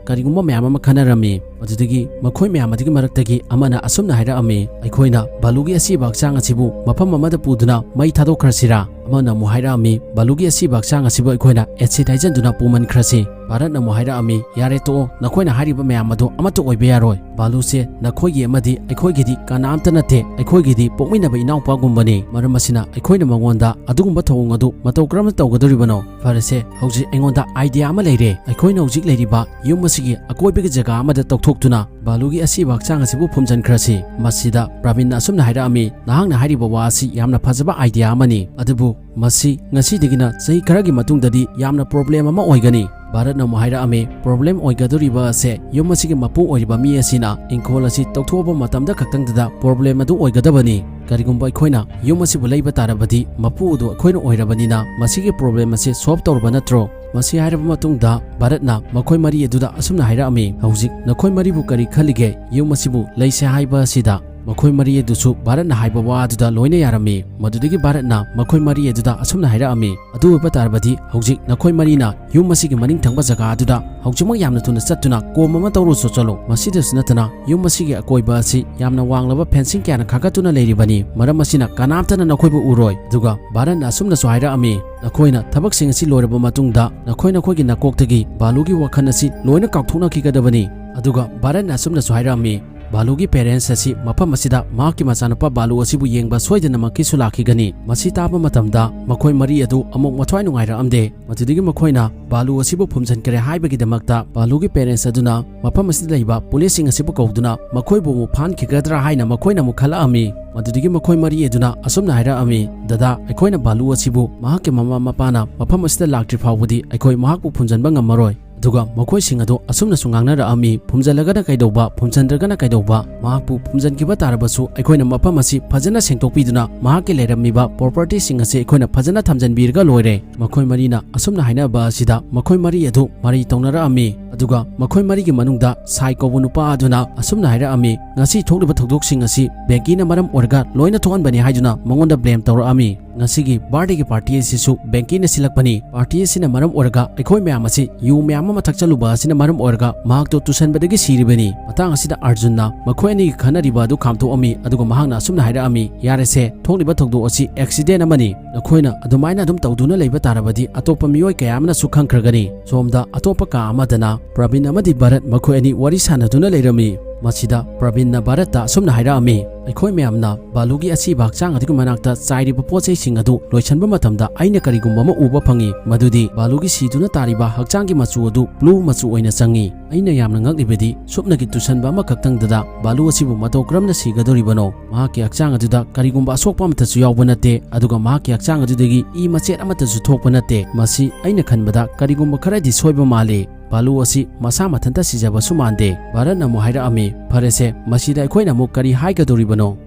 ꯀꯔꯤꯒꯨꯝꯕ ꯃꯌꯥꯝ ꯑꯃ ꯈꯟꯅꯔꯝꯃꯤ꯫ ꯑꯗꯨꯗꯒꯤ ꯃꯈꯣꯏ ꯃꯌꯥꯝ ꯑꯗꯨꯒꯤ ꯃꯔꯛꯇꯒꯤ ꯑꯃꯅ ꯑꯁꯨꯝꯅ ꯍꯥꯏꯔꯛꯑꯝꯃꯤ, "ꯑꯩꯈꯣꯏꯅ ꯕꯥꯂꯨꯒꯤ ꯑꯁꯤꯕ ꯍꯛꯆꯥꯡ ꯑꯁꯤꯕꯨ ꯃꯐꯝ ꯑꯃꯗ ꯄꯨꯗꯨꯅ ꯃꯩ ꯊꯥꯗꯣꯛꯈ꯭ꯔꯁꯤꯔꯥ?" ꯑꯃꯅ ꯑꯃꯨꯛ ꯍꯥꯏꯔꯛꯑꯝꯃꯤ, "ꯕꯥꯂꯨꯒꯤ ꯑꯁꯤꯕ ꯍꯛꯆꯥꯡ ꯑꯁꯤꯕꯨ ꯑꯩꯈꯣꯏꯅ acid ꯍꯩꯖꯤꯟꯗꯨꯅ ꯄꯨꯃꯟꯈ꯭ꯔꯁꯤ꯫" ꯚꯥꯔꯠꯅ ꯑꯃꯨꯛ ꯍꯥꯏꯔꯛꯑꯝꯃꯤ, "ꯌꯥꯔꯦ ꯇꯣꯛꯑꯣ, ꯅꯈꯣꯏꯅ ꯍꯥꯏꯔꯤꯕ ꯃꯌꯥꯝ ꯑꯗꯨ ꯑꯃꯠꯇ ꯑꯣꯏꯕ ꯌꯥꯔꯣꯏ꯫ ꯕꯥꯂꯨꯁꯦ ꯅꯈꯣꯏꯒꯤ ꯑꯃꯗꯤ ꯑꯩꯈꯣꯏꯒꯤꯗꯤ ꯀꯅꯥꯝꯇ ꯅꯠꯇꯦ, ꯑꯩꯈꯣꯏꯒꯤꯗꯤ ꯄꯣꯛꯃꯤꯟꯅꯕ ꯏꯅꯥꯎꯄꯥꯒꯨꯝꯕꯅꯤ꯫ ꯃꯔꯝ ꯑꯁꯤꯅ ꯑꯩꯈꯣꯏꯅ ꯃꯉꯣꯟꯗ ꯑꯗꯨꯒꯨꯝꯕ ꯊꯧꯑꯣꯡ ꯑꯗꯨ ꯃꯇꯧ ꯀꯔꯝꯅ ꯇꯧꯒꯗꯧꯔꯤꯕꯅꯣ? ꯐꯔꯦꯁꯦ, ꯍꯧꯖꯤꯛ ꯑꯩꯉꯣꯟꯗ idea ꯑꯃ ꯂꯩꯔꯦ꯫ ꯑꯩꯈꯣꯏꯅ ꯍꯧꯖꯤꯛ ꯂꯩꯔꯤꯕ ꯌꯨꯝ ꯑꯁꯤꯒꯤ ꯑꯀꯣꯏꯕꯒꯤ ꯖꯒꯥ ꯑꯃꯗ ꯇꯧꯊꯣꯛꯇꯨꯅ ꯕꯥꯂꯨꯒꯤ ꯑꯁꯤꯕ ꯍꯛꯆꯥꯡ ꯑꯁꯤꯕꯨ ꯐꯨꯝꯖꯤꯟꯈ꯭ꯔꯁꯤ꯫" ꯃꯁꯤꯗ ꯄ꯭ꯔꯕꯤꯟꯅ ꯑꯁꯨꯝꯅ ꯍꯥꯏꯔꯛꯑꯝꯃꯤ, "ꯅꯍꯥꯛꯅ ꯍꯥꯏꯔꯤꯕ ꯋꯥ ꯑꯁꯤ ꯌꯥꯝꯅ ꯐꯖꯕ idea ꯑꯃꯅꯤ, ꯑꯗꯨꯕꯨ ꯃꯁꯤ ꯉꯁꯤꯗꯒꯤꯅ ꯆꯍꯤ ꯈꯔꯒꯤ ꯃꯇꯨꯡꯗꯗꯤ ꯌꯥꯝꯅ problem ꯑꯃ ꯑꯣꯏꯒꯅꯤ꯫" ꯚꯥꯔꯠꯅ ꯑꯃꯨꯛ ꯍꯥꯏꯔꯛꯑꯝꯃꯤ, "Problem ꯑꯣꯏꯒꯗꯧꯔꯤꯕ ꯑꯁꯦ ꯌꯨꯝ ꯑꯁꯤꯒꯤ ꯃꯄꯨ ꯑꯣꯏꯔꯤꯕ ꯃꯤ ꯑꯁꯤꯅ ꯏꯪꯈꯣꯜ ꯑꯁꯤ ꯇꯧꯊꯣꯛꯑꯕ ꯃꯇꯝꯗ ꯈꯛꯇꯪꯗꯨꯗ problem ꯑꯗꯨ ꯑꯣꯏꯒꯗꯕꯅꯤ꯫ ꯀꯔꯤꯒꯨꯝꯕ ꯑꯩꯈꯣꯏꯅ ꯌꯨꯝ ꯑꯁꯤꯕꯨ ꯂꯩꯕ ꯇꯥꯔꯕꯗꯤ ꯃꯄꯨ ꯑꯗꯨ ꯑꯩꯈꯣꯏꯅ ꯑꯣꯏꯔꯕꯅꯤꯅ ꯃꯁꯤꯒꯤ problem ꯑꯁꯤ solve ꯇꯧꯔꯕ ꯅꯠꯇ꯭ꯔꯣ?" ꯃꯁꯤ ꯍꯥꯏꯔꯕ ꯃꯇꯨꯡꯗ ꯚꯥꯔꯠꯅ ꯃꯈꯣꯏ ꯃꯔꯤ ꯑꯗꯨꯗ ꯑꯁꯨꯝꯅ ꯍꯥꯏꯔꯛꯑꯝꯃꯤ, "ꯍꯧꯖꯤꯛ ꯅꯈꯣꯏ ꯃꯔꯤꯕꯨ ꯀꯔꯤ ꯈꯜꯂꯤꯒꯦ? ꯌꯨꯝ ꯑꯁꯤꯕꯨ ꯂꯩꯁꯦ ꯍꯥꯏꯕ ꯑꯁꯤꯗ?" ꯃꯈꯣꯏ ꯃꯔꯤ ꯑꯗꯨꯁꯨ ꯚꯥꯔꯠꯅ ꯍꯥꯏꯕ ꯋꯥ ꯑꯗꯨꯗ ꯂꯣꯏꯅ ꯌꯥꯔꯝꯃꯤ꯫ ꯃꯗꯨꯗꯒꯤ ꯚꯥꯔꯠꯅ ꯃꯈꯣꯏ ꯃꯔꯤ ꯑꯗꯨꯗ ꯑꯁꯨꯝꯅ ꯍꯥꯏꯔꯛꯑꯝꯃꯤ, "ꯑꯗꯨ ꯑꯣꯏꯕ ꯇꯥꯔꯕꯗꯤ ꯍꯧꯖꯤꯛ ꯅꯈꯣꯏ ꯃꯔꯤꯅ ꯌꯨꯝ ꯑꯁꯤꯒꯤ ꯃꯅꯤꯡ ꯊꯪꯕ ꯖꯒꯥ ꯑꯗꯨꯗ ꯍꯧꯖꯤꯛꯃꯛ ꯌꯥꯝꯅ ꯊꯨꯅ ꯆꯠꯇꯨꯅ ꯀꯣꯝ ꯑꯃ ꯇꯧꯔꯨꯆꯣ ꯆꯠꯂꯣ꯫ ꯃꯁꯤꯗꯁꯨ ꯅꯠꯇꯅ ꯌꯨꯝ ꯑꯁꯤꯒꯤ ꯑꯀꯣꯏꯕ ꯑꯁꯤ ꯌꯥꯝꯅ ꯋꯥꯡꯂꯕ ꯐꯦꯟꯁꯤꯡ ꯀꯌꯥꯅ ꯈꯥꯒꯠꯇꯨꯅ ꯂꯩꯔꯤꯕꯅꯤ꯫ ꯃꯔꯝ ꯑꯁꯤꯅ ꯀꯅꯥꯝꯇꯅ ꯅꯈꯣꯏꯕꯨ ꯎꯔꯣꯏ꯫" ꯑꯗꯨꯒ ꯚꯥꯔꯠꯅ ꯑꯁꯨꯝꯅꯁꯨ ꯍꯥꯏꯔꯛꯑꯝꯃꯤ, "ꯅꯈꯣꯏꯅ ꯊꯕꯛꯁꯤꯡ ꯑꯁꯤ ꯂꯣꯏꯔꯕ ꯃꯇꯨꯡꯗ ꯅꯈꯣꯏ ꯅꯈꯣꯏꯒꯤ ꯅꯀꯣꯛꯇꯒꯤ ꯚꯥꯂꯨꯒꯤ ꯋꯥꯈꯜ ꯑꯁꯤ ꯂꯣꯏꯅ ꯀꯥꯎꯊꯣꯛꯅꯈꯤꯒꯗꯕꯅꯤ꯫" ꯑꯗꯨꯒ ꯚꯥꯔꯠꯅ ꯑꯁꯨꯝꯅꯁꯨ ꯍꯥꯏꯔꯛꯑꯝꯃꯤ, "ꯚꯥꯂꯨꯒꯤ ꯄꯦꯔꯦꯟꯁ ꯑꯁꯤ ꯃꯐꯝ ꯑꯁꯤꯗ ꯃꯍꯥꯛꯀꯤ ꯃꯆꯥꯅꯨꯄꯥ ꯚꯥꯂꯨ ꯑꯁꯤꯕꯨ ꯌꯦꯡꯕ ꯁꯣꯏꯗꯅꯃꯛꯀꯤꯁꯨ ꯂꯥꯛꯈꯤꯒꯅꯤ꯫" ꯃꯁꯤ ꯇꯥꯕ ꯃꯇꯝꯗ ꯃꯈꯣꯏ ꯃꯔꯤ ꯑꯗꯨ ꯑꯃꯨꯛ ꯃꯊ꯭ꯋꯥꯏ ꯅꯨꯡꯉꯥꯏꯔꯛꯑꯝꯗꯦ꯫ ꯃꯗꯨꯗꯒꯤ ꯃꯈꯣꯏꯅ ꯚꯥꯂꯨ ꯑꯁꯤꯕꯨ ꯐꯨꯝꯖꯤꯟꯈ꯭ꯔꯦ ꯍꯥꯏꯕꯒꯤꯗꯃꯛꯇ ꯚꯥꯂꯨꯒꯤ ꯄꯦꯔꯦꯟꯁ ꯑꯗꯨꯅ ꯃꯐꯝ ꯑꯁꯤꯗ ꯂꯩꯕ ꯄꯨꯂꯤꯁꯁꯤꯡ ꯑꯁꯤꯕꯨ ꯀꯧꯗꯨꯅ ꯃꯈꯣꯏꯕꯨ ꯑꯃꯨꯛ ꯐꯥꯍꯟꯈꯤꯒꯗ꯭ꯔꯥ ꯍꯥꯏꯅ ꯃꯈꯣꯏꯅ ꯑꯃꯨꯛ ꯈꯜꯂꯛꯑꯝꯃꯤ꯫ ꯃꯗꯨꯗꯒꯤ ꯃꯈꯣꯏ ꯃꯔꯤ ꯑꯗꯨꯅ ꯑꯁꯨꯝꯅ ꯍꯥꯏꯔꯛꯑꯝꯃꯤ, "ꯗꯗꯥ, ꯑꯩꯈꯣꯏꯅ ꯚꯥꯂꯨ ꯑꯁꯤꯕꯨ ꯃꯍꯥꯛꯀꯤ ꯃꯃꯥ ꯃꯄꯥꯅ ꯃꯐꯝ ꯑꯁꯤꯗ ꯂꯥꯛꯇ꯭ꯔꯤ ꯐꯥꯎꯕꯗꯤ ꯑꯩꯈꯣꯏ ꯃꯍꯥꯛꯄꯨ ꯐꯨꯝꯖꯤꯟꯕ ꯉꯝꯃꯔꯣꯏ꯫" ꯑꯗꯨꯒ ꯃꯈꯣꯏꯁꯤꯡ ꯑꯗꯨ ꯑꯁꯨꯝꯅꯁꯨ ꯉꯥꯡꯅꯔꯛꯑꯝꯃꯤ, "ꯐꯨꯝꯖꯤꯜꯂꯒꯅ ꯀꯩꯗꯧꯕ, ꯐꯨꯝꯖꯤꯟꯗ꯭ꯔꯒꯅ ꯀꯩꯗꯧꯕ? ꯃꯍꯥꯛꯄꯨ ꯐꯨꯝꯖꯤꯟꯈꯤꯕ ꯇꯥꯔꯕꯁꯨ ꯑꯩꯈꯣꯏꯅ ꯃꯐꯝ ꯑꯁꯤ ꯐꯖꯅ ꯁꯦꯡꯗꯣꯛꯄꯤꯗꯨꯅ ꯃꯍꯥꯛꯀꯤ ꯂꯩꯔꯝꯃꯤꯕ ꯄ꯭ꯔꯣꯄꯔꯇꯤꯁꯤꯡ ꯑꯁꯤ ꯑꯩꯈꯣꯏꯅ ꯐꯖꯅ ꯊꯝꯖꯤꯟꯕꯤꯔꯒ ꯂꯣꯏꯔꯦ꯫" ꯃꯈꯣꯏ ꯃꯔꯤꯅ ꯑꯁꯨꯝꯅ ꯍꯥꯏꯅꯕ ꯑꯁꯤꯗ ꯃꯈꯣꯏ ꯃꯔꯤ ꯑꯗꯨ ꯃꯔꯩ ꯇꯧꯅꯔꯛꯑꯝꯃꯤ꯫ ꯑꯗꯨꯒ ꯃꯈꯣꯏ ꯃꯔꯤꯒꯤ ꯃꯅꯨꯡꯗ ꯁꯥꯏ ꯀꯧꯕ ꯅꯨꯄꯥ ꯑꯗꯨꯅ ꯑꯁꯨꯝꯅ ꯍꯥꯏꯔꯛꯑꯝꯃꯤ, "ꯉꯁꯤ ꯊꯣꯛꯂꯤꯕ ꯊꯧꯗꯣꯛꯁꯤꯡ ꯑꯁꯤ ꯕꯦꯡꯀꯤꯅ ꯃꯔꯝ ꯑꯣꯏꯔꯒ ꯂꯣꯏꯅ ꯊꯣꯛꯍꯟꯕꯅꯤ" ꯍꯥꯏꯗꯨꯅ ꯃꯉꯣꯟꯗ ꯕ꯭ꯂꯦꯝ ꯇꯧꯔꯛꯑꯝꯃꯤ꯫ ꯉꯁꯤꯒꯤ ꯕꯥꯔꯗꯦꯒꯤ ꯄꯥꯔꯇꯤ ꯑꯁꯤꯁꯨ ꯕꯦꯡꯀꯤꯅ ꯁꯤꯜꯂꯛꯄꯅꯤ꯫ ꯄꯥꯔꯇꯤ ꯑꯁꯤꯅ ꯃꯔꯝ ꯑꯣꯏꯔꯒ ꯑꯩꯈꯣꯏ ꯃꯌꯥꯝ ꯑꯁꯤ ꯌꯨ ꯃꯌꯥꯝ ꯑꯃ ꯊꯛꯆꯜꯂꯨꯕ ꯑꯁꯤꯅ ꯃꯔꯝ ꯑꯣꯏꯔꯒ ꯃꯍꯥꯛꯇꯣ ꯇꯨꯁꯟꯕꯗꯒꯤ ꯁꯤꯔꯤꯕꯅꯤ꯫ ꯃꯇꯥꯡ ꯑꯁꯤꯗ ꯑꯥꯔꯖꯨꯟꯅ ꯃꯈꯣꯏ ꯑꯅꯤꯒꯤ ꯈꯟꯅꯔꯤꯕ ꯑꯗꯨ ꯈꯥꯝꯇꯣꯛꯑꯝꯃꯤ, ꯑꯗꯨꯒ ꯃꯍꯥꯛꯅ ꯑꯁꯨꯝꯅ ꯍꯥꯏꯔꯛꯑꯝꯃꯤ, "ꯌꯥꯔꯦꯁꯦ, ꯊꯣꯛꯂꯤꯕ ꯊꯧꯗꯣꯛ ꯑꯁꯤ ꯑꯦꯛꯁꯤꯗꯦꯟ ꯑꯃꯅꯤ꯫ ꯅꯈꯣꯏꯅ ꯑꯗꯨꯃꯥꯏꯅ ꯑꯗꯨꯝ ꯇꯧꯗꯨꯅ ꯂꯩꯕ ꯇꯥꯔꯕꯗꯤ ꯑꯇꯣꯞꯄ ꯃꯤꯑꯣꯏ ꯀꯌꯥ ꯑꯃꯅꯁꯨ ꯈꯪꯈ꯭ꯔꯒꯅꯤ꯫" ꯁꯣꯝꯗ ꯑꯇꯣꯞꯄ ꯀꯥ ꯑꯃꯗꯅ ꯄ꯭ꯔꯕꯤꯟ ꯑꯃꯗꯤ ꯚꯥꯔꯠ ꯃꯈꯣꯏ ꯑꯅꯤ ꯋꯥꯔꯤ ꯁꯥꯟꯅꯗꯨꯅ ꯂꯩꯔꯝꯃꯤ꯫ ꯃꯁꯤꯗ ꯄ꯭ꯔꯕꯤꯟꯅ ꯚꯥꯔꯠꯇ ꯑꯁꯨꯝꯅ ꯍꯥꯏꯔꯛꯑꯝꯃꯤ, "ꯑꯩꯈꯣꯏ ꯃꯌꯥꯝꯅ ꯕꯥꯂꯨꯒꯤ ꯑꯁꯤꯕ ꯍꯛꯆꯥꯡ ꯑꯗꯨꯒꯤ ꯃꯅꯥꯛꯇ ꯆꯥꯏꯔꯤꯕ ꯄꯣꯠ ꯆꯩꯁꯤꯡ ꯑꯗꯨ ꯂꯣꯏꯁꯤꯟꯕ ꯃꯇꯝꯗ ꯑꯩꯅ ꯀꯔꯤꯒꯨꯝꯕ ꯑꯃ ꯎꯕ ꯐꯪꯏ, ꯃꯗꯨꯗꯤ ꯕꯥꯂꯨꯒꯤ ꯁꯤꯗꯨꯅ ꯇꯥꯔꯤꯕ ꯍꯛꯆꯥꯡꯒꯤ ꯃꯆꯨ ꯑꯗꯨ ꯕ꯭ꯂꯨ ꯃꯆꯨ ꯑꯣꯏꯅ ꯆꯪꯏ꯫ ꯑꯩꯅ ꯌꯥꯝꯅ ꯉꯛꯂꯤꯕꯗꯤ ꯁꯨꯞꯅꯒꯤ ꯇꯨꯁꯟꯕ ꯑꯃꯈꯛꯇꯪꯗꯗ ꯕꯥꯂꯨ ꯑꯁꯤꯕꯨ ꯃꯇꯧ ꯀꯔꯝꯅ ꯁꯤꯒꯗꯧꯔꯤꯕꯅꯣ? ꯃꯍꯥꯛꯀꯤ ꯍꯛꯆꯥꯡ ꯑꯗꯨꯗ ꯀꯔꯤꯒꯨꯝꯕ ꯑꯁꯣꯛꯄ ꯑꯃꯠꯇꯁꯨ ꯌꯥꯎꯕ ꯅꯠꯇꯦ, ꯑꯗꯨꯒ ꯃꯍꯥꯛꯀꯤ ꯍꯛꯆꯥꯡ ꯑꯗꯨꯗꯒꯤ ꯏ ꯃꯆꯦꯠ ꯑꯃꯠꯇꯁꯨ ꯊꯣꯛꯄ ꯅꯠꯇꯦ꯫ ꯃꯁꯤ ꯑꯩꯅ ꯈꯟꯕꯗ ꯀꯔꯤꯒꯨꯝꯕ ꯈꯔꯗꯤ ꯁꯣꯏꯕ ꯃꯥꯜꯂꯤ꯫ ꯕꯥꯂꯨ ꯑꯁꯤ ꯃꯁꯥ ꯃꯊꯟꯇ ꯁꯤꯖꯕꯁꯨ ꯃꯥꯟꯗꯦ꯫" ꯚꯥꯔꯠꯅ ꯑꯃꯨꯛ ꯍꯥꯏꯔꯛꯑꯝꯃꯤ, "ꯐꯔꯦꯁꯦ, ꯃꯁꯤꯗ ꯑꯩꯈꯣꯏꯅ ꯑꯃꯨꯛ ꯀꯔꯤ ꯍꯥꯏꯒꯗꯧꯔꯤꯕꯅꯣ?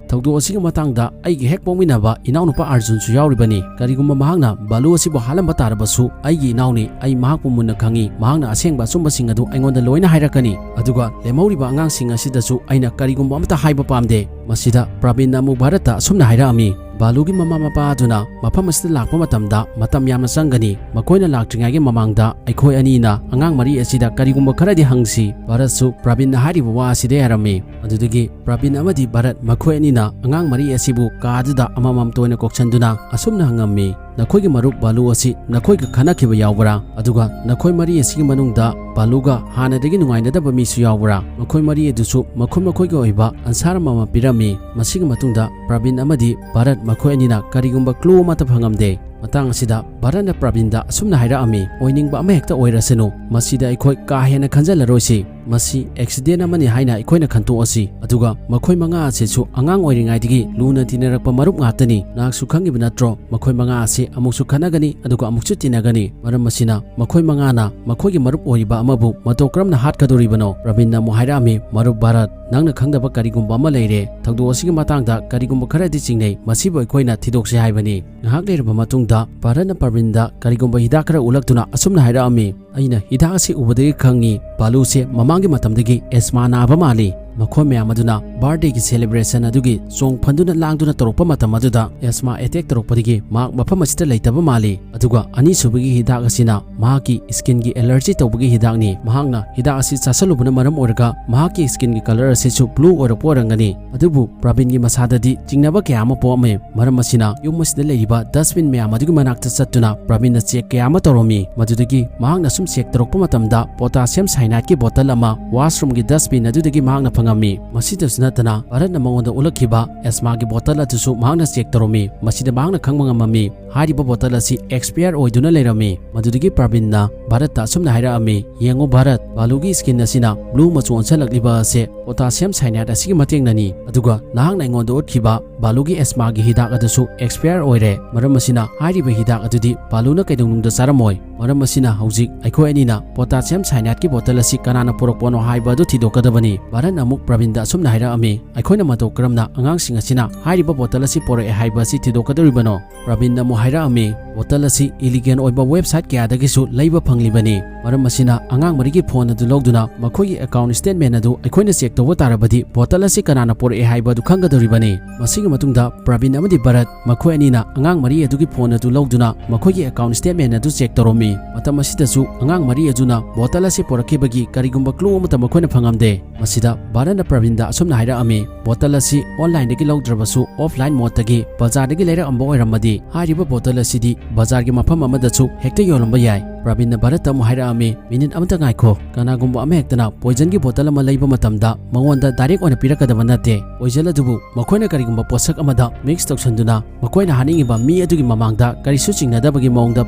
ꯊꯧꯗꯣꯛ ꯑꯁꯤꯒꯤ ꯃꯇꯥꯡꯗ ꯑꯩꯒꯤ ꯍꯦꯛ ꯄꯣꯛꯃꯤꯟꯅꯕ ꯏꯅꯥꯎꯅꯨꯄꯥ ꯑꯥꯔꯖꯨꯟꯁꯨ ꯌꯥꯎꯔꯤꯕꯅꯤ꯫ ꯀꯔꯤꯒꯨꯝꯕ ꯃꯍꯥꯛꯅ ꯕꯥꯂꯨ ꯑꯁꯤꯕꯨ ꯍꯥꯠꯂꯝꯕ ꯇꯥꯔꯕꯁꯨ, ꯑꯩꯒꯤ ꯏꯅꯥꯎꯅꯤ, ꯑꯩ ꯃꯍꯥꯛꯄꯨ ꯃꯨꯟꯅ ꯈꯪꯏ꯫ ꯃꯍꯥꯛꯅ ꯑꯁꯦꯡꯕ ꯑꯆꯨꯝꯕꯁꯤꯡ ꯑꯗꯨ ꯑꯩꯉꯣꯟꯗ ꯂꯣꯏꯅ ꯍꯥꯏꯔꯛꯀꯅꯤ꯫ ꯑꯗꯨꯒ ꯂꯦꯝꯍꯧꯔꯤꯕ ꯑꯉꯥꯡꯁꯤꯡ ꯑꯁꯤꯗꯁꯨ ꯑꯩꯅ ꯀꯔꯤꯒꯨꯝꯕ ꯑꯃꯠꯇ ꯍꯥꯏꯕ ꯄꯥꯝꯗꯦ꯫ ꯃꯁꯤꯗ ꯄ꯭ꯔꯕꯤꯟꯅ ꯑꯃꯨꯛ ꯚꯥꯔꯠꯇ ꯑꯁꯨꯝꯅ ꯍꯥꯏꯔꯛꯑꯝꯃꯤ, "ꯕꯥꯂꯨꯒꯤ ꯃꯃꯥ ꯃꯄꯥ ꯑꯗꯨꯅ ꯃꯐꯝ ꯑꯁꯤꯗ ꯂꯥꯛꯄ ꯃꯇꯝꯗ ꯃꯇꯝ ꯌꯥꯝꯅ ꯆꯪꯒꯅꯤ꯫ ꯃꯈꯣꯏꯅ ꯂꯥꯛꯇ꯭ꯔꯤꯉꯩꯒꯤ ꯃꯃꯥꯡꯗ ꯑꯩꯈꯣꯏ ꯑꯅꯤꯅ ꯑꯉꯥꯡ ꯃꯔꯤ ꯑꯁꯤꯗ ꯀꯔꯤꯒꯨꯝꯕ ꯈꯔꯗꯤ ꯍꯪꯁꯤ꯫" ꯚꯥꯔꯠꯁꯨ ꯄ꯭ꯔꯕꯤꯟꯅ ꯍꯥꯏꯔꯤꯕ ꯋꯥ ꯑꯁꯤꯗ ꯌꯥꯔꯝꯃꯤ꯫ ꯑꯗꯨꯗꯒꯤ ꯄ꯭ꯔꯕꯤꯟ ꯑꯃꯗꯤ ꯚꯥꯔꯠ ꯃꯈꯣꯏ ꯑꯅꯤꯅ ꯑꯉꯥꯡ ꯃꯔꯤ ꯑꯁꯤꯕꯨ ꯀꯥ ꯑꯗꯨꯗ ꯑꯃꯃꯝꯇ ꯑꯣꯏꯅ ꯀꯧꯁꯟꯗꯨꯅ ꯑꯁꯨꯝꯅ ꯍꯪꯉꯝꯃꯤ, "ꯅꯈꯣꯏꯒꯤ ꯃꯔꯨꯞ ꯕꯥꯂꯨ ꯑꯁꯤ ꯅꯈꯣꯏꯒ ꯈꯟꯅꯈꯤꯕ ꯌꯥꯎꯕ꯭ꯔꯥ? ꯑꯗꯨꯒ ꯅꯈꯣꯏ ꯃꯔꯤ ꯑꯁꯤꯒꯤ ꯃꯅꯨꯡꯗ ꯕꯥꯂꯨꯒ ꯍꯥꯟꯅꯗꯒꯤ ꯅꯨꯡꯉꯥꯏꯅꯗꯕ ꯃꯤꯁꯨ ꯌꯥꯎꯕ꯭ꯔꯥ?" ꯃꯈꯣꯏ ꯃꯔꯤ ꯑꯗꯨꯁꯨ ꯃꯈꯣꯏ ꯃꯈꯣꯏꯒꯤ ꯑꯣꯏꯕ ꯑꯟꯁꯥꯔ ꯑꯃꯃꯝ ꯄꯤꯔꯝꯃꯤ꯫ ꯃꯁꯤꯒꯤ ꯃꯇꯨꯡꯗ ꯄ꯭ꯔꯕꯤꯟ ꯑꯃꯗꯤ ꯚꯥꯔꯠ ꯃꯈꯣꯏ ꯑꯅꯤꯅ ꯀꯔꯤꯒꯨꯝꯕ ꯀ꯭ꯂꯨ ꯑꯃꯠꯇ ꯐꯪꯉꯝꯗꯦ꯫ ꯃꯇꯥꯡ ꯑꯁꯤꯗ ꯚꯥꯔꯠꯅ ꯄ꯭ꯔꯕꯤꯟꯗ ꯑꯁꯨꯝꯅ ꯍꯥꯏꯔꯛꯑꯝꯃꯤ, "ꯑꯣꯏꯅꯤꯡꯕ ꯑꯃꯍꯦꯛꯇ ꯑꯣꯏꯔꯁꯅꯨ, ꯃꯁꯤꯗ ꯑꯩꯈꯣꯏ ꯀꯥ ꯍꯦꯟꯅ ꯈꯟꯖꯜꯂꯔꯣꯏꯁꯤ꯫ ꯃꯁꯤ ꯑꯦꯛꯁꯤꯗꯦꯟ ꯑꯃꯅꯤ ꯍꯥꯏꯅ ꯑꯩꯈꯣꯏꯅ ꯈꯟꯇꯣꯛꯑꯁꯤ꯫ ꯑꯗꯨꯒ ꯃꯈꯣꯏ ꯃꯉꯥ ꯑꯁꯤꯁꯨ ꯑꯉꯥꯡ ꯑꯣꯏꯔꯤꯉꯩꯗꯒꯤ ꯂꯨꯅ ꯇꯤꯟꯅꯔꯛꯄ ꯃꯔꯨꯞ ꯉꯥꯛꯇꯅꯤ꯫ ꯅꯍꯥꯛꯁꯨ ꯈꯪꯉꯤꯕ ꯅꯠꯇ꯭ꯔꯣ? ꯃꯈꯣꯏ ꯃꯉꯥ ꯑꯁꯤ ꯑꯃꯨꯛꯁꯨ ꯈꯠꯅꯒꯅꯤ, ꯑꯗꯨꯒ ꯑꯃꯨꯛꯁꯨ ꯇꯤꯟꯅꯒꯅꯤ꯫ ꯃꯔꯝ ꯑꯁꯤꯅ ꯃꯈꯣꯏ ꯃꯉꯥꯅ ꯃꯈꯣꯏꯒꯤ ꯃꯔꯨꯞ ꯑꯣꯏꯔꯤꯕ ꯑꯃꯕꯨ ꯃꯇꯧ ꯀꯔꯝꯅ ꯍꯥꯠꯀꯗꯧꯔꯤꯕꯅꯣ?" ꯄ꯭ꯔꯕꯤꯟꯅ ꯑꯃꯨꯛ ꯍꯥꯏꯔꯛꯑꯝꯃꯤ, "ꯃꯔꯨꯞ ꯚꯥꯔꯠ, ꯅꯪꯅ ꯈꯪꯗꯕ ꯀꯔꯤꯒꯨꯝꯕ ꯑꯃ ꯂꯩꯔꯦ꯫ ꯊꯧꯗꯣꯛ ꯑꯁꯤꯒꯤ ꯃꯇꯥꯡꯗ ꯀꯔꯤꯒꯨꯝꯕ ꯈꯔꯗꯤ ꯆꯤꯡꯅꯩ, ꯃꯁꯤꯕꯨ ꯑꯩꯈꯣꯏꯅ ꯊꯤꯗꯣꯛꯁꯤ ꯍꯥꯏꯕꯅꯤ꯫" ꯉꯥꯏꯍꯥꯛ ꯂꯩꯔꯕ ꯃꯇꯨꯡꯗ ꯚꯥꯔꯠꯅ ꯄ꯭ꯔꯕꯤꯟꯗ ꯀꯔꯤꯒꯨꯝꯕ ꯍꯤꯗꯥꯛ ꯈꯔ ꯎꯠꯂꯛꯇꯨꯅ ꯑꯁꯨꯝꯅ ꯍꯥꯏꯔꯛꯑꯝꯃꯤ, "ꯑꯩꯅ ꯍꯤꯗꯥꯛ ꯑꯁꯤ ꯎꯕꯗꯒꯤ ꯈꯪꯉꯤ, ꯕꯥꯂꯨꯁꯦ ꯃꯃꯥꯡꯒꯤ ꯃꯇꯝꯗꯒꯤ ꯑꯦꯁꯃꯥ ꯅꯥꯕ ꯃꯥꯜꯂꯤ꯫ ꯃꯈꯣꯏ ꯃꯌꯥꯝ ꯑꯗꯨꯅ ꯕꯥꯔꯗꯦꯒꯤ ꯁꯦꯂꯦꯕ꯭ꯔꯦꯁꯟ ꯑꯗꯨꯒꯤ ꯆꯣꯡ ꯐꯟꯗꯨꯅ ꯂꯥꯡꯗꯨꯅ ꯇꯧꯔꯛꯄ ꯃꯇꯝ ꯑꯗꯨꯗ ꯑꯦꯁꯃꯥ ꯑꯦꯇꯦꯛ ꯇꯧꯔꯛꯄꯗꯒꯤ ꯃꯍꯥꯛ ꯃꯐꯝ ꯑꯁꯤꯗ ꯂꯩꯇꯕ ꯃꯥꯜꯂꯤ꯫ ꯑꯗꯨꯒ ꯑꯅꯤꯁꯨꯕꯒꯤ ꯍꯤꯗꯥꯛ ꯑꯁꯤꯅ ꯃꯍꯥꯛꯀꯤ ꯁ꯭ꯀꯤꯟꯒꯤ ꯑꯦꯂꯔꯖꯤ ꯇꯧꯕꯒꯤ ꯍꯤꯗꯥꯛꯅꯤ꯫ ꯃꯍꯥꯛꯅ ꯍꯤꯗꯥꯛ ꯑꯁꯤ ꯆꯥꯁꯜꯂꯨꯕꯅ ꯃꯔꯝ ꯑꯣꯏꯔꯒ ꯃꯍꯥꯛꯀꯤ ꯁ꯭ꯀꯤꯟꯒꯤ ꯀꯂꯔ ꯑꯁꯤꯁꯨ ꯕ꯭ꯂꯨ ꯑꯣꯏꯔꯛꯄ ꯑꯣꯏꯔꯝꯒꯅꯤ꯫" ꯑꯗꯨꯕꯨ ꯄ꯭ꯔꯕꯤꯟꯒꯤ ꯃꯁꯥꯗꯗꯤ ꯆꯤꯡꯅꯕ ꯀꯌꯥ ꯑꯃ ꯄꯣꯛꯑꯝꯃꯤ꯫ ꯃꯔꯝ ꯑꯁꯤꯅ ꯌꯨꯝ ꯑꯁꯤꯗ ꯂꯩꯔꯤꯕ ꯗꯁꯕꯤꯟ ꯃꯌꯥꯝ ꯑꯗꯨꯒꯤ ꯃꯅꯥꯛꯇ ꯆꯠꯇꯨꯅ ꯄ꯭ꯔꯕꯤꯟꯅ ꯆꯦꯛ ꯀꯌꯥ ꯑꯃ ꯇꯧꯔꯝꯃꯤ꯫ ꯃꯗꯨꯗꯒꯤ ꯃꯍꯥꯛꯅ ꯁꯨꯝ ꯆꯦꯛ ꯇꯧꯔꯛꯄ ꯃꯇꯝꯗ ꯄꯣꯇꯥꯁꯤꯌꯝ ꯁꯥꯏꯅꯥꯏꯠꯀꯤ ꯕꯣꯇꯜ ꯑꯃ ꯋꯥꯁꯔꯨꯝꯒꯤ ꯗꯁꯕꯤꯟ ꯑꯗꯨꯗꯒꯤ ꯃꯍꯥꯛꯅ ꯐꯪꯉꯝꯃꯤ꯫ ꯃꯁꯤꯗꯁꯨ ꯅꯠꯇꯅ ꯚꯥꯔꯠꯅ ꯃꯉꯣꯟꯗ ꯎꯠꯂꯛꯈꯤꯕ ꯑꯦꯁꯃꯥꯒꯤ ꯕꯣꯇꯜ ꯑꯗꯨꯁꯨ ꯃꯍꯥꯛꯅ ꯆꯦꯛ ꯇꯧꯔꯝꯃꯤ꯫ ꯃꯁꯤꯗ ꯃꯍꯥꯛꯅ ꯈꯪꯕ ꯉꯝꯃꯝꯃꯤ, ꯍꯥꯏꯔꯤꯕ ꯕꯣꯇꯜ ꯑꯁꯤ ꯑꯦꯛꯁꯄꯤꯌꯔ ꯑꯣꯏꯗꯨꯅ ꯂꯩꯔꯝꯃꯤ꯫ ꯃꯗꯨꯗꯒꯤ ꯄ꯭ꯔꯕꯤꯟꯅ ꯚꯥꯔꯠꯇ ꯑꯁꯨꯝꯅ ꯍꯥꯏꯔꯛꯑꯝꯃꯤ, "ꯌꯦꯡꯉꯨ ꯚꯥꯔꯠ, ꯕꯥꯂꯨꯒꯤ ꯁ꯭ꯀꯤꯟ ꯑꯁꯤꯅ ꯕ꯭ꯂꯨ ꯃꯆꯨ ꯑꯣꯟꯁꯤꯜꯂꯛꯂꯤꯕ ꯑꯁꯦ ꯄꯣꯇꯥꯁꯤꯌꯝ ꯁꯥꯏꯅꯥꯏꯠ ꯑꯁꯤꯒꯤ ꯃꯇꯦꯡꯅꯅꯤ꯫ ꯑꯗꯨꯒ ꯅꯍꯥꯛꯅ ꯑꯩꯉꯣꯟꯗ ꯎꯠꯈꯤꯕ ꯕꯥꯂꯨꯒꯤ ꯑꯦꯁꯃꯥꯒꯤ ꯍꯤꯗꯥꯛ ꯑꯗꯨꯁꯨ ꯑꯦꯛꯁꯄꯌꯔ ꯑꯣꯏꯔꯦ꯫ ꯃꯔꯝ ꯑꯁꯤꯅ ꯍꯥꯏꯔꯤꯕ ꯍꯤꯗꯥꯛ ꯑꯗꯨꯗꯤ ꯕꯥꯂꯨꯅ ꯀꯩꯗꯧꯅꯨꯡꯗ ꯆꯥꯔꯝꯃꯣꯏ꯫ ꯃꯔꯝ ꯑꯁꯤꯅ ꯍꯧꯖꯤꯛ ꯑꯩꯈꯣꯏ ꯑꯅꯤꯅ ꯄꯣꯇꯥꯁꯤꯌꯝ ꯁꯥꯏꯅꯥꯏꯠꯀꯤ ꯕꯣꯇꯜ ꯑꯁꯤ ꯀꯅꯥꯅ ꯄꯨꯔꯛꯄꯅꯣ ꯍꯥꯏꯕ ꯑꯗꯨ ꯊꯤꯗꯣꯛꯀꯗꯕꯅꯤ꯫ ꯚꯥꯔꯠꯅ ꯑꯃꯨꯛ ꯄ꯭ꯔꯕꯤꯟꯗ ꯑꯁꯨꯝꯅ ꯍꯥꯏꯔꯛꯑꯝꯃꯤ, "ꯑꯩꯈꯣꯏꯅ ꯃꯇꯧ ꯀꯔꯝꯅ ꯑꯉꯥꯡꯁꯤꯡ ꯑꯁꯤꯅ ꯍꯥꯏꯔꯤꯕ ꯕꯣꯇꯜ ꯑꯁꯤ ꯄꯨꯔꯛꯑꯦ ꯍꯥꯏꯕ ꯑꯁꯤ ꯊꯤꯗꯣꯛꯀꯗꯧꯔꯤꯕꯅꯣ?" ꯄ꯭ꯔꯕꯤꯟꯅ ꯑꯃꯨꯛ ꯍꯥꯏꯔꯛꯑꯝꯃꯤ, "ꯕꯣꯇꯜ ꯑꯁꯤ ꯏꯂꯤꯒꯦꯟ ꯑꯣꯏꯕ ꯋꯦꯕꯁꯥꯏꯠ ꯀꯌꯥꯗꯒꯤꯁꯨ ꯂꯩꯕ ꯐꯪꯂꯤꯕꯅꯤ꯫ ꯃꯔꯝ ꯑꯁꯤꯅ ꯑꯉꯥꯡ ꯃꯔꯤꯒꯤ ꯐꯣꯟ ꯑꯗꯨ ꯂꯧꯗꯨꯅ ꯃꯈꯣꯏꯒꯤ ꯑꯦꯀꯥꯎꯟ ꯁ꯭ꯇꯦꯠꯃꯦꯟ ꯑꯗꯨ ꯑꯩꯈꯣꯏꯅ ꯆꯦꯛ ꯇꯧꯕ ꯇꯥꯔꯕꯗꯤ ꯕꯣꯇꯜ ꯑꯁꯤ ꯀꯅꯥꯅ ꯄꯨꯔꯛꯑꯦ ꯍꯥꯏꯕ ꯑꯗꯨ ꯈꯪꯒꯗꯧꯔꯤꯕꯅꯤ꯫ ꯃꯁꯤꯒꯤ ꯃꯇꯨꯡꯗ ꯄ꯭ꯔꯕꯤꯟ ꯑꯃꯗꯤ ꯚꯥꯔꯠ ꯃꯈꯣꯏ ꯑꯅꯤꯅ ꯑꯉꯥꯡ ꯃꯔꯤ ꯑꯗꯨꯒꯤ ꯐꯣꯟ ꯑꯗꯨ ꯂꯧꯗꯨꯅ ꯃꯈꯣꯏꯒꯤ ꯑꯦꯀꯥꯎꯟ ꯁ꯭ꯇꯦꯠꯃꯦꯟ ꯑꯗꯨ ꯆꯦꯛ ꯇꯧꯔꯝꯃꯤ꯫ ꯃꯇꯝ ꯑꯁꯤꯗꯁꯨ ꯑꯉꯥꯡ ꯃꯔꯤ ꯑꯗꯨꯅ ꯕꯣꯇꯜ ꯑꯁꯤ ꯄꯨꯔꯛꯈꯤꯕꯒꯤ ꯀꯔꯤꯒꯨꯝꯕ ꯀ꯭ꯂꯨ ꯑꯃꯠꯇ ꯃꯈꯣꯏꯅ ꯐꯪꯉꯝꯗꯦ꯫ ꯃꯁꯤꯗ ꯚꯥꯔꯠꯅ ꯄ꯭ꯔꯕꯤꯟꯗ ꯑꯁꯨꯝꯅ ꯍꯥꯏꯔꯛꯑꯝꯃꯤ, "ꯕꯣꯇꯜ ꯑꯁꯤ ꯑꯣꯟꯂꯥꯏꯟꯗꯒꯤ ꯂꯧꯗ꯭ꯔꯕꯁꯨ ꯑꯣꯐꯂꯥꯏꯟ ꯃꯣꯗꯇꯒꯤ ꯕꯖꯥꯔꯗꯒꯤ ꯂꯩꯔꯛꯑꯝꯕ ꯑꯣꯏꯔꯝꯃꯗꯤ ꯍꯥꯏꯔꯤꯕ ꯕꯣꯇꯜ ꯑꯁꯤꯗꯤ ꯕꯖꯥꯔꯒꯤ ꯃꯐꯝ ꯑꯃꯗꯁꯨ ꯍꯦꯛꯇ ꯌꯣꯜꯂꯝꯕ ꯌꯥꯏ"꯫ ꯄ꯭ꯔꯕꯤꯟꯅ ꯚꯥꯔꯠꯇ ꯑꯃꯨꯛ ꯍꯥꯏꯔꯛꯑꯝꯃꯤ, "ꯃꯤꯅꯤꯠ ꯑꯃꯇ ꯉꯥꯏꯈꯣ, ꯀꯅꯥꯒꯨꯝꯕ ꯑꯃꯍꯦꯛꯇꯅ ꯄꯣꯏꯖꯟꯒꯤ ꯕꯣꯇꯜ ꯑꯃ ꯂꯩꯕ ꯃꯇꯝꯗ ꯃꯉꯣꯟꯗ ꯗꯥꯏꯔꯦꯛ ꯑꯣꯏꯅ ꯄꯤꯔꯛꯀꯗꯕ ꯅꯠꯇꯦ꯫ ꯄꯣꯏꯖꯟ ꯑꯗꯨꯕꯨ ꯃꯈꯣꯏꯅ ꯀꯔꯤꯒꯨꯝꯕ ꯄꯣꯠꯁꯛ ꯑꯃꯗ ꯃꯤꯛꯁ ꯇꯧꯁꯤꯟꯗꯨꯅ ꯃꯈꯣꯏꯅ ꯍꯥꯠꯅꯤꯡꯉꯤꯕ ꯃꯤ ꯑꯗꯨꯒꯤ ꯃꯃꯥꯡꯗ ꯀꯔꯤꯁꯨ ꯆꯤꯡꯅꯗꯕꯒꯤ ꯃꯑꯣꯡꯗ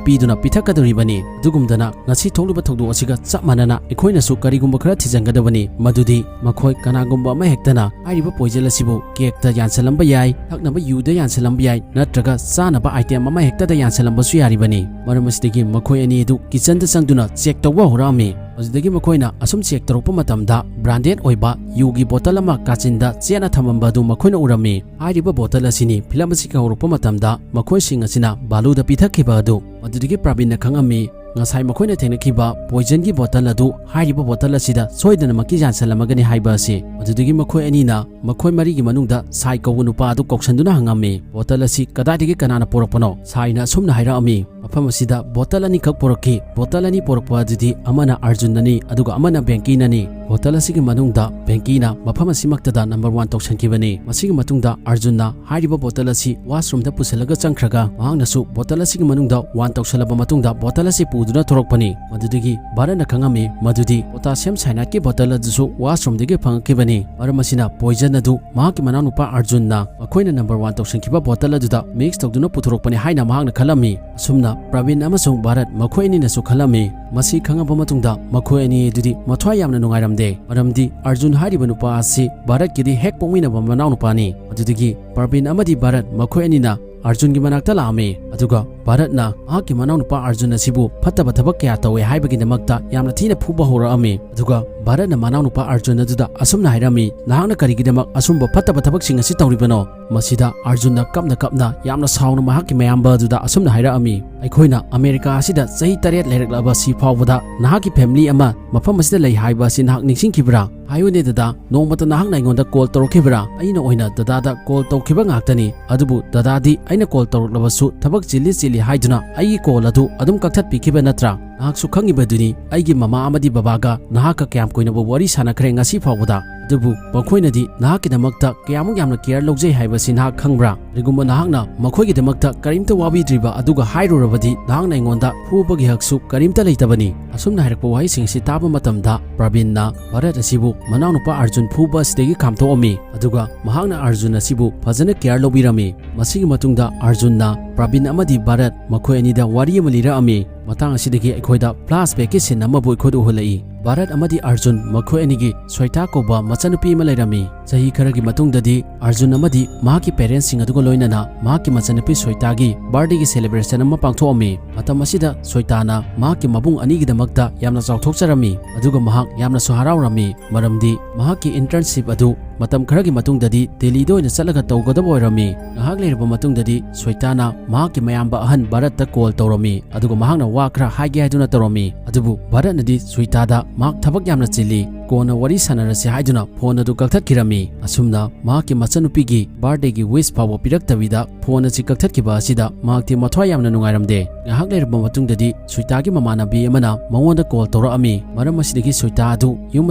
ꯄꯤꯗꯨꯅ ꯄꯤꯊꯛꯀꯗꯧꯔꯤꯕꯅꯤ꯫ ꯑꯗꯨꯒꯨꯝꯗꯅ ꯉꯁꯤ ꯊꯣꯛꯂꯤꯕ ꯊꯧꯗꯣꯛ ꯑꯁꯤꯒ ꯆꯞ ꯃꯥꯟꯅꯅ ꯑꯩꯈꯣꯏꯅꯁꯨ ꯀꯔꯤꯒꯨꯝꯕ ꯈꯔ ꯊꯤꯖꯤꯟꯒꯗꯕꯅꯤ, ꯃꯗꯨꯗꯤ ꯃꯈꯣꯏ ꯀꯅꯥꯒꯨꯝꯕ ꯑꯃꯍꯦꯛꯇꯅ ꯍꯥꯏꯔꯤꯕ ꯄꯣꯏꯖꯟ ꯑꯁꯤꯕꯨ ꯀꯦꯛꯇ ꯌꯥꯟꯁꯤꯜꯂꯝꯕ ꯌꯥꯏ, ꯊꯛꯅꯕ ꯌꯨꯗ ꯌꯥꯟꯁꯤꯜꯂꯝꯕ ꯌꯥꯏ, ꯅꯠꯇ꯭ꯔꯒ ꯆꯥꯅꯕ ꯑꯥꯏꯇꯦꯝ ꯑꯃꯍꯦꯛꯇꯗ ꯌꯥꯟꯁꯤꯜꯂꯝꯕꯁꯨ ꯌꯥꯔꯤꯕꯅꯤ꯫ ꯃꯔꯝ ꯑꯁꯤꯗꯒꯤ ꯃꯈꯣꯏ ꯑꯅꯤ ꯑꯗꯨ ꯀꯤꯆꯟꯗ ꯆꯪꯗꯨꯅ ꯆꯦꯛ ꯇꯧꯕ ꯍꯧꯔꯛꯑꯝꯃꯤ꯫ ꯑꯗꯨꯗꯒꯤ ꯃꯈꯣꯏꯅ ꯑꯁꯨꯝ ꯆꯦꯛ ꯇꯧꯔꯛꯄ ꯃꯇꯝꯗ ꯕ꯭ꯔꯥꯟꯗꯦꯗ ꯑꯣꯏꯕ ꯌꯨꯒꯤ ꯕꯣꯇꯜ ꯑꯃ ꯀꯥꯆꯤꯟꯗ ꯆꯦꯠꯅ ꯊꯝꯃꯝꯕ ꯑꯗꯨ ꯃꯈꯣꯏꯅ ꯎꯔꯝꯃꯤ꯫ ꯍꯥꯏꯔꯤꯕ ꯕꯣꯇꯜ ꯑꯁꯤꯅꯤ ꯐꯤꯂꯝ ꯑꯁꯤꯒꯤ ꯍꯧꯔꯛꯄ ꯃꯇꯝꯗ ꯃꯈꯣꯏꯁꯤꯡ ꯑꯁꯤꯅ ꯕꯥꯂꯨꯗ ꯄꯤꯊꯛꯈꯤꯕ ꯑꯗꯨ꯫ ꯃꯗꯨꯗꯒꯤ ꯄ꯭ꯔꯕꯤꯟꯅ ꯈꯪꯉꯝꯃꯤ, ꯉꯁꯥꯏ ꯃꯈꯣꯏꯅ ꯊꯦꯡꯅꯈꯤꯕ ꯄꯣꯏꯖꯟꯒꯤ ꯕꯣꯇꯜ ꯑꯗꯨ ꯍꯥꯏꯔꯤꯕ ꯕꯣꯇꯜ ꯑꯁꯤꯗ ꯁꯣꯏꯗꯅꯃꯛꯀꯤ ꯌꯥꯟꯁꯤꯜꯂꯝꯃꯒꯅꯤ ꯍꯥꯏꯕ ꯑꯁꯤ꯫ ꯃꯗꯨꯗꯒꯤ ꯃꯈꯣꯏ ꯑꯅꯤꯅ ꯃꯈꯣꯏ ꯃꯔꯤꯒꯤ ꯃꯅꯨꯡꯗ ꯁꯥꯏ ꯀꯧꯕ ꯅꯨꯄꯥ ꯑꯗꯨ ꯀꯧꯁꯟꯗꯨꯅ ꯍꯪꯉꯝꯃꯤ, "ꯕꯣꯇꯜ ꯑꯁꯤ ꯀꯗꯥꯏꯗꯒꯤ ꯀꯅꯥꯅ ꯄꯨꯔꯛꯄꯅꯣ?" ꯁꯥꯏꯅ ꯑꯁꯨꯝꯅ ꯍꯥꯏꯔꯛꯑꯝꯃꯤ, "ꯃꯐꯝ ꯑꯁꯤꯗ ꯕꯣꯇꯜ ꯑꯅꯤꯈꯛ ꯄꯨꯔꯛꯈꯤ꯫ ꯕꯣꯇꯜ ꯑꯅꯤ ꯄꯨꯔꯛꯄ ꯑꯗꯨꯗꯤ ꯑꯃꯅ ꯑꯔꯖꯨꯟꯅꯅꯤ, ꯑꯗꯨꯒ ꯑꯃꯅ ꯕꯦꯡꯀꯤꯅꯅꯤ꯫ ꯕꯣꯇꯜ ꯑꯁꯤꯒꯤ ꯃꯅꯨꯡꯗ ꯕꯦꯡꯀꯤꯅ ꯃꯐꯝ ꯑꯁꯤꯃꯛꯇꯗ ꯅꯝꯕꯔ ꯋꯥꯟ ꯇꯧꯁꯟꯈꯤꯕꯅꯤ꯫ ꯃꯁꯤꯒꯤ ꯃꯇꯨꯡꯗ ꯑꯔꯖꯨꯟꯅ ꯍꯥꯏꯔꯤꯕ ꯕꯣꯇꯜ ꯑꯁꯤ ꯋꯥꯁꯔꯨꯝꯗ ꯄꯨꯁꯤꯜꯂꯒ ꯆꯪꯈ꯭ꯔꯒ ꯃꯍꯥꯛꯅꯁꯨ ꯕꯣꯇꯜ ꯑꯁꯤꯒꯤ ꯃꯅꯨꯡꯗ ꯋꯥꯟ ꯇꯧꯁꯜꯂꯕ ꯃꯇꯨꯡꯗ ꯕꯣꯇꯜ ꯑꯁꯤ ꯄꯨꯗꯨꯅ ꯊꯣꯔꯛꯄꯅꯤ꯫ ꯃꯗꯨꯗꯒꯤ ꯚꯥꯔꯠꯅ ꯈꯪꯉꯝꯃꯤ ꯃꯗꯨꯗꯤ ꯄꯣꯇꯥꯁꯤꯌꯝ ꯁꯥꯏꯅꯥꯏꯠꯀꯤ ꯕꯣꯇꯜ ꯑꯗꯨꯁꯨ ꯋꯥꯁꯔꯨꯝꯗꯒꯤ ꯐꯪꯉꯛꯈꯤꯕꯅꯤ꯫ ꯃꯔꯝ ꯑꯁꯤꯅ ꯄꯣꯏꯖꯟ ꯑꯗꯨ ꯃꯍꯥꯛꯀꯤ ꯃꯅꯥꯎꯅꯨꯄꯥ ꯑꯔꯖꯨꯟꯅ ꯃꯈꯣꯏꯅ ꯅꯝꯕꯔ ꯋꯥꯟ ꯇꯧꯁꯟꯈꯤꯕ ꯕꯣꯇꯜ ꯑꯗꯨꯗ ꯃꯤꯛꯁ ꯇꯧꯗꯨꯅ ꯄꯨꯊꯣꯔꯛꯄꯅꯤ ꯍꯥꯏꯅ ꯃꯍꯥꯛꯅ ꯈꯜꯂꯝꯃꯤ꯫ ꯑꯁꯨꯝꯅ ꯄ꯭ꯔꯕꯤꯟ ꯑꯃꯁꯨꯡ ꯚꯥꯔꯠ ꯃꯈꯣꯏ ꯑꯅꯤꯅꯁꯨ ꯈꯜꯂꯝꯃꯤ꯫ ꯃꯁꯤ ꯈꯪꯉꯕ ꯃꯇꯨꯡꯗ ꯃꯈꯣꯏ ꯑꯅꯤ ꯑꯗꯨꯗꯤ ꯃꯊ꯭ꯋꯥꯏ ꯌꯥꯝꯅ ꯅꯨꯡꯉꯥꯏꯔꯝꯗꯦ꯫ ꯃꯔꯝꯗꯤ ꯑꯔꯖꯨꯟ ꯍꯥꯏꯔꯤꯕ ꯅꯨꯄꯥ ꯑꯁꯤ ꯚꯥꯔꯠꯀꯤꯗꯤ ꯍꯦꯛ ꯄꯣꯛꯃꯤꯟꯅꯕ ꯃꯅꯥꯎꯅꯨꯄꯥꯅꯤ꯫ ꯑꯗꯨꯗꯒꯤ ꯄ꯭ꯔꯕꯤꯟ ꯑꯃꯗꯤ ꯚꯥꯔꯠ ꯃꯈꯣꯏ ꯑꯅꯤꯅ ꯑꯔꯖꯨꯟꯒꯤ ꯃꯅꯥꯛꯇ ꯂꯥꯛꯑꯝꯃꯤ꯫ ꯑꯗꯨꯒ ꯚꯥꯔꯠꯅ ꯃꯍꯥꯛꯀꯤ ꯃꯅꯥꯎꯅꯨꯄꯥ ꯑꯔꯖꯨꯟ ꯑꯁꯤꯕꯨ ꯐꯠꯇꯕ ꯊꯕꯛ ꯀꯌꯥ ꯇꯧꯋꯦ ꯍꯥꯏꯕꯒꯤꯗꯃꯛꯇ ꯌꯥꯝꯅ ꯊꯤꯅ ꯐꯨꯕ ꯍꯧꯔꯛꯑꯝꯃꯤ꯫ ꯑꯗꯨꯒ ꯚꯥꯔꯠꯅ ꯃꯅꯥꯎꯅꯨꯄꯥ ꯑꯔꯖꯨꯟ ꯑꯗꯨꯗ ꯑꯁꯨꯝꯅ ꯍꯥꯏꯔꯝꯃꯤ, "ꯅꯍꯥꯛꯅ ꯀꯔꯤꯒꯤꯗꯃꯛ ꯑꯁꯨꯝꯕ ꯐꯠꯇꯕ ꯊꯕꯛꯁꯤꯡ ꯑꯁꯤ ꯇꯧꯔꯤꯕꯅꯣ?" ꯃꯁꯤꯗ ꯑꯔꯖꯨꯟꯅ ꯀꯞꯅ ꯀꯞꯅ ꯌꯥꯝꯅ ꯁꯥꯎꯅ ꯃꯍꯥꯛꯀꯤ ꯃꯌꯥꯝꯕ ꯑꯗꯨꯗ ꯑꯁꯨꯝꯅ ꯍꯥꯏꯔꯛꯑꯝꯃꯤ, "ꯑꯩꯈꯣꯏꯅ ꯑꯃꯦꯔꯤꯀꯥ ꯑꯁꯤꯗ ꯆꯍꯤ ꯇꯔꯦꯠ ꯂꯩꯔꯛꯂꯕ ꯁꯤ ꯐꯥꯎꯕꯗ ꯅꯍꯥꯛꯀꯤ ꯐꯦꯃꯤꯂꯤ ꯑꯃ ꯃꯐꯝ ꯑꯁꯤꯗ ꯂꯩ ꯍꯥꯏꯕ ꯑꯁꯤ ꯅꯍꯥꯛ ꯅꯤꯡꯁꯤꯡꯈꯤꯕ꯭ꯔꯥ? ꯍꯥꯏꯌꯨꯅꯦ ꯗꯗꯥ, ꯅꯣꯡꯃꯇ ꯅꯍꯥꯛꯅ ꯑꯩꯉꯣꯟꯗ ꯀꯣꯜ ꯇꯧꯔꯛꯈꯤꯕ꯭ꯔꯥ? ꯑꯩꯅ ꯑꯣꯏꯅ ꯗꯗꯥꯗ ꯀꯣꯜ ꯇꯧꯈꯤꯕ ꯉꯥꯛꯇꯅꯤ꯫ ꯑꯗꯨꯕꯨ ꯗꯗꯥꯗꯤ ꯑꯩꯅ ꯀꯣꯜ ꯇꯧꯔꯛꯂꯕꯁꯨ ꯊꯕꯛ ꯆꯤꯜꯂꯤ ꯆꯤꯜꯂꯤ ꯍꯥꯏꯗꯨꯅ ꯑꯩꯒꯤ ꯀꯣꯜ ꯑꯗꯨ ꯑꯗꯨꯝ ꯀꯛꯊꯠꯄꯤꯈꯤꯕ ꯅꯠꯇ꯭ꯔꯥ? ꯅꯍꯥꯛꯁꯨ ꯈꯪꯉꯤꯕꯗꯨꯅꯤ ꯑꯩꯒꯤ ꯃꯃꯥ ꯑꯃꯗꯤ ꯕꯕꯥꯒ ꯅꯍꯥꯛꯀ ꯀꯌꯥꯝ ꯀꯨꯏꯅꯕꯨ ꯋꯥꯔꯤ ꯁꯥꯟꯅꯈ꯭ꯔꯦ ꯉꯁꯤ ꯐꯥꯎꯕꯗ꯫ ꯑꯗꯨꯕꯨ ꯃꯈꯣꯏꯅꯗꯤ ꯅꯍꯥꯛꯀꯤꯗꯃꯛꯇ ꯀꯌꯥꯃꯨꯛ ꯌꯥꯝꯅ ꯀꯦꯌꯔ ꯂꯧꯖꯩ ꯍꯥꯏꯕꯁꯤ ꯅꯍꯥꯛ ꯈꯪꯕ꯭ꯔꯥ? ꯀꯔꯤꯒꯨꯝꯕ ꯅꯍꯥꯛꯅ ꯃꯈꯣꯏꯒꯤꯗꯃꯛꯇ ꯀꯔꯤꯝꯇ ꯋꯥꯕꯤꯗ꯭ꯔꯤꯕ ꯑꯗꯨꯒ ꯍꯥꯏꯔꯨꯔꯕꯗꯤ ꯅꯍꯥꯛꯅ ꯑꯩꯉꯣꯟꯗ ꯐꯨꯕꯒꯤ ꯍꯛꯁꯨ ꯀꯔꯤꯝꯇ ꯂꯩꯇꯕꯅꯤ꯫" ꯑꯁꯨꯝꯅ ꯍꯥꯏꯔꯛꯄ ꯋꯥꯍꯩꯁꯤꯡ ꯑꯁꯤ ꯇꯥꯕ ꯃꯇꯝꯗ ꯄ꯭ꯔꯕꯤꯟꯅ ꯚꯥꯔꯠ ꯑꯁꯤꯕꯨ ꯃꯅꯥꯎꯅꯨꯄꯥ ꯑꯔꯖꯨꯟ ꯐꯨꯕ ꯑꯁꯤꯗꯒꯤ ꯈꯥꯝꯊꯣꯛꯑꯝꯃꯤ꯫ ꯑꯗꯨꯒ ꯃꯍꯥꯛꯅ ꯑꯔꯖꯨꯟ ꯑꯁꯤꯕꯨ ꯐꯖꯅ ꯀꯦꯌꯔ ꯂꯧꯕꯤꯔꯝꯃꯤ꯫ ꯃꯁꯤꯒꯤ ꯃꯇꯨꯡꯗ ꯑꯔꯖꯨꯟꯅ ꯄ꯭ꯔꯕꯤꯟ ꯑꯃꯗꯤ ꯚꯥꯔꯠ ꯃꯈꯣꯏ ꯑꯅꯤꯗ ꯋꯥꯔꯤ ꯑꯃ ꯂꯤꯔꯛꯑꯝꯃꯤ꯫ ꯃꯇꯥꯡ ꯑꯁꯤꯗꯒꯤ ꯑꯩꯈꯣꯏꯗ ꯐ꯭ꯂꯥꯁꯕꯦꯛꯀꯤ ꯁꯤꯟ ꯑꯃꯕꯨ ꯑꯩꯈꯣꯏꯗ ꯎꯍꯜꯂꯛꯏ꯫ ꯚꯥꯔꯠ ꯑꯃꯗꯤ ꯑꯔꯖꯨꯟ ꯃꯈꯣꯏ ꯑꯅꯤꯒꯤ ꯁ꯭ꯋꯦꯇꯥ ꯀꯧꯕ ꯃꯆꯥꯅꯨꯄꯤ ꯑꯃ ꯂꯩꯔꯝꯃꯤ꯫ ꯆꯍꯤ ꯈꯔꯒꯤ ꯃꯇꯨꯡꯗꯗꯤ ꯑꯔꯖꯨꯟ ꯑꯃꯗꯤ ꯃꯍꯥꯛꯀꯤ ꯄꯦꯔꯦꯟꯁꯁꯤꯡ ꯑꯗꯨꯒ ꯂꯣꯏꯅꯅ ꯃꯍꯥꯛꯀꯤ ꯃꯆꯥꯅꯨꯄꯤ ꯁ꯭ꯋꯦꯇꯥꯒꯤ ꯕꯥꯔꯗꯦꯒꯤ ꯁꯦꯂꯦꯕ꯭ꯔꯦꯁꯟ ꯑꯃ ꯄꯥꯡꯊꯣꯛꯑꯝꯃꯤ꯫ ꯃꯇꯝ ꯑꯁꯤꯗ ꯁ꯭ꯋꯦꯇꯥꯅ ꯃꯍꯥꯛꯀꯤ ꯃꯕꯨꯡ ꯑꯅꯤꯒꯤꯗꯃꯛꯇ ꯌꯥꯝꯅ ꯆꯥꯎꯊꯣꯛꯆꯔꯝꯃꯤ, ꯑꯗꯨꯒ ꯃꯍꯥꯛ ꯌꯥꯝꯅꯁꯨ ꯍꯔꯥꯎꯔꯝꯃꯤ, ꯃꯔꯝꯗꯤ ꯃꯍꯥꯛꯀꯤ ꯏꯟꯇꯔꯟꯁꯤꯞ ꯑꯗꯨ ꯃꯇꯝ ꯈꯔꯒꯤ ꯃꯇꯨꯡꯗꯗꯤ ꯗꯦꯜꯂꯤꯗ ꯑꯣꯏꯅ ꯆꯠꯂꯒ ꯇꯧꯒꯗꯕ ꯑꯣꯏꯔꯝꯃꯤ꯫ ꯉꯥꯏꯍꯥꯛ ꯂꯩꯔꯕ ꯃꯇꯨꯡꯗꯗꯤ ꯁ꯭ꯋꯦꯇꯥꯅ ꯃꯍꯥꯛꯀꯤ ꯃꯌꯥꯝꯕ ꯑꯍꯟ ꯚꯥꯔꯠꯇ ꯀꯣꯜ ꯇꯧꯔꯝꯃꯤ, ꯑꯗꯨꯒ ꯃꯍꯥꯛꯅ ꯋꯥ ꯈꯔ ꯍꯥꯏꯒꯦ ꯍꯥꯏꯗꯨꯅ ꯇꯧꯔꯝꯃꯤ꯫ ꯑꯗꯨꯕꯨ ꯚꯥꯔꯠꯅꯗꯤ ꯁ꯭ꯋꯦꯇꯥꯗ ꯃꯍꯥꯛ ꯊꯕꯛ ꯌꯥꯝꯅ ꯆꯤꯜꯂꯤ, ꯀꯣꯟꯅ ꯋꯥꯔꯤ ꯁꯥꯟꯅꯔꯁꯤ ꯍꯥꯏꯗꯨꯅ ꯐꯣꯟ ꯑꯗꯨ ꯀꯛꯊꯠꯈꯤꯔꯝꯃꯤ꯫ ꯑꯁꯨꯝꯅ ꯃꯍꯥꯛꯀꯤ ꯃꯆꯟꯅꯨꯄꯤꯒꯤ ꯕꯥꯔꯗꯦꯒꯤ ꯋꯤꯁ ꯐꯥꯎꯕ ꯄꯤꯔꯛꯇꯕꯤꯗ ꯐꯣꯟ ꯑꯁꯤ ꯀꯛꯊꯠꯈꯤꯕ ꯑꯁꯤꯗ ꯃꯍꯥꯛꯇꯤ ꯃꯊ꯭ꯋꯥꯏ ꯌꯥꯝꯅ ꯅꯨꯡꯉꯥꯏꯔꯝꯗꯦ꯫ ꯉꯥꯏꯍꯥꯛ ꯂꯩꯔꯕ ꯃꯇꯨꯡꯗꯗꯤ ꯁ꯭ꯋꯦꯇꯥꯒꯤ ꯃꯃꯥꯟꯅꯕꯤ ꯑꯃꯅ ꯃꯉꯣꯟꯗ ꯀꯣꯜ ꯇꯧꯔꯛꯑꯝꯃꯤ꯫ ꯃꯔꯝ ꯑꯁꯤꯗꯒꯤ ꯁ꯭ꯋꯦꯇꯥ ꯑꯗꯨ ꯌꯨꯝ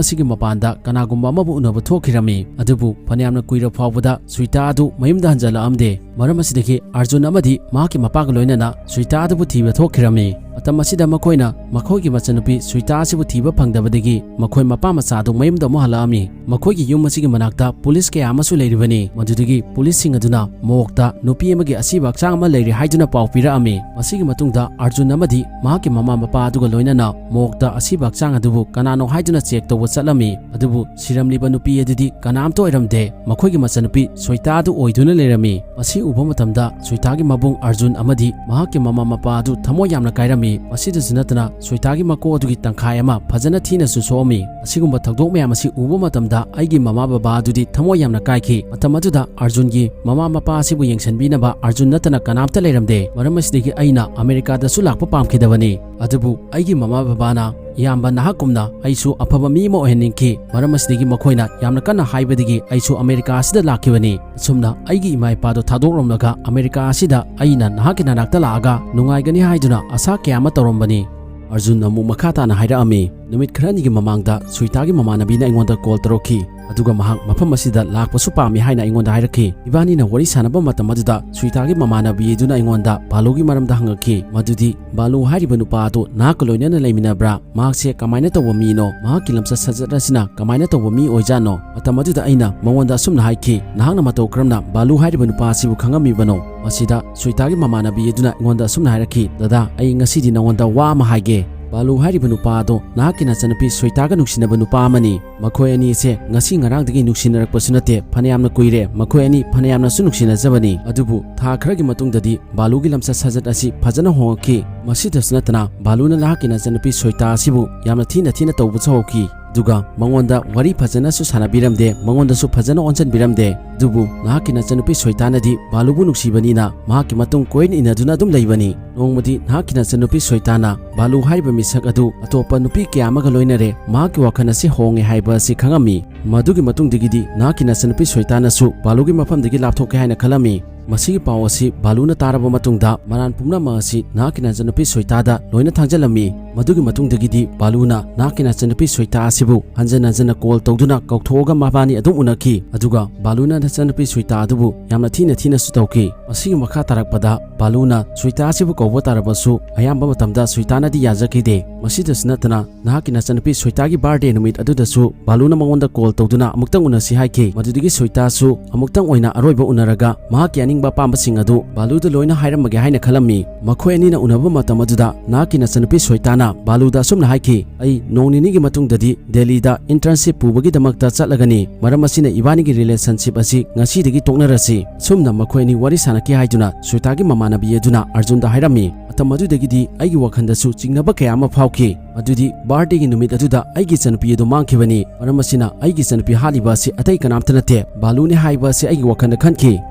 ꯑꯁꯤꯒꯤ ꯃꯄꯥꯟꯗ ꯀꯅꯥꯒꯨꯝꯕ ꯑꯃꯕꯨ ꯎꯅꯕ ꯊꯣꯛꯈꯤꯔꯝꯃꯤ꯫ ꯑꯗꯨꯕꯨ ꯐꯅꯌꯥꯝꯅ ꯀꯨꯏꯔ ꯐꯥꯎꯕꯗ ꯁ꯭ꯋꯦꯇꯥ ꯑꯗꯨ ꯃꯌꯨꯝꯗ ꯍꯟꯖꯜꯂꯛꯑꯝꯗꯦ꯫ ꯃꯔꯝ ꯑꯁꯤꯗꯒꯤ ꯑꯔꯖꯨꯟ ꯑꯃꯗꯤ ꯃꯍꯥꯛꯀꯤ ꯃꯄꯥꯒ ꯂꯣꯏꯅꯅ ꯁ꯭ꯋꯤꯇꯥ ꯑꯗꯨꯕꯨ ꯊꯤꯕ ꯊꯣꯛꯈꯤꯔꯝꯃꯤ꯫ ꯃꯇꯝ ꯑꯁꯤꯗ ꯃꯈꯣꯏꯅ ꯃꯈꯣꯏꯒꯤ ꯃꯆꯟꯅꯨꯄꯤ ꯁ꯭ꯋꯤꯇꯥ ꯑꯁꯤꯕꯨ ꯊꯤꯕ ꯐꯪꯗꯕꯗꯒꯤ ꯃꯈꯣꯏ ꯃꯄꯥ ꯃꯆꯥ ꯑꯗꯨ ꯃꯌꯨꯝꯗ ꯑꯃꯨꯛ ꯍꯜꯂꯛꯑꯝꯃꯤ꯫ ꯃꯈꯣꯏꯒꯤ ꯌꯨꯝ ꯑꯁꯤꯒꯤ ꯃꯅꯥꯛꯇ ꯄꯨꯂꯤꯁ ꯀꯌꯥ ꯑꯃꯁꯨ ꯂꯩꯔꯤꯕꯅꯤ꯫ ꯃꯗꯨꯗꯒꯤ ꯄꯨꯂꯤꯁꯁꯤꯡ ꯑꯗꯨꯅ ꯃꯣꯛꯇ ꯅꯨꯄꯤ ꯑꯃꯒꯤ ꯑꯁꯤꯕ ꯍꯛꯆꯥꯡ ꯑꯃ ꯂꯩꯔꯦ ꯍꯥꯏꯗꯨꯅ ꯄꯥꯎ ꯄꯤꯔꯛꯑꯝꯃꯤ꯫ ꯃꯁꯤꯒꯤ ꯃꯇꯨꯡꯗ ꯑꯔꯖꯨꯟ ꯑꯃꯗꯤ ꯃꯍꯥꯛꯀꯤ ꯃꯃꯥ ꯃꯄꯥ ꯑꯗꯨꯒ ꯂꯣꯏꯅꯅ ꯃꯣꯛꯇ ꯑꯁꯤꯕ ꯍꯛꯆꯥꯡ ꯑꯗꯨꯕꯨ ꯀꯅꯥꯅꯣ ꯍꯥꯏꯗꯨꯅ ꯆꯦꯛ ꯇꯧꯕ ꯆꯠꯂꯝꯃꯤ꯫ ꯑꯗꯨꯕꯨ ꯁꯤꯔꯝꯂꯤꯕ ꯅꯨꯄꯤ ꯑꯗꯨꯗꯤ ꯀꯅꯥꯝꯇ ꯑꯣꯏꯔꯝꯗꯦ, ꯃꯈꯣꯏꯒꯤ ꯃꯆꯟꯅꯨꯄꯤ ꯁ꯭ꯋꯦꯇꯥ ꯑꯗꯨ ꯑꯣꯏꯗꯨꯅ ꯂꯩꯔꯝꯃꯤ꯫ ꯃꯁꯤ ꯎꯕ ꯃꯇꯝꯗ ꯁ꯭ꯋꯦꯇꯥꯒꯤ ꯃꯕꯨꯡ ꯑꯔꯖꯨꯟ ꯑꯃꯗꯤ ꯃꯍꯥꯛꯀꯤ ꯃꯃꯥ ꯃꯄꯥ ꯑꯗꯨ ꯊꯃꯣꯏ ꯌꯥꯝꯅ ꯀꯥꯏꯔꯝꯃꯤ꯫ ꯃꯁꯤꯗꯁꯨ ꯅꯠꯇꯅ ꯁ꯭ꯋꯦꯇꯥꯒꯤ ꯃꯀꯣꯛ ꯑꯗꯨꯒꯤ ꯇꯪꯈꯥꯏ ꯑꯃ ꯐꯖꯅ ꯊꯤꯅꯁꯨ ꯁꯣꯛꯑꯝꯃꯤ꯫ ꯑꯁꯤꯒꯨꯝꯕ ꯊꯧꯗꯣꯛ ꯃꯌꯥꯝ ꯑꯁꯤ ꯎꯕ ꯃꯇꯝꯗ ꯑꯩꯒꯤ ꯃꯃꯥ ꯕꯕꯥ ꯑꯗꯨꯗꯤ ꯊꯃꯣꯏ ꯌꯥꯝꯅ ꯀꯥꯏꯈꯤ꯫ ꯃꯇꯝ ꯑꯗꯨꯗ ꯑꯔꯖꯨꯟꯒꯤ ꯃꯃꯥ ꯃꯄꯥ ꯑꯁꯤꯕꯨ ꯌꯦꯡꯁꯤꯟꯕꯤꯅꯕ ꯑꯔꯖꯨꯟ ꯅꯠꯇꯅ ꯀꯅꯥꯝꯇ ꯂꯩꯔꯝꯗꯦ꯫ ꯃꯔꯝ ꯑꯁꯤꯗꯒꯤ ꯑꯩꯅ ꯑꯃꯦꯔꯤꯀꯥꯗꯁꯨ ꯂꯥꯛꯄ ꯄꯥꯝꯈꯤꯗꯕꯅꯤ꯫ ꯑꯗꯨꯕꯨ ꯑꯩꯒꯤ ꯃꯃꯥ ꯕꯕꯥꯅ ꯏꯌꯥꯝꯕ ꯅꯍꯥꯛꯀꯨꯝꯅ ꯑꯩꯁꯨ ꯑꯐꯕ ꯃꯤ ꯑꯃ ꯑꯣꯏꯍꯟꯅꯤꯡꯈꯤ꯫ ꯃꯔꯝ ꯑꯁꯤꯗꯒꯤ ꯃꯈꯣꯏꯅ ꯌꯥꯝꯅ ꯀꯟꯅ ꯍꯥꯏꯕꯗꯒꯤ ꯑꯩꯁꯨ ꯑꯃꯦꯔꯤꯀꯥ ꯑꯁꯤꯗ ꯂꯥꯛꯈꯤꯕꯅꯤ꯫ ꯑꯁꯨꯝꯅ ꯑꯩꯒꯤ ꯏꯃꯥ ꯏꯄꯥꯗꯣ ꯊꯥꯗꯣꯛꯂꯝꯂꯒ ꯑꯃꯦꯔꯤꯀꯥ ꯑꯁꯤꯗ ꯑꯩꯅ ꯅꯍꯥꯛꯀꯤ ꯅꯅꯥꯛꯇ ꯂꯥꯛꯑꯒ ꯅꯨꯡꯉꯥꯏꯒꯅꯤ ꯍꯥꯏꯗꯨꯅ ꯑꯁꯥ ꯀꯌꯥ ꯑꯃ ꯇꯧꯔꯝꯕꯅꯤ꯫ ꯑꯔꯖꯨꯟ ꯑꯃꯨꯛ ꯃꯈꯥ ꯇꯥꯅ ꯍꯥꯏꯔꯛꯑꯝꯃꯤ, ꯅꯨꯃꯤꯠ ꯈꯔꯅꯤꯒꯤ ꯃꯃꯥꯡꯗ ꯁ꯭ꯋꯦꯇꯥꯒꯤ ꯃꯃꯥꯟꯅꯕꯤꯅ ꯑꯩꯉꯣꯟꯗ ꯀꯣꯜ ꯇꯧꯔꯛꯈꯤ꯫ ꯑꯗꯨꯒ ꯃꯍꯥꯛ ꯃꯐꯝ ꯑꯁꯤꯗ ꯂꯥꯛꯄꯁꯨ ꯄꯥꯝꯃꯤ ꯍꯥꯏꯅ ꯑꯩꯉꯣꯟꯗ ꯍꯥꯏꯔꯛꯈꯤ꯫ ꯏꯕꯥꯅꯤꯅ ꯋꯥꯔꯤ ꯁꯥꯟꯅꯕ ꯃꯇꯝ ꯑꯗꯨꯗ ꯁ꯭ꯋꯦꯇꯥꯒꯤ ꯃꯃꯥꯟꯅꯕꯤ ꯑꯗꯨꯅ ꯑꯩꯉꯣꯟꯗ ꯕꯥꯂꯨꯒꯤ ꯃꯔꯝꯗ ꯍꯪꯉꯛꯈꯤ꯫ ꯃꯗꯨꯗꯤ ꯕꯥꯂꯨ ꯍꯥꯏꯔꯤꯕ ꯅꯨꯄꯥ ꯑꯗꯨ ꯅꯍꯥꯛꯀ ꯂꯣꯏꯅꯅ ꯂꯩꯃꯤꯟꯅꯕ꯭ꯔꯥ? ꯃꯍꯥꯛꯁꯦ ꯀꯃꯥꯏꯅ ꯇꯧꯕ ꯃꯤꯅꯣ? ꯃꯍꯥꯛꯀꯤ ꯂꯝꯆꯠ ꯁꯥꯖꯠ ꯑꯁꯤꯅ ꯀꯃꯥꯏꯅ ꯇꯧꯕ ꯃꯤ ꯑꯣꯏꯖꯥꯠꯅꯣ? ꯃꯇꯝ ꯑꯗꯨꯗ ꯑꯩꯅ ꯃꯉꯣꯟꯗ ꯑꯁꯨꯝꯅ ꯍꯥꯏꯈꯤ, ꯅꯍꯥꯛꯅ ꯃꯇꯧ ꯀꯔꯝꯅ ꯕꯥꯂꯨ ꯍꯥꯏꯔꯤꯕ ꯅꯨꯄꯥ ꯑꯁꯤꯕꯨ ꯈꯪꯉꯝꯃꯤꯕꯅꯣ? ꯃꯁꯤꯗ ꯁ꯭ꯋꯦꯇꯥꯒꯤ ꯃꯃꯥꯟꯅꯕꯤ ꯑꯗꯨꯅ ꯑꯩꯉꯣꯟꯗ ꯑꯁꯨꯝꯅ ꯍꯥꯏꯔꯛꯈꯤ, ꯗꯗꯥ, ꯑꯩ ꯉꯁꯤꯗꯤ ꯅꯉꯣꯟꯗ ꯋꯥ ꯑꯃ ꯍꯥꯏꯒꯦ꯫ ꯕꯥꯂꯨ ꯍꯥꯏꯔꯤꯕ ꯅꯨꯄꯥ ꯑꯗꯣ ꯅꯍꯥꯛꯀꯤ ꯅꯆꯟꯅꯨꯄꯤ ꯁ꯭ꯋꯦꯇꯥꯒ ꯅꯨꯡꯁꯤꯅꯕ ꯅꯨꯄꯥ ꯑꯃꯅꯤ꯫ ꯃꯈꯣꯏ ꯑꯅꯤ ꯑꯁꯦ ꯉꯁꯤ ꯉꯔꯥꯡꯗꯒꯤ ꯅꯨꯡꯁꯤꯅꯔꯛꯄꯁꯨ ꯅꯠꯇꯦ, ꯐꯅꯌꯥꯝꯅ ꯀꯨꯏꯔꯦ꯫ ꯃꯈꯣꯏ ꯑꯅꯤ ꯐꯅꯌꯥꯝꯅꯁꯨ ꯅꯨꯡꯁꯤꯅꯖꯕꯅꯤ꯫ ꯑꯗꯨꯕꯨ ꯊꯥ ꯈꯔꯒꯤ ꯃꯇꯨꯡꯗꯗꯤ ꯕꯥꯂꯨꯒꯤ ꯂꯝꯆꯠ ꯁꯥꯖꯠ ꯑꯁꯤ ꯐꯖꯅ ꯍꯣꯡꯉꯛꯈꯤ꯫ ꯃꯁꯤꯗꯁꯨ ꯅꯠꯇꯅ ꯕꯥꯂꯨꯅ ꯅꯍꯥꯛꯀꯤ ꯅꯆꯟꯅꯨꯄꯤ ꯁ꯭ꯋꯦꯇꯥ ꯑꯁꯤꯕꯨ ꯌꯥꯝꯅ ꯊꯤꯅ ꯊꯤꯅ ꯇꯧꯕꯁꯨ ꯍꯧꯈꯤ꯫ ꯑꯗꯨꯒ ꯃꯉꯣꯟꯗ ꯋꯥꯔꯤ ꯐꯖꯅꯁꯨ ꯁꯥꯟꯅꯕꯤꯔꯝꯗꯦ, ꯃꯉꯣꯟꯗꯁꯨ ꯐꯖꯅ ꯑꯣꯟꯁꯤꯟꯕꯤꯔꯝꯗꯦ꯫ ꯑꯗꯨꯕꯨ ꯅꯍꯥꯛꯀꯤ ꯅꯆꯟꯅꯨꯄꯤ ꯁ꯭ꯋꯦꯇꯥꯅꯗꯤ ꯕꯥꯂꯨꯕꯨ ꯅꯨꯡꯁꯤꯕꯅꯤꯅ ꯃꯍꯥꯛꯀꯤ ꯃꯇꯨꯡ ꯀꯣꯏꯅ ꯏꯟꯅꯗꯨꯅ ꯑꯗꯨꯝ ꯂꯩꯕꯅꯤ꯫ ꯅꯣꯡꯃꯗꯤ ꯅꯍꯥꯛꯀꯤ ꯅꯆꯟꯅꯨꯄꯤ ꯁ꯭ꯋꯦꯇꯥꯅ ꯕꯥꯂꯨ ꯍꯥꯏꯔꯤꯕ ꯃꯤꯁꯛ ꯑꯗꯨ ꯑꯇꯣꯞꯄ ꯅꯨꯄꯤ ꯀꯌꯥ ꯑꯃꯒ ꯂꯣꯏꯅꯔꯦ, ꯃꯍꯥꯛꯀꯤ ꯋꯥꯈꯜ ꯑꯁꯤ ꯍꯣꯡꯉꯦ ꯍꯥꯏꯕ ꯑꯁꯤ ꯈꯪꯉꯝꯃꯤ꯫ ꯃꯗꯨꯒꯤ ꯃꯇꯨꯡꯗꯒꯤꯗꯤ ꯅꯍꯥꯛꯀꯤ ꯅꯆꯟꯅꯨꯄꯤ ꯁ꯭ꯋꯦꯇꯥꯅꯁꯨ ꯕꯥꯂꯨꯒꯤ ꯃꯐꯝꯗꯒꯤ ꯂꯥꯞꯊꯣꯛꯀꯦ ꯍꯥꯏꯅ ꯈꯜꯂꯝꯃꯤ꯫ ꯃꯁꯤꯒꯤ ꯄꯥꯎ ꯑꯁꯤ ꯕꯥꯂꯨꯅ ꯇꯥꯔꯕ ꯃꯇꯨꯡꯗ ꯃꯔꯥꯟ ꯄꯨꯝꯅꯃꯛ ꯑꯁꯤ ꯅꯍꯥꯛꯀꯤ ꯅꯆꯟꯅꯨꯄꯤ ꯁꯣꯏꯇꯥꯗ ꯂꯣꯏꯅ ꯊꯥꯡꯖꯜꯂꯝꯃꯤ꯫ ꯃꯗꯨꯒꯤ ꯃꯇꯨꯡꯗꯒꯤꯗꯤ ꯕꯥꯂꯨꯅ ꯅꯍꯥꯛꯀꯤ ꯅꯆꯟꯅꯨꯄꯤ ꯁꯣꯏꯇꯥ ꯑꯁꯤꯕꯨ ꯍꯟꯖꯟ ꯍꯟꯖꯟꯅ ꯀꯣꯜ ꯇꯧꯗꯨꯅ ꯀꯧꯊꯣꯛꯑꯒ ꯃꯕꯥꯅꯤ ꯑꯗꯨꯝ ꯎꯅꯈꯤ꯫ ꯑꯗꯨꯒ ꯕꯥꯂꯨꯅ ꯅꯆꯟꯅꯨꯄꯤ ꯁꯣꯏꯇꯥ ꯑꯗꯨꯕꯨ ꯌꯥꯝꯅ ꯊꯤꯅ ꯊꯤꯅꯁꯨ ꯇꯧꯈꯤ꯫ ꯃꯁꯤꯒꯤ ꯃꯈꯥ ꯇꯥꯔꯛꯄꯗ ꯕꯥꯂꯨꯅ ꯁꯣꯏꯇꯥ ꯑꯁꯤꯕꯨ ꯀꯧꯕ ꯇꯥꯔꯕꯁꯨ ꯑꯌꯥꯝꯕ ꯃꯇꯝꯗ ꯁꯣꯏꯇꯥꯅꯗꯤ ꯌꯥꯖꯈꯤꯗꯦ꯫ ꯃꯁꯤꯗꯁꯨ ꯅꯠꯇꯅ ꯅꯍꯥꯛꯀꯤ ꯅꯆꯟꯅꯨꯄꯤ ꯁꯣꯏꯇꯥꯒꯤ ꯕꯥꯔꯗꯦ ꯅꯨꯃꯤꯠ ꯑꯗꯨꯗꯁꯨ ꯕꯥꯂꯨꯅ ꯃꯉꯣꯟꯗ ꯀꯣꯜ ꯇꯧꯗꯨꯅ ꯑꯃꯨꯛꯇꯪ ꯎꯅꯁꯤ ꯍꯥꯏꯈꯤ꯫ ꯃꯗꯨꯗꯒꯤ ꯁꯣꯏꯇꯥꯁꯨ ꯑꯃꯨꯛꯇꯪ ꯑꯣꯏꯅ ꯑꯔꯣꯏꯕ ꯎꯅꯔꯒ ꯃꯍꯥꯛꯀꯤ ꯑꯅꯤꯡꯕ ꯑꯄꯥꯝꯕꯁꯤꯡ ꯑꯗꯨ ꯕꯥꯂꯨꯗ ꯂꯣꯏꯅ ꯍꯥꯏꯔꯝꯃꯒꯦ ꯍꯥꯏꯅ ꯈꯜꯂꯝꯃꯤ꯫ ꯃꯈꯣꯏ ꯑꯅꯤꯅ ꯎꯅꯕ ꯃꯇꯝ ꯑꯗꯨꯗ ꯅꯍꯥꯛꯀꯤ ꯅꯆꯟꯅꯨꯄꯤ ꯁꯣꯏꯇꯥꯅ ꯕꯥꯂꯨꯗ ꯑꯁꯨꯝꯅ ꯍꯥꯏꯈꯤ, "ꯑꯩ ꯅꯣꯡ ꯅꯤꯅꯤꯒꯤ ꯃꯇꯨꯡꯗꯗꯤ ꯗꯦꯜꯂꯤꯗ internship ꯄꯨꯕꯒꯤꯗꯃꯛꯇ ꯆꯠꯂꯒꯅꯤ꯫ ꯃꯔꯝ ꯑꯁꯤꯅ ꯏꯕꯥꯅꯤꯒꯤ relationship ꯑꯁꯤ ꯉꯁꯤꯗꯒꯤ ꯇꯣꯛꯅꯔꯁꯤ꯫" ꯑꯁꯨꯝꯅ ꯃꯈꯣꯏ ꯑꯅꯤ ꯋꯥꯔꯤ ꯁꯥꯟꯅꯈꯤ ꯍꯥꯏꯗꯨꯅ ꯁꯣꯏꯇꯥꯒꯤ ꯃꯃꯥꯟꯅꯕꯤ ꯑꯗꯨꯅ ꯑꯔꯖꯨꯟꯗ ꯍꯥꯏꯔꯝꯃꯤ꯫ ꯃꯇꯝ ꯑꯗꯨꯗꯒꯤꯗꯤ ꯑꯩꯒꯤ ꯋꯥꯈꯜꯗꯁꯨ ꯆꯤꯡꯅꯕ ꯀꯌꯥ ꯑꯃ ꯐꯥꯎꯈꯤ꯫ ꯃꯗꯨꯗꯤ ꯕꯥꯔꯗꯦꯒꯤ ꯅꯨꯃꯤꯠ ꯑꯗꯨꯗ ꯑꯩꯒꯤ ꯏꯆꯟꯅꯨꯄꯤ ꯑꯗꯨ ꯃꯥꯡꯈꯤꯕꯅꯤ꯫ ꯃꯔꯝ ꯑꯁꯤꯅ ꯑꯩꯒꯤ ꯏꯆꯟꯅꯨꯄꯤ ꯍꯥꯠꯂꯤꯕ ꯑꯁꯤ ꯑꯇꯩ ꯀꯅꯥꯝꯇ ꯅꯠꯇꯦ, ꯕꯥꯂꯨꯅꯤ ꯍꯥꯏꯕ ꯑꯁꯤ ꯑꯩꯒꯤ ꯋꯥꯈꯜꯗ ꯈꯟꯈꯤ꯫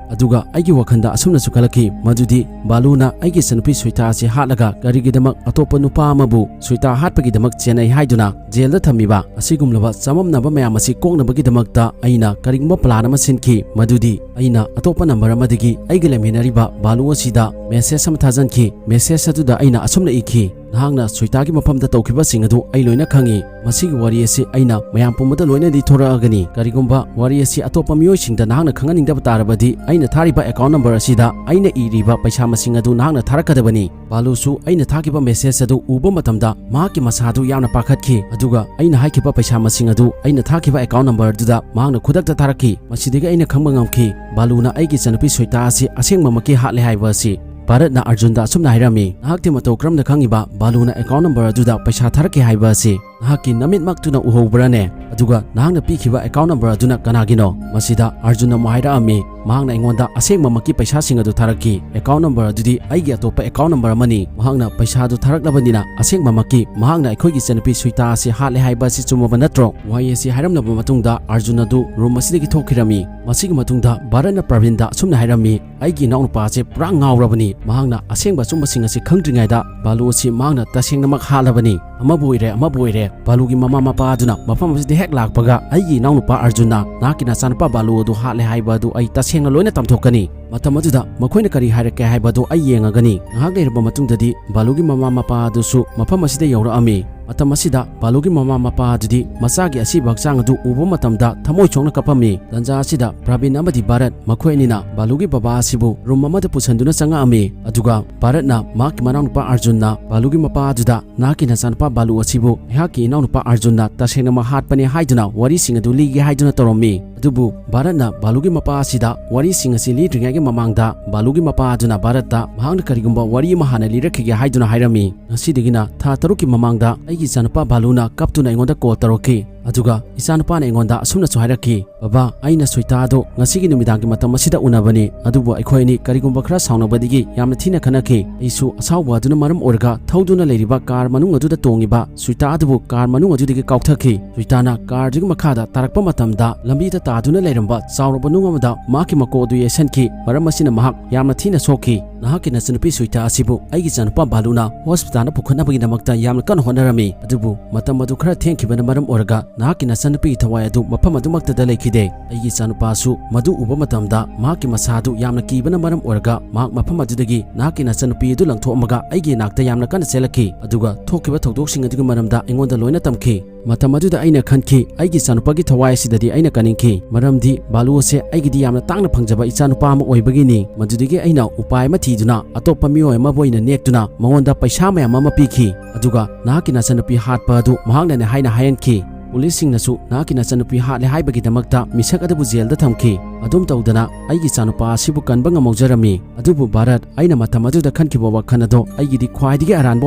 ꯑꯗꯨꯒ ꯑꯩꯒꯤ ꯋꯥꯈꯜꯗ ꯑꯁꯨꯝꯅꯁꯨ ꯈꯜꯂꯛꯈꯤ, ꯃꯗꯨꯗꯤ ꯕꯥꯂꯨꯅ ꯑꯩꯒꯤ ꯏꯆꯟꯅꯨꯄꯤ ꯁꯣꯏꯇꯥ ꯑꯁꯤ ꯍꯥꯠꯂꯒ ꯀꯔꯤꯒꯤꯗꯃꯛ ꯑꯇꯣꯞꯄ ꯅꯨꯄꯥ ꯑꯃꯕꯨ ꯁꯣꯏꯇꯥ ꯍꯥꯠꯄꯒꯤꯗꯃꯛ ꯆꯦꯟꯅꯩ ꯍꯥꯏꯗꯨꯅ ꯖꯦꯜꯗ ꯊꯝꯃꯤꯕ? ꯑꯁꯤꯒꯨꯝꯂꯕ ꯆꯃꯝꯅꯕ ꯃꯌꯥꯝ ꯑꯁꯤ ꯀꯣꯛꯅꯕꯒꯤꯗꯃꯛꯇ ꯑꯩꯅ ꯀꯔꯤꯒꯨꯝꯕ plan ꯑꯃ ꯁꯤꯟꯈꯤ꯫ ꯃꯗꯨꯗꯤ ꯑꯩꯅ ꯑꯇꯣꯞꯄ number ꯑꯃꯗꯒꯤ ꯑꯩꯒ ꯂꯩꯃꯤꯟꯅꯔꯤꯕ ꯕꯥꯂꯨ ꯑꯁꯤꯗ message ꯑꯃ ꯊꯥꯖꯟꯈꯤ꯫ Message ꯑꯗꯨꯗ ꯑꯩꯅ ꯑꯁꯨꯝꯅ ꯏꯈꯤ, "ꯅꯍꯥꯛꯅ ꯁꯣꯏꯇꯥꯒꯤ ꯃꯐꯝꯗ ꯇꯧꯈꯤꯕꯁꯤꯡ ꯑꯗꯨ ꯑꯩ ꯂꯣꯏꯅ ꯈꯪꯏ꯫ ꯃꯁꯤꯒꯤ ꯋꯥꯔꯤ ꯑꯁꯤ ꯑꯩꯅ ꯃꯌꯥꯝ ꯄꯨꯝꯕꯗ ꯂꯣꯏꯅ ꯂꯤꯊꯣꯔꯛꯑꯒꯅꯤ꯫ ꯀꯔꯤꯒꯨꯝꯕ ꯋꯥꯔꯤ ꯑꯁꯤ ꯑꯇꯣꯞꯄ ꯃꯤꯑꯣꯏꯁꯤꯡꯗ ꯅꯍꯥꯛꯅ ꯈꯪꯍꯟꯅꯤꯡꯗꯕ ꯇꯥꯔꯕꯗꯤ ꯑꯩꯅ ꯊꯥꯔꯤꯕ account number ꯑꯁꯤꯗ ꯑꯩꯅ ꯏꯔꯤꯕ ꯄꯩꯁꯥ ꯃꯁꯤꯡ ꯑꯗꯨ ꯅꯍꯥꯛꯅ ꯊꯥꯔꯛꯀꯗꯕꯅꯤ꯫" ꯕꯥꯂꯨꯁꯨ ꯑꯩꯅ ꯊꯥꯈꯤꯕ message ꯑꯗꯨ ꯎꯕ ꯃꯇꯝꯗ ꯃꯍꯥꯛꯀꯤ ꯃꯁꯥꯗꯨ ꯌꯥꯝꯅ ꯄꯥꯈꯠꯈꯤ꯫ ꯑꯗꯨꯒ ꯑꯩꯅ ꯍꯥꯏꯈꯤꯕ ꯄꯩꯁꯥ ꯃꯁꯤꯡ ꯑꯗꯨ ꯑꯩꯅ ꯊꯥꯈꯤꯕ account number ꯑꯗꯨꯗ ꯃꯍꯥꯛꯅ ꯈꯨꯗꯛꯇ ꯊꯥꯔꯛꯈꯤ꯫ ꯃꯁꯤꯗꯒꯤ ꯑꯩꯅ ꯈꯪꯕ ꯉꯝꯈꯤ, ꯕꯥꯂꯨꯅ ꯑꯩꯒꯤ ꯏꯆꯟꯅꯨꯄꯤ ꯁꯣꯏꯇꯥ ꯑꯁꯤ ꯑꯁꯦꯡꯕꯃꯛꯀꯤ ꯍꯥꯠꯂꯦ ꯍꯥꯏꯕ ꯑꯁꯤ꯫ ꯚꯥꯔꯠꯅ ꯑꯔꯖꯨꯟꯗ ꯑꯁꯨꯝꯅ ꯍꯥꯏꯔꯝꯃꯤ, "ꯅꯍꯥꯛꯇꯤ ꯃꯇꯧ ꯀꯔꯝꯅ ꯈꯪꯉꯤꯕ ꯕꯥꯂꯨꯅ account number ꯑꯗꯨꯗ ꯄꯩꯁꯥ ꯊꯥꯔꯛꯀꯦ ꯍꯥꯏꯕ ꯑꯁꯤ? ꯅꯍꯥꯛꯀꯤ ꯅꯃꯤꯠꯃꯛꯇꯨꯅ ꯎꯍꯧꯕ꯭ꯔꯥꯅꯦ? ꯑꯗꯨꯒ ꯅꯍꯥꯛꯅ ꯄꯤꯈꯤꯕ account number ꯑꯗꯨꯅ ꯀꯅꯥꯒꯤꯅꯣ?" ꯃꯁꯤꯗ ꯑꯔꯖꯨꯟ ꯑꯃꯨꯛ ꯍꯥꯏꯔꯛꯑꯝꯃꯤ, ꯃꯍꯥꯛꯅ ꯑꯩꯉꯣꯟꯗ ꯑꯁꯦꯡꯕꯃꯛꯀꯤ ꯄꯩꯁꯥꯁꯤꯡ ꯑꯗꯨ ꯊꯥꯔꯛꯈꯤ꯫ Account number ꯑꯗꯨꯗꯤ ꯑꯩꯒꯤ ꯑꯇꯣꯞꯄ account number ꯑꯃꯅꯤ꯫ ꯃꯍꯥꯛꯅ ꯄꯩꯁꯥ ꯑꯗꯨ ꯊꯥꯔꯛꯂꯕꯅꯤꯅ ꯑꯁꯦꯡꯕꯃꯛꯀꯤ ꯃꯍꯥꯛꯅ ꯑꯩꯈꯣꯏꯒꯤ ꯏꯆꯟꯅꯨꯄꯤ ꯁꯨꯏꯇꯥ ꯑꯁꯤ ꯍꯥꯠꯂꯦ ꯍꯥꯏꯕ ꯑꯁꯤ ꯆꯨꯝꯃꯕ ꯅꯠꯇ꯭ꯔꯣ? ꯋꯥꯍꯩ ꯑꯁꯤ ꯍꯥꯏꯔꯝꯂꯕ ꯃꯇꯨꯡꯗ ꯑꯔꯖꯨꯟ ꯑꯗꯨ room ꯑꯁꯤꯗꯒꯤ ꯊꯣꯛꯈꯤꯔꯝꯃꯤ꯫ ꯃꯁꯤꯒꯤ ꯃꯇꯨꯡꯗ ꯚꯥꯔꯠꯅ ꯄ꯭ꯔꯕꯤꯟꯗ ꯑꯁꯨꯝꯅ ꯍꯥꯏꯔꯝꯃꯤ, "ꯑꯩꯒꯤ ꯏꯅꯥꯎꯅꯨꯄꯥ ꯑꯁꯤ ꯄꯨꯔꯥ ꯉꯥꯎꯔꯕꯅꯤ꯫ ꯃꯍꯥꯛꯅ ꯑꯁꯦꯡꯕ ꯑꯆꯨꯝꯕꯁꯤꯡ ꯑꯁꯤ ꯈꯪꯗ꯭ꯔꯤꯉꯩꯗ ꯕꯥꯂꯨ ꯑꯁꯤ ꯃꯍꯥꯛꯅ ꯇꯁꯦꯡꯅꯃꯛ ꯍꯥꯠꯂꯕꯅꯤ꯫" ꯑꯃꯕꯨ ꯑꯣꯏꯔꯦ, ꯑꯃꯕꯨ ꯑꯣꯏꯔꯦ, ꯕꯥꯂꯨꯒꯤ ꯃꯃꯥ ꯃꯄꯥ ꯑꯗꯨꯅ ꯃꯐꯝ ꯑꯁꯤꯗ ꯍꯦꯛ ꯂꯥꯛꯄꯒ, "ꯑꯩꯒꯤ ꯏꯅꯥꯎꯅꯨꯄꯥ ꯑꯔꯖꯨꯟꯅ ꯅꯍꯥꯛꯀꯤ ꯅꯆꯥꯅꯨꯄꯥ ꯕꯥꯂꯨ ꯑꯗꯨ ꯍꯥꯠꯂꯦ ꯍꯥꯏꯕ ꯑꯗꯨ ꯑꯩ ꯇꯁꯦꯡꯅ ꯂꯣꯏꯅ ꯇꯝꯊꯣꯛꯀꯅꯤ꯫ ꯃꯇꯝ ꯑꯗꯨꯗ ꯃꯈꯣꯏꯅ ꯀꯔꯤ ꯍꯥꯏꯔꯛꯀꯦ ꯍꯥꯏꯕꯗꯨ ꯑꯩ ꯌꯦꯡꯉꯒꯅꯤ"꯫ ꯉꯥꯏꯍꯥꯛ ꯂꯩꯔꯕ ꯃꯇꯨꯡꯗꯗꯤ ꯕꯥꯂꯨꯒꯤ ꯃꯃꯥ ꯃꯄꯥ ꯑꯗꯨꯁꯨ ꯃꯐꯝ ꯑꯁꯤꯗ ꯌꯧꯔꯛꯑꯝꯃꯤ꯫ ꯃꯇꯝ ꯑꯁꯤꯗ ꯕꯥꯂꯨꯒꯤ ꯃꯃꯥ ꯃꯄꯥ ꯑꯗꯨꯗꯤ ꯃꯆꯥꯒꯤ ꯑꯁꯤꯕ ꯍꯛꯆꯥꯡ ꯑꯗꯨ ꯎꯕ ꯃꯇꯝꯗ ꯊꯃꯣꯏ ꯁꯣꯛꯅ ꯀꯞꯄꯝꯃꯤ꯫ ꯇꯟꯖꯥ ꯑꯁꯤꯗ ꯄ꯭ꯔꯕꯤꯟ ꯑꯃꯗꯤ ꯚꯥꯔꯠ ꯃꯈꯣꯏ ꯑꯅꯤꯅ ꯕꯥꯂꯨꯒꯤ ꯕꯕꯥ ꯑꯁꯤꯕꯨ ꯔꯨꯝ ꯑꯃꯗ ꯄꯨꯁꯤꯟꯗꯨꯅ ꯆꯪꯉꯛꯑꯝꯃꯤ꯫ ꯑꯗꯨꯒ ꯚꯥꯔꯠꯅ ꯃꯍꯥꯛꯀꯤ ꯃꯅꯥꯎꯅꯨꯄꯥ ꯑꯔꯖꯨꯟꯅ ꯕꯥꯂꯨꯒꯤ ꯃꯄꯥ ꯑꯗꯨꯗ, "ꯅꯍꯥꯛꯀꯤ ꯅꯆꯥꯅꯨꯄꯥ ꯕꯥꯂꯨ ꯑꯁꯤꯕꯨ ꯑꯩꯍꯥꯛꯀꯤ ꯏꯅꯥꯎꯅꯨꯄꯥ ꯑꯔꯖꯨꯟꯅ ꯇꯁꯦꯡꯅꯃꯛ ꯍꯥꯠꯄꯅꯤ" ꯍꯥꯏꯗꯨꯅ ꯋꯥꯔꯤꯁꯤꯡ ꯑꯗꯨ ꯂꯤꯒꯦ ꯍꯥꯏꯗꯨꯅ ꯇꯧꯔꯝꯃꯤ꯫ ꯑꯗꯨꯕꯨ ꯚꯥꯔꯠꯅ ꯕꯥꯂꯨꯒꯤ ꯃꯄꯥ ꯑꯁꯤꯗ ꯋꯥꯔꯤꯁꯤꯡ ꯑꯁꯤ ꯂꯤꯗ꯭ꯔꯤꯉꯩꯒꯤ ꯃꯃꯥꯡꯗ ꯕꯥꯂꯨꯒꯤ ꯃꯄꯥ ꯑꯗꯨꯅ ꯚꯥꯔꯠꯇ ꯃꯍꯥꯛꯅ ꯀꯔꯤꯒꯨꯝꯕ ꯋꯥꯔꯤ ꯑꯃ ꯍꯥꯟꯅ ꯂꯤꯔꯛꯈꯤꯒꯦ ꯍꯥꯏꯗꯨꯅ ꯍꯥꯏꯔꯝꯃꯤ꯫ "ꯉꯁꯤꯗꯒꯤꯅ ꯊꯥ ꯇꯔꯨꯛꯀꯤ ꯃꯃꯥꯡꯗ ꯑꯩꯒꯤ ꯏꯆꯥꯅꯨꯄꯥ ꯕꯥꯂꯨꯅ ꯀꯞꯇꯨꯅ ꯑꯩꯉꯣꯟꯗ ꯀꯣꯜ ꯇꯧꯔꯛꯈꯤ꯫ ꯑꯗꯨꯒ ꯏꯆꯥꯅꯨꯄꯥꯅ ꯑꯩꯉꯣꯟꯗ ꯑꯁꯨꯝꯅꯁꯨ ꯍꯥꯏꯔꯛꯈꯤ, 'ꯕꯕꯥ, ꯑꯩꯅ ꯁ꯭ꯋꯦꯇꯥꯗꯣ ꯉꯁꯤꯒꯤ ꯅꯨꯃꯤꯗꯥꯡꯒꯤ ꯃꯇꯝ ꯑꯁꯤꯗ ꯎꯅꯕꯅꯤ, ꯑꯗꯨꯕꯨ ꯑꯩꯈꯣꯏ ꯑꯅꯤ ꯀꯔꯤꯒꯨꯝꯕ ꯈꯔ ꯁꯥꯎꯅꯕꯗꯒꯤ ꯌꯥꯝꯅ ꯊꯤꯅ ꯈꯠꯅꯈꯤ꯫ ꯑꯩꯁꯨ ꯑꯁꯥꯎꯕ ꯑꯗꯨꯅ ꯃꯔꯝ ꯑꯣꯏꯔꯒ ꯊꯧꯗꯨꯅ ꯂꯩꯔꯤꯕ ꯀꯥꯔ ꯃꯅꯨꯡ ꯑꯗꯨꯗ ꯇꯣꯡꯉꯤꯕ ꯁ꯭ꯋꯦꯇꯥ ꯑꯗꯨꯕꯨ ꯀꯥꯔ ꯃꯅꯨꯡ ꯑꯗꯨꯗꯒꯤ ꯀꯥꯎꯊꯈꯤ꯫ ꯁ꯭ꯋꯦꯇꯥꯅ ꯀꯥꯔꯗꯨꯒꯤ ꯃꯈꯥꯗ ꯇꯥꯔꯛꯄ ꯃꯇꯝꯗ ꯂꯝꯕꯤꯗ ꯇꯥꯗꯨꯅ ꯂꯩꯔꯝꯕ ꯆꯥꯎꯔꯕ ꯅꯨꯡ ꯑꯃꯗ ꯃꯍꯥꯛꯀꯤ ꯃꯀꯣꯛ ꯑꯗꯨ ꯌꯩꯁꯟꯈꯤ꯫ ꯃꯔꯝ ꯑꯁꯤꯅ ꯃꯍꯥꯛ ꯌꯥꯝꯅ ꯊꯤꯅ ꯁꯣꯛꯈꯤ꯫ ꯅꯍꯥꯛꯀꯤ ꯅꯆꯟꯅꯨꯄꯤ ꯁ꯭ꯋꯦꯇꯥ ꯑꯁꯤꯕꯨ ꯑꯩꯒꯤ ꯏꯆꯥꯅꯨꯄꯥ ꯕꯥꯂꯨꯅ ꯍꯣꯁꯄꯤꯇꯥꯜꯗ ꯄꯨꯈꯠꯅꯕꯒꯤꯗꯃꯛꯇ ꯌꯥꯝꯅ ꯀꯟꯅ ꯍꯣꯠꯅꯔꯝꯃꯤ꯫ ꯑꯗꯨꯕꯨ ꯃꯇꯝ ꯑꯗꯨ ꯈꯔ ꯊꯦꯡꯈꯤꯕꯅ ꯃꯔꯝ ꯑꯣꯏꯔꯒ ꯅꯍꯥꯛꯀꯤ ꯅꯆꯟꯅꯨꯄꯤꯒꯤ ꯊꯋꯥꯏ ꯑꯗꯨ ꯃꯐꯝ ꯑꯗꯨꯃꯛꯇꯗ ꯂꯩꯈꯤꯗꯦ꯫ ꯑꯩꯒꯤ ꯏꯆꯥꯅꯨꯄꯥꯁꯨ ꯃꯗꯨ ꯎꯕ ꯃꯇꯝꯗ ꯃꯍꯥꯛꯀꯤ ꯃꯁꯥ ꯑꯗꯨ ꯌꯥꯝꯅ ꯀꯤꯕꯅ ꯃꯔꯝ ꯑꯣꯏꯔꯒ ꯃꯍꯥꯛ ꯃꯐꯝ ꯑꯗꯨꯗꯒꯤ ꯅꯍꯥꯛꯀꯤ ꯅꯆꯟꯅꯨꯄꯤ ꯑꯗꯨ ꯂꯪꯊꯣꯛꯑꯝꯃꯒ ꯑꯩꯒꯤ ꯏꯅꯥꯛꯇ ꯌꯥꯝꯅ ꯀꯟꯅ ꯆꯦꯜꯂꯛꯈꯤ꯫ ꯑꯗꯨꯒ ꯊꯣꯛꯈꯤꯕ ꯊꯧꯗꯣꯛꯁꯤꯡ ꯑꯗꯨꯒꯤ ꯃꯔꯝꯗ ꯑꯩꯉꯣꯟꯗ ꯂꯣꯏꯅ ꯇꯝꯈꯤ꯫ ꯃꯇꯝ ꯑꯗꯨꯗ ꯑꯩꯅ ꯈꯟꯈꯤ, ꯑꯩꯒꯤ ꯏꯆꯥꯅꯨꯄꯥꯒꯤ ꯊꯋꯥꯏ ꯑꯁꯤꯗꯗꯤ ꯑꯩꯅ ꯀꯟꯅꯤꯡꯈꯤ, ꯃꯔꯝꯗꯤ ꯕꯥꯂꯨ ꯑꯁꯦ ꯑꯩꯒꯤꯗꯤ ꯌꯥꯝꯅ ꯇꯥꯡꯅ ꯐꯪꯖꯕ ꯏꯆꯥꯅꯨꯄꯥ ꯑꯃ ꯑꯣꯏꯕꯒꯤꯅꯤ꯫ ꯃꯗꯨꯗꯒꯤ ꯑꯩꯅ ꯎꯄꯥꯏ ꯑꯃ ꯊꯤꯗꯨꯅ ꯑꯇꯣꯞꯄ ꯃꯤꯑꯣꯏ ꯑꯃꯕꯨ ꯑꯩꯅ ꯅꯦꯛꯇꯨꯅ ꯃꯉꯣꯟꯗ ꯄꯩꯁꯥ ꯃꯌꯥꯝ ꯑꯃ ꯄꯤꯈꯤ꯫ ꯑꯗꯨꯒ ꯅꯍꯥꯛꯀꯤ ꯅꯆꯟꯅꯨꯄꯤ ꯍꯥꯠꯄ ꯑꯗꯨ ꯃꯍꯥꯛꯅꯅꯦ ꯍꯥꯏꯅ ꯍꯥꯏꯍꯟꯈꯤ꯫ ꯄꯨꯂꯤꯁꯁꯤꯡꯅꯁꯨ ꯅꯍꯥꯛꯀꯤ ꯅꯆꯟꯅꯨꯄꯤ ꯍꯥꯠꯂꯦ ꯍꯥꯏꯕꯒꯤꯗꯃꯛꯇ ꯃꯤꯁꯛ ꯑꯗꯨꯕꯨ ꯖꯦꯜꯗ ꯊꯝꯈꯤ꯫ ꯑꯗꯨꯝ ꯇꯧꯗꯅ ꯑꯩꯒꯤ ꯏꯆꯥꯅꯨꯄꯥ ꯑꯁꯤꯕꯨ ꯀꯟꯕ ꯉꯝꯍꯧꯖꯔꯝꯃꯤ꯫ ꯑꯗꯨꯕꯨ ꯚꯥꯔꯠ, ꯑꯩꯅ ꯃꯇꯝ ꯑꯗꯨꯗ ꯈꯟꯈꯤꯕ ꯋꯥꯈꯜ ꯑꯗꯣ ꯑꯩꯒꯤꯗꯤ ꯈ꯭ꯋꯥꯏꯗꯒꯤ ꯑꯔꯥꯟꯕ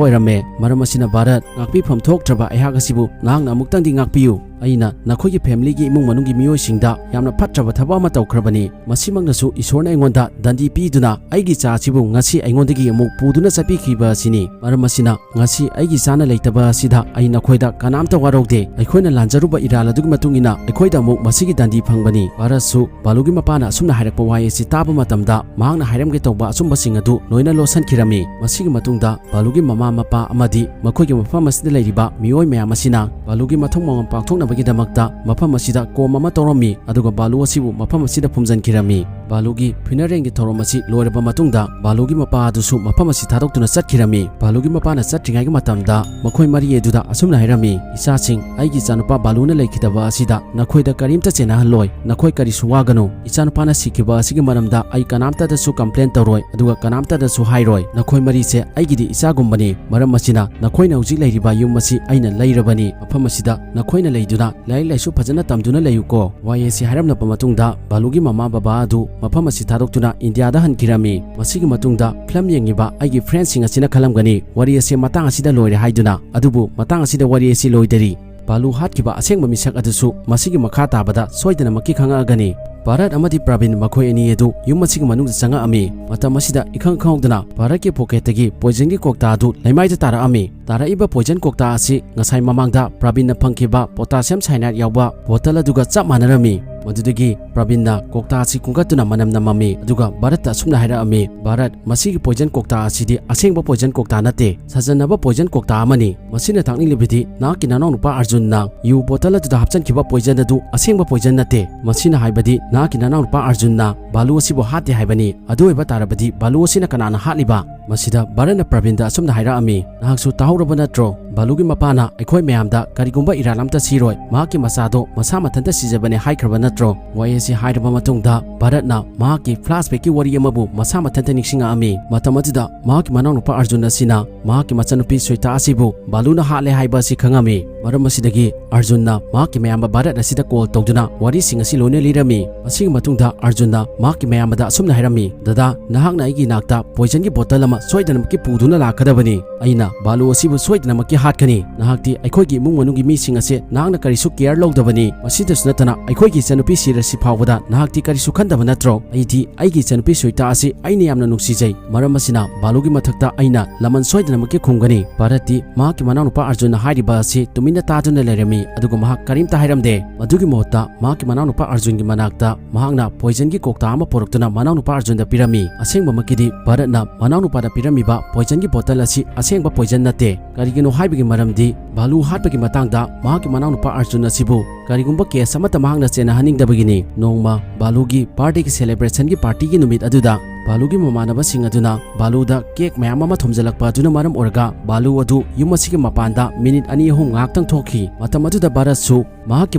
ꯑꯣꯏꯔꯝꯃꯦ꯫ ꯃꯔꯝ ꯑꯁꯤꯅ ꯚꯥꯔꯠ, ꯉꯥꯛꯄꯤꯐꯝ ꯊꯣꯛꯇ꯭ꯔꯕ ꯑꯩꯍꯥꯛ ꯑꯁꯤꯕꯨ ꯅꯍꯥꯛꯅ ꯑꯃꯨꯛꯇꯪꯗꯤ ꯉꯥꯛꯄꯤꯌꯨ꯫ ꯑꯩꯅ ꯅꯈꯣꯏꯒꯤ ꯐꯦꯃꯤꯂꯤꯒꯤ ꯏꯃꯨꯡ ꯃꯅꯨꯡꯒꯤ ꯃꯤꯑꯣꯏꯁꯤꯡꯗ ꯌꯥꯝꯅ ꯐꯠꯇ꯭ꯔꯕ ꯊꯕꯛ ꯑꯃ ꯇꯧꯈ꯭ꯔꯕꯅꯤ꯫ ꯃꯁꯤꯃꯛꯅꯁꯨ ꯏꯁꯣꯔꯅ ꯑꯩꯉꯣꯟꯗ ꯗꯟꯗꯤ ꯄꯤꯗꯨꯅ ꯑꯩꯒꯤ ꯏꯆꯥ ꯑꯁꯤꯕꯨ ꯉꯁꯤ ꯑꯩꯉꯣꯟꯗꯒꯤ ꯑꯃꯨꯛ ꯄꯨꯗꯨꯅ ꯆꯠꯄꯤꯈꯤꯕ ꯑꯁꯤꯅꯤ꯫ ꯃꯔꯝ ꯑꯁꯤꯅ ꯉꯁꯤ ꯑꯩꯒꯤ ꯏꯆꯥꯅ ꯂꯩꯇꯕ ꯑꯁꯤꯗ ꯑꯩ ꯅꯈꯣꯏꯗ ꯀꯅꯥꯝꯇ ꯋꯥꯔꯧꯗꯦ꯫ ꯑꯩꯈꯣꯏꯅ ꯂꯥꯟꯖꯔꯨꯕ ꯏꯔꯥꯜ ꯑꯗꯨꯒꯤ ꯃꯇꯨꯡ ꯏꯟꯅ ꯑꯩꯈꯣꯏꯗ ꯑꯃꯨꯛ ꯃꯁꯤꯒꯤ ꯗꯟꯗꯤ ꯐꯪꯕꯅꯤ꯫ ꯚꯥꯔꯠꯁꯨ ꯕꯥꯂꯨꯒꯤ ꯃꯄꯥꯅ ꯑꯁꯨꯝꯅ ꯍꯥꯏꯔꯛꯄ ꯋꯥꯍꯩ ꯑꯁꯤ ꯇꯥꯕ ꯃꯇꯝꯗ, ꯃꯍꯥꯛꯅ ꯍꯥꯏꯔꯝꯒꯦ ꯇꯧꯕ ꯑꯆꯨꯝꯕꯁꯤꯡ ꯑꯗꯨ ꯂꯣꯏꯅ ꯂꯣꯠꯁꯤꯟꯈꯤꯔꯝꯃꯤ꯫ ꯃꯁꯤꯒꯤ ꯃꯇꯨꯡꯗ ꯕꯥꯂꯨꯒꯤ ꯃꯃꯥ ꯃꯄꯥ ꯑꯃꯗꯤ ꯃꯈꯣꯏꯒꯤ ꯃꯐꯝ ꯑꯁꯤꯗ ꯂꯩꯔꯤꯕ ꯃꯤꯑꯣꯏ ꯃꯌꯥꯝ ꯑꯁꯤꯅ ꯕꯥꯂꯨꯒꯤ ꯃꯊꯧ ꯃꯉꯝ ꯄꯥꯡꯊꯣꯛꯅꯕꯒꯤꯗꯃꯛꯇ ꯃꯐꯝ ꯑꯁꯤꯗ ꯀꯣꯝ ꯑꯃ ꯇꯧꯔꯝꯃꯤ, ꯑꯗꯨꯒ ꯕꯥꯂꯨ ꯑꯁꯤꯕꯨ ꯃꯐꯝ ꯑꯁꯤꯗ ꯐꯨꯝꯖꯤꯟꯈꯤꯔꯝꯃꯤ꯫ ꯕꯥꯂꯨꯒꯤ funeral ꯒꯤ ꯊꯧꯔꯝ ꯑꯁꯤ ꯂꯣꯏꯔꯕ ꯃꯇꯨꯡꯗ, ꯕꯥꯂꯨꯒꯤ ꯃꯄꯥ ꯑꯗꯨꯁꯨ ꯃꯐꯝ ꯑꯁꯤ ꯊꯥꯗꯣꯛꯇꯨꯅ ꯆꯠꯈꯤꯔꯝꯃꯤ꯫ ꯕꯥꯂꯨꯒꯤ ꯃꯄꯥꯅ ꯆꯠꯇ꯭ꯔꯤꯉꯩꯒꯤ ꯃꯇꯝꯗ ꯃꯈꯣꯏ ꯃꯔꯤ ꯑꯗꯨꯗ ꯑꯁꯨꯝꯅ ꯍꯥꯏꯔꯝꯃꯤ, "ꯏꯆꯥꯁꯤꯡ, ꯑꯩꯒꯤ ꯏꯆꯥꯅꯨꯄꯥ ꯕꯥꯂꯨꯅ ꯂꯩꯈꯤꯗꯕ ꯑꯁꯤꯗ ꯅꯈꯣꯏꯗ ꯀꯔꯤꯝꯇ ꯆꯦꯟꯅꯍꯜꯂꯣꯏ꯫ ꯅꯈꯣꯏ ꯀꯔꯤꯁꯨ ꯋꯥꯒꯅꯨ꯫ ꯏꯆꯥꯅꯨꯄꯥꯅ ꯁꯤꯈꯤꯕ ꯑꯁꯤꯒꯤ ꯃꯔꯝꯗ ꯑꯩ ꯀꯅꯥꯝꯇꯗꯁꯨ complain ꯇꯧꯔꯣꯏ, ꯑꯗꯨꯒ ꯀꯅꯥꯝꯇꯗꯁꯨ ꯍꯥꯏꯔꯣꯏ꯫ ꯅꯈꯣꯏ ꯃꯔꯤꯁꯦ ꯑꯩꯒꯤꯗꯤ ꯏꯆꯥꯒꯨꯝꯕꯅꯤ꯫ ꯃꯔꯝ ꯑꯁꯤꯅ ꯅꯈꯣꯏꯅ ꯍꯧꯖꯤꯛ ꯂꯩꯔꯤꯕ ꯌꯨꯝ ꯑꯁꯤ ꯑꯩꯅ ꯂꯩꯔꯕꯅꯤ꯫ ꯃꯐꯝ ꯑꯁꯤꯗ ꯅꯈꯣꯏꯅ ꯂꯩꯗꯨꯅ ꯂꯥꯏꯔꯤꯛ ꯂꯥꯏꯁꯨ ꯐꯖꯅ ꯇꯝꯗꯨꯅ ꯂꯩꯌꯨꯀꯣ"꯫ ꯋꯥꯍꯩ ꯑꯁꯤ ꯍꯥꯏꯔꯝꯂꯕ ꯃꯇꯨꯡꯗ, ꯕꯥꯂꯨꯒꯤ ꯃꯃꯥ ꯕꯕꯥ ꯑꯗꯨ ꯃꯐꯝ ꯑꯁꯤ ꯊꯥꯗꯣꯛꯇꯨꯅ ꯏꯟꯗꯤꯌꯥꯗ ꯍꯟꯈꯤꯔꯝꯃꯤ꯫ ꯃꯁꯤꯒꯤ ꯃꯇꯨꯡꯗ film ꯌꯦꯡꯉꯤꯕ ꯑꯩꯒꯤ friend ꯁꯤꯡ ꯑꯁꯤꯅ ꯈꯜꯂꯝꯒꯅꯤ, ꯋꯥꯔꯤ ꯑꯁꯤ ꯃꯇꯥꯡ ꯑꯁꯤꯗ ꯂꯣꯏꯔꯦ ꯍꯥꯏꯗꯨꯅ꯫ ꯑꯗꯨꯕꯨ ꯃꯇꯥꯡ ꯑꯁꯤꯗ ꯋꯥꯔꯤ ꯑꯁꯤ ꯂꯣꯏꯗꯔꯤ꯫ ꯕꯥꯂꯨ ꯍꯥꯠꯈꯤꯕ ꯑꯁꯦꯡꯕ ꯃꯤꯁꯛ ꯑꯗꯨꯁꯨ ꯃꯁꯤꯒꯤ ꯃꯈꯥ ꯇꯥꯕꯗ ꯁꯣꯏꯗꯅꯃꯛꯀꯤ ꯈꯪꯉꯛꯑꯒꯅꯤ꯫ ꯚꯥꯔꯠ ꯑꯃꯗꯤ ꯄ꯭ꯔꯕꯤꯟ ꯃꯈꯣꯏ ꯑꯅꯤ ꯑꯗꯨ ꯌꯨꯝ ꯑꯁꯤꯒꯤ ꯃꯅꯨꯡꯗ ꯆꯪꯉꯛꯑꯝꯃꯤ꯫ ꯃꯇꯝ ꯑꯁꯤꯗ ꯏꯈꯪ ꯈꯪꯍꯧꯗꯅ ꯚꯥꯔꯠꯀꯤ pocket ꯇꯒꯤ poison ꯒꯤ ꯀꯧꯇꯥ ꯑꯗꯨ ꯂꯩꯃꯥꯏꯗ ꯇꯥꯔꯛꯑꯝꯃꯤ꯫ ꯇꯥꯔꯛꯏꯕ poison ꯀꯧꯇꯥ ꯑꯁꯤ ꯉꯁꯥꯏ ꯃꯃꯥꯡꯗ ꯄ꯭ꯔꯕꯤꯟꯅ ꯐꯪꯈꯤꯕ potassium cyanide ꯌꯥꯎꯕ bottle ꯑꯗꯨꯒ ꯆꯞ ꯃꯥꯟꯅꯔꯝꯃꯤ꯫ ꯃꯗꯨꯗꯒꯤ ꯄ꯭ꯔꯕꯤꯟꯅ ꯀꯧꯇꯥ ꯑꯁꯤ ꯈꯨꯟꯒꯠꯇꯨꯅ ꯃꯅꯝ ꯅꯝꯃꯝꯃꯤ, ꯑꯗꯨꯒ ꯚꯥꯔꯠꯇ ꯑꯁꯨꯝꯅ ꯍꯥꯏꯔꯛꯑꯝꯃꯤ, "ꯚꯥꯔꯠ, ꯃꯁꯤꯒꯤ poison ꯀꯧꯇꯥ ꯑꯁꯤꯗꯤ ꯑꯁꯦꯡꯕ poison ꯀꯧꯇꯥ ꯅꯠꯇꯦ, ꯁꯥꯖꯟꯅꯕ poison ꯀꯧꯇꯥ ꯑꯃꯅꯤ꯫ ꯃꯁꯤꯅ ꯇꯥꯛꯂꯤꯕꯗꯤ ꯅꯍꯥꯛꯀꯤ ꯅꯅꯥꯎꯅꯨꯄꯥ ꯑꯔꯖꯨꯟꯅ ꯌꯨ bottle ꯑꯗꯨꯗ ꯍꯥꯞꯆꯤꯟꯈꯤꯕ poison ꯑꯗꯨ ꯑꯁꯦꯡꯕ poison ꯅꯠꯇꯦ꯫ ꯃꯁꯤꯅ ꯍꯥꯏꯕꯗꯤ ꯅꯍꯥꯛꯀꯤ ꯅꯅꯥꯎꯅꯨꯄꯥ ꯑꯔꯖꯨꯟꯅ ꯕꯥꯂꯨ ꯑꯁꯤꯕꯨ ꯍꯥꯠꯇꯦ ꯍꯥꯏꯕꯅꯤ꯫ ꯑꯗꯨ ꯑꯣꯏꯕ ꯇꯥꯔꯕꯗꯤ ꯕꯥꯂꯨ ꯑꯁꯤꯅ ꯀꯅꯥꯅ ꯍꯥꯠꯂꯤꯕ?" ꯃꯁꯤꯗ ꯚꯥꯔꯠꯅ ꯄ꯭ꯔꯕꯤꯟꯗ ꯑꯁꯨꯝꯅ ꯍꯥꯏꯔꯛꯑꯝꯃꯤ, "ꯅꯍꯥꯛꯁꯨ ꯇꯥꯍꯧꯔꯕ ꯅꯠꯇ꯭ꯔꯣ? ꯕꯥꯂꯨꯒꯤ ꯃꯄꯥꯅ ꯑꯩꯈꯣꯏ ꯃꯌꯥꯝꯗ ꯀꯔꯤꯒꯨꯝꯕ ꯏꯔꯥꯜ ꯑꯝꯇ ꯁꯤꯔꯣꯏ, ꯃꯍꯥꯛꯀꯤ ꯃꯆꯥꯗꯣ ꯃꯁꯥ ꯃꯊꯟꯇ ꯁꯤꯖꯕꯅꯦ ꯍꯥꯏꯈ꯭ꯔꯕ ꯅꯠꯇ꯭ꯔꯣ?" ꯋꯥꯍꯩ ꯑꯁꯤ ꯍꯥꯏꯔꯕ ꯃꯇꯨꯡꯗ ꯚꯥꯔꯠꯅ ꯃꯍꯥꯛꯀꯤ flashback ꯀꯤ ꯋꯥꯔꯤ ꯑꯃꯕꯨ ꯃꯁꯥ ꯃꯊꯟꯇ ꯅꯤꯡꯁꯤꯡꯉꯛꯑꯝꯃꯤ꯫ ꯃꯇꯝ ꯑꯗꯨꯗ ꯃꯍꯥꯛꯀꯤ ꯃꯅꯥꯎꯅꯨꯄꯥ ꯑꯔꯖꯨꯟ ꯑꯁꯤꯅ ꯃꯍꯥꯛꯀꯤ ꯃꯆꯥꯅꯨꯄꯤ ꯁ꯭ꯋꯦꯇꯥ ꯑꯁꯤꯕꯨ ꯕꯥꯂꯨꯅ ꯍꯥꯠꯂꯦ ꯍꯥꯏꯕ ꯑꯁꯤ ꯈꯪꯉꯝꯃꯤ꯫ ꯃꯔꯝ ꯑꯁꯤꯗꯒꯤ ꯑꯔꯖꯨꯟꯅ ꯃꯍꯥꯛꯀꯤ ꯃꯌꯥꯝꯕ ꯚꯥꯔꯠ ꯑꯁꯤꯗ call ꯇꯧꯗꯨꯅ ꯋꯥꯔꯤꯁꯤꯡ ꯑꯁꯤ ꯂꯣꯏꯅ ꯂꯤꯔꯝꯃꯤ꯫ ꯃꯁꯤꯒꯤ ꯃꯇꯨꯡꯗ ꯑꯔꯖꯨꯟꯅ ꯃꯍꯥꯛꯀꯤ ꯃꯌꯥꯝꯕꯗ ꯑꯁꯨꯝꯅ ꯍꯥꯏꯔꯝꯃꯤ, "ꯗꯗꯥ, ꯅꯍꯥꯛꯅ ꯑꯩꯒꯤ ꯏꯅꯥꯛꯇ poison ꯒꯤ bottle ꯑꯃ ꯁꯣꯏꯗꯅꯃꯛꯀꯤ ꯄꯨꯗꯨꯅ ꯂꯥꯛꯀꯗꯕꯅꯤ꯫ ꯑꯩꯅ ꯕꯥꯂꯨ ꯑꯁꯤꯕꯨ ꯁꯣꯏꯗꯅꯃꯛꯀꯤ ꯍꯥꯠꯀꯅꯤ꯫ ꯅꯍꯥꯛꯇꯤ ꯑꯩꯈꯣꯏꯒꯤ ꯏꯃꯨꯡ ꯃꯅꯨꯡꯒꯤ ꯃꯤꯁꯤꯡ ꯑꯁꯦ ꯅꯍꯥꯛꯅ ꯀꯔꯤꯁꯨ care ꯂꯧꯗꯕꯅꯤ꯫ ꯃꯁꯤꯗꯁꯨ ꯅꯠꯇꯅ ꯑꯩꯈꯣꯏꯒꯤ ꯏꯆꯟꯅꯨꯄꯤ ꯁꯤꯔꯁꯤ ꯐꯥꯎꯕꯗ ꯅꯍꯥꯛꯇꯤ ꯀꯔꯤꯁꯨ ꯈꯟꯗꯕ ꯅꯠꯇ꯭ꯔꯣ? ꯑꯩꯗꯤ ꯑꯩꯒꯤ ꯏꯆꯟꯅꯨꯄꯤ ꯁ꯭ꯋꯦꯇꯥ ꯑꯁꯤ ꯑꯩꯅ ꯌꯥꯝꯅ ꯅꯨꯡꯁꯤꯖꯩ꯫ ꯃꯔꯝ ꯑꯁꯤꯅ ꯕꯥꯂꯨꯒꯤ ꯃꯊꯛꯇ ꯑꯩꯅ ꯂꯃꯟ ꯁꯣꯏꯗꯅꯃꯛꯀꯤ ꯈꯨꯝꯒꯅꯤ꯫ ꯚꯥꯔꯠꯇꯤ ꯃꯍꯥꯛꯀꯤ ꯃꯅꯥꯎꯅꯨꯄꯥ ꯑꯔꯖꯨꯟꯅ ꯍꯥꯏꯔꯤꯕ ꯑꯁꯤ ꯇꯨꯃꯤꯟꯅ ꯇꯥꯗꯨꯅ ꯂꯩꯔꯝꯃꯤ, ꯑꯗꯨꯒ ꯃꯍꯥꯛ ꯀꯔꯤꯝꯇ ꯍꯥꯏꯔꯝꯗꯦ꯫ ꯃꯗꯨꯒꯤ ꯃꯍꯨꯠꯇ ꯃꯍꯥꯛꯀꯤ ꯃꯅꯥꯎꯅꯨꯄꯥ ꯑꯔꯖꯨꯟꯒꯤ ꯃꯅꯥꯛꯇ ꯃꯍꯥꯛꯅ poisonꯒꯤ ꯀꯧꯇꯥ ꯑꯃ ꯄꯨꯔꯛꯇꯨꯅ ꯃꯅꯥꯎꯅꯨꯄꯥ ꯑꯔꯖꯨꯟꯗ ꯄꯤꯔꯝꯃꯤ꯫ ꯑꯁꯦꯡꯕꯃꯛꯀꯤꯗꯤ ꯚꯥꯔꯠꯅ ꯃꯅꯥꯎꯅꯨꯄꯥꯗ ꯄꯤꯔꯝꯃꯤꯕ poisonꯒꯤ bottle ꯑꯁꯤ ꯑꯁꯦꯡꯕ poison ꯅꯠꯇꯦ꯫ ꯀꯔꯤꯒꯤꯅꯣ ꯍꯥꯏꯕꯒꯤ ꯃꯔꯝꯗꯤ ꯕꯥꯂꯨ ꯍꯥꯠꯄꯒꯤ ꯃꯇꯥꯡꯗ ꯃꯍꯥꯛꯀꯤ ꯃꯅꯥꯎꯅꯨꯄꯥ ꯑꯔꯖꯨꯟ ꯑꯁꯤꯕꯨ ꯀꯔꯤꯒꯨꯝꯕ case ꯑꯃꯠꯇ ꯃꯍꯥꯛꯅ ꯆꯦꯟꯅꯍꯟꯅꯤꯡꯗꯕꯒꯤꯅꯤ꯫ ꯅꯣꯡꯃ ꯕꯥꯂꯨꯒꯤ birthdayꯒꯤ celebrationꯒꯤ partyꯒꯤ ꯅꯨꯃꯤꯠ ꯑꯗꯨꯗ ꯕꯥꯂꯨꯒꯤ ꯃꯃꯥꯟꯅꯕꯁꯤꯡ ꯑꯗꯨꯅ ꯕꯥꯂꯨꯗ cake ꯃꯌꯥꯝ ꯑꯃ ꯊꯣꯝꯖꯤꯜꯂꯛꯄ ꯑꯗꯨꯅ ꯃꯔꯝ ꯑꯣꯏꯔꯒ ꯕꯥꯂꯨ ꯑꯗꯨ ꯌꯨꯝ ꯑꯁꯤꯒꯤ ꯃꯄꯥꯟꯗ minute ꯑꯅꯤ ꯑꯍꯨꯝ ꯉꯥꯏꯍꯥꯛꯇꯪ ꯊꯣꯛꯈꯤ꯫ ꯃꯇꯝ ꯑꯗꯨꯗ ꯚꯥꯔꯠꯁꯨ ꯃꯍꯥꯛꯀꯤ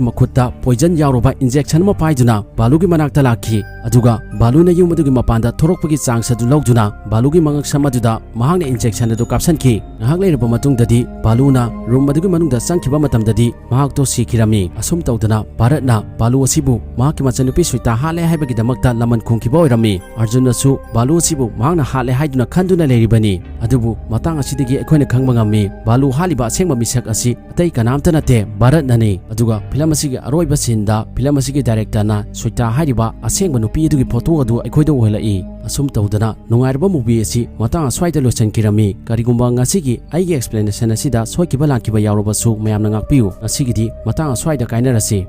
ꯃꯈꯨꯠꯇ poison ꯌꯥꯎꯔꯕ injection ꯑꯃ ꯄꯥꯏꯗꯨꯅ ꯕꯥꯂꯨꯒꯤ ꯃꯅꯥꯛꯇ ꯂꯥꯛꯈꯤ꯫ ꯑꯗꯨꯒ ꯕꯥꯂꯨꯅ ꯌꯨꯝ ꯑꯗꯨꯒꯤ ꯃꯄꯥꯟꯗ ꯊꯣꯔꯛꯄꯒꯤ chance ꯑꯗꯨ ꯂꯧꯗꯨꯅ ꯕꯥꯂꯨꯒꯤ ꯃꯉꯛꯁꯝ ꯑꯗꯨꯗ ꯃꯍꯥꯛꯅ injection ꯑꯗꯨ ꯀꯥꯞꯁꯤꯟꯈꯤ꯫ ꯉꯥꯏꯍꯥꯛ ꯂꯩꯔꯕ ꯃꯇꯨꯡꯗꯗꯤ ꯕꯥꯂꯨꯅ room ꯑꯗꯨꯒꯤ ꯃꯅꯨꯡꯗ ꯆꯪꯈꯤꯕ ꯃꯇꯝꯗꯗꯤ ꯃꯍꯥꯛꯇꯣ ꯁꯤꯈꯤꯔꯝꯃꯤ꯫ ꯑꯁꯨꯝ ꯇꯧꯗꯅ ꯚꯥꯔꯠꯅ ꯕꯥꯂꯨ ꯑꯁꯤꯕꯨ ꯃꯍꯥꯛꯀꯤ ꯃꯆꯟꯅꯨꯄꯤ ꯁ꯭ꯋꯦꯇꯥ ꯍꯥꯠꯂꯦ ꯍꯥꯏꯕꯒꯤꯗꯃꯛꯇ ꯂꯃꯟ ꯈꯨꯝꯈꯤꯕ ꯑꯣꯏꯔꯝꯃꯤ꯫ ꯑꯔꯖꯨꯟꯅꯁꯨ ꯕꯥꯂꯨ ꯑꯁꯤꯕꯨ ꯃꯍꯥꯛꯅ ꯍꯥꯠꯂꯦ ꯍꯥꯏꯗꯨꯅ ꯈꯟꯗꯨꯅ ꯂꯩꯔꯤꯕꯅꯤ꯫ ꯑꯗꯨꯕꯨ ꯃꯇꯥꯡ ꯑꯁꯤꯗꯒꯤ ꯑꯩꯈꯣꯏꯅ ꯈꯪꯕ ꯉꯝꯃꯤ, ꯕꯥꯂꯨ ꯍꯥꯠꯂꯤꯕ ꯑꯁꯦꯡꯕ ꯃꯤꯁꯛ ꯑꯁꯤ ꯑꯇꯩ ꯀꯅꯥꯝꯇ ꯅꯠꯇꯦ, ꯚꯥꯔꯠꯅꯅꯤ꯫ ꯑꯗꯨꯒ film ꯑꯁꯤꯒꯤ ꯑꯔꯣꯏꯕ sceneꯗ film ꯑꯁꯤꯒꯤ directorꯅ ꯁ꯭ꯋꯦꯇꯥ ꯍꯥꯏꯔꯤꯕ ꯑꯁꯦꯡꯕ ꯅꯨꯄꯤ ꯑꯗꯨꯒꯤ photo ꯑꯗꯨ ꯑꯩꯈꯣꯏꯗ ꯎꯍꯜꯂꯛꯏ꯫ ꯑꯁꯨꯝ ꯇꯧꯗꯅ ꯅꯨꯡꯉꯥꯏꯔꯕ movie ꯑꯁꯤ ꯃꯇꯥꯡ ꯑꯁ꯭ꯋꯥꯏꯗ ꯂꯣꯏꯁꯤꯟꯈꯤꯔꯝꯃꯤ꯫ ꯀꯔꯤꯒꯨꯝꯕ ꯉꯁꯤꯒꯤ ꯑꯩꯒꯤ explanation ꯑꯁꯤꯗ ꯁꯣꯏꯈꯤꯕ ꯂꯥꯟꯈꯤꯕ ꯌꯥꯎꯔꯕꯁꯨ ꯃꯌꯥꯝꯅ ꯉꯥꯛꯄꯤꯌꯨ꯫ ꯉꯁꯤꯒꯤꯗꯤ ꯃꯇꯥꯡ ꯑꯁ꯭ꯋꯥꯏꯗ ꯀꯥꯏꯅꯔꯁꯤ꯫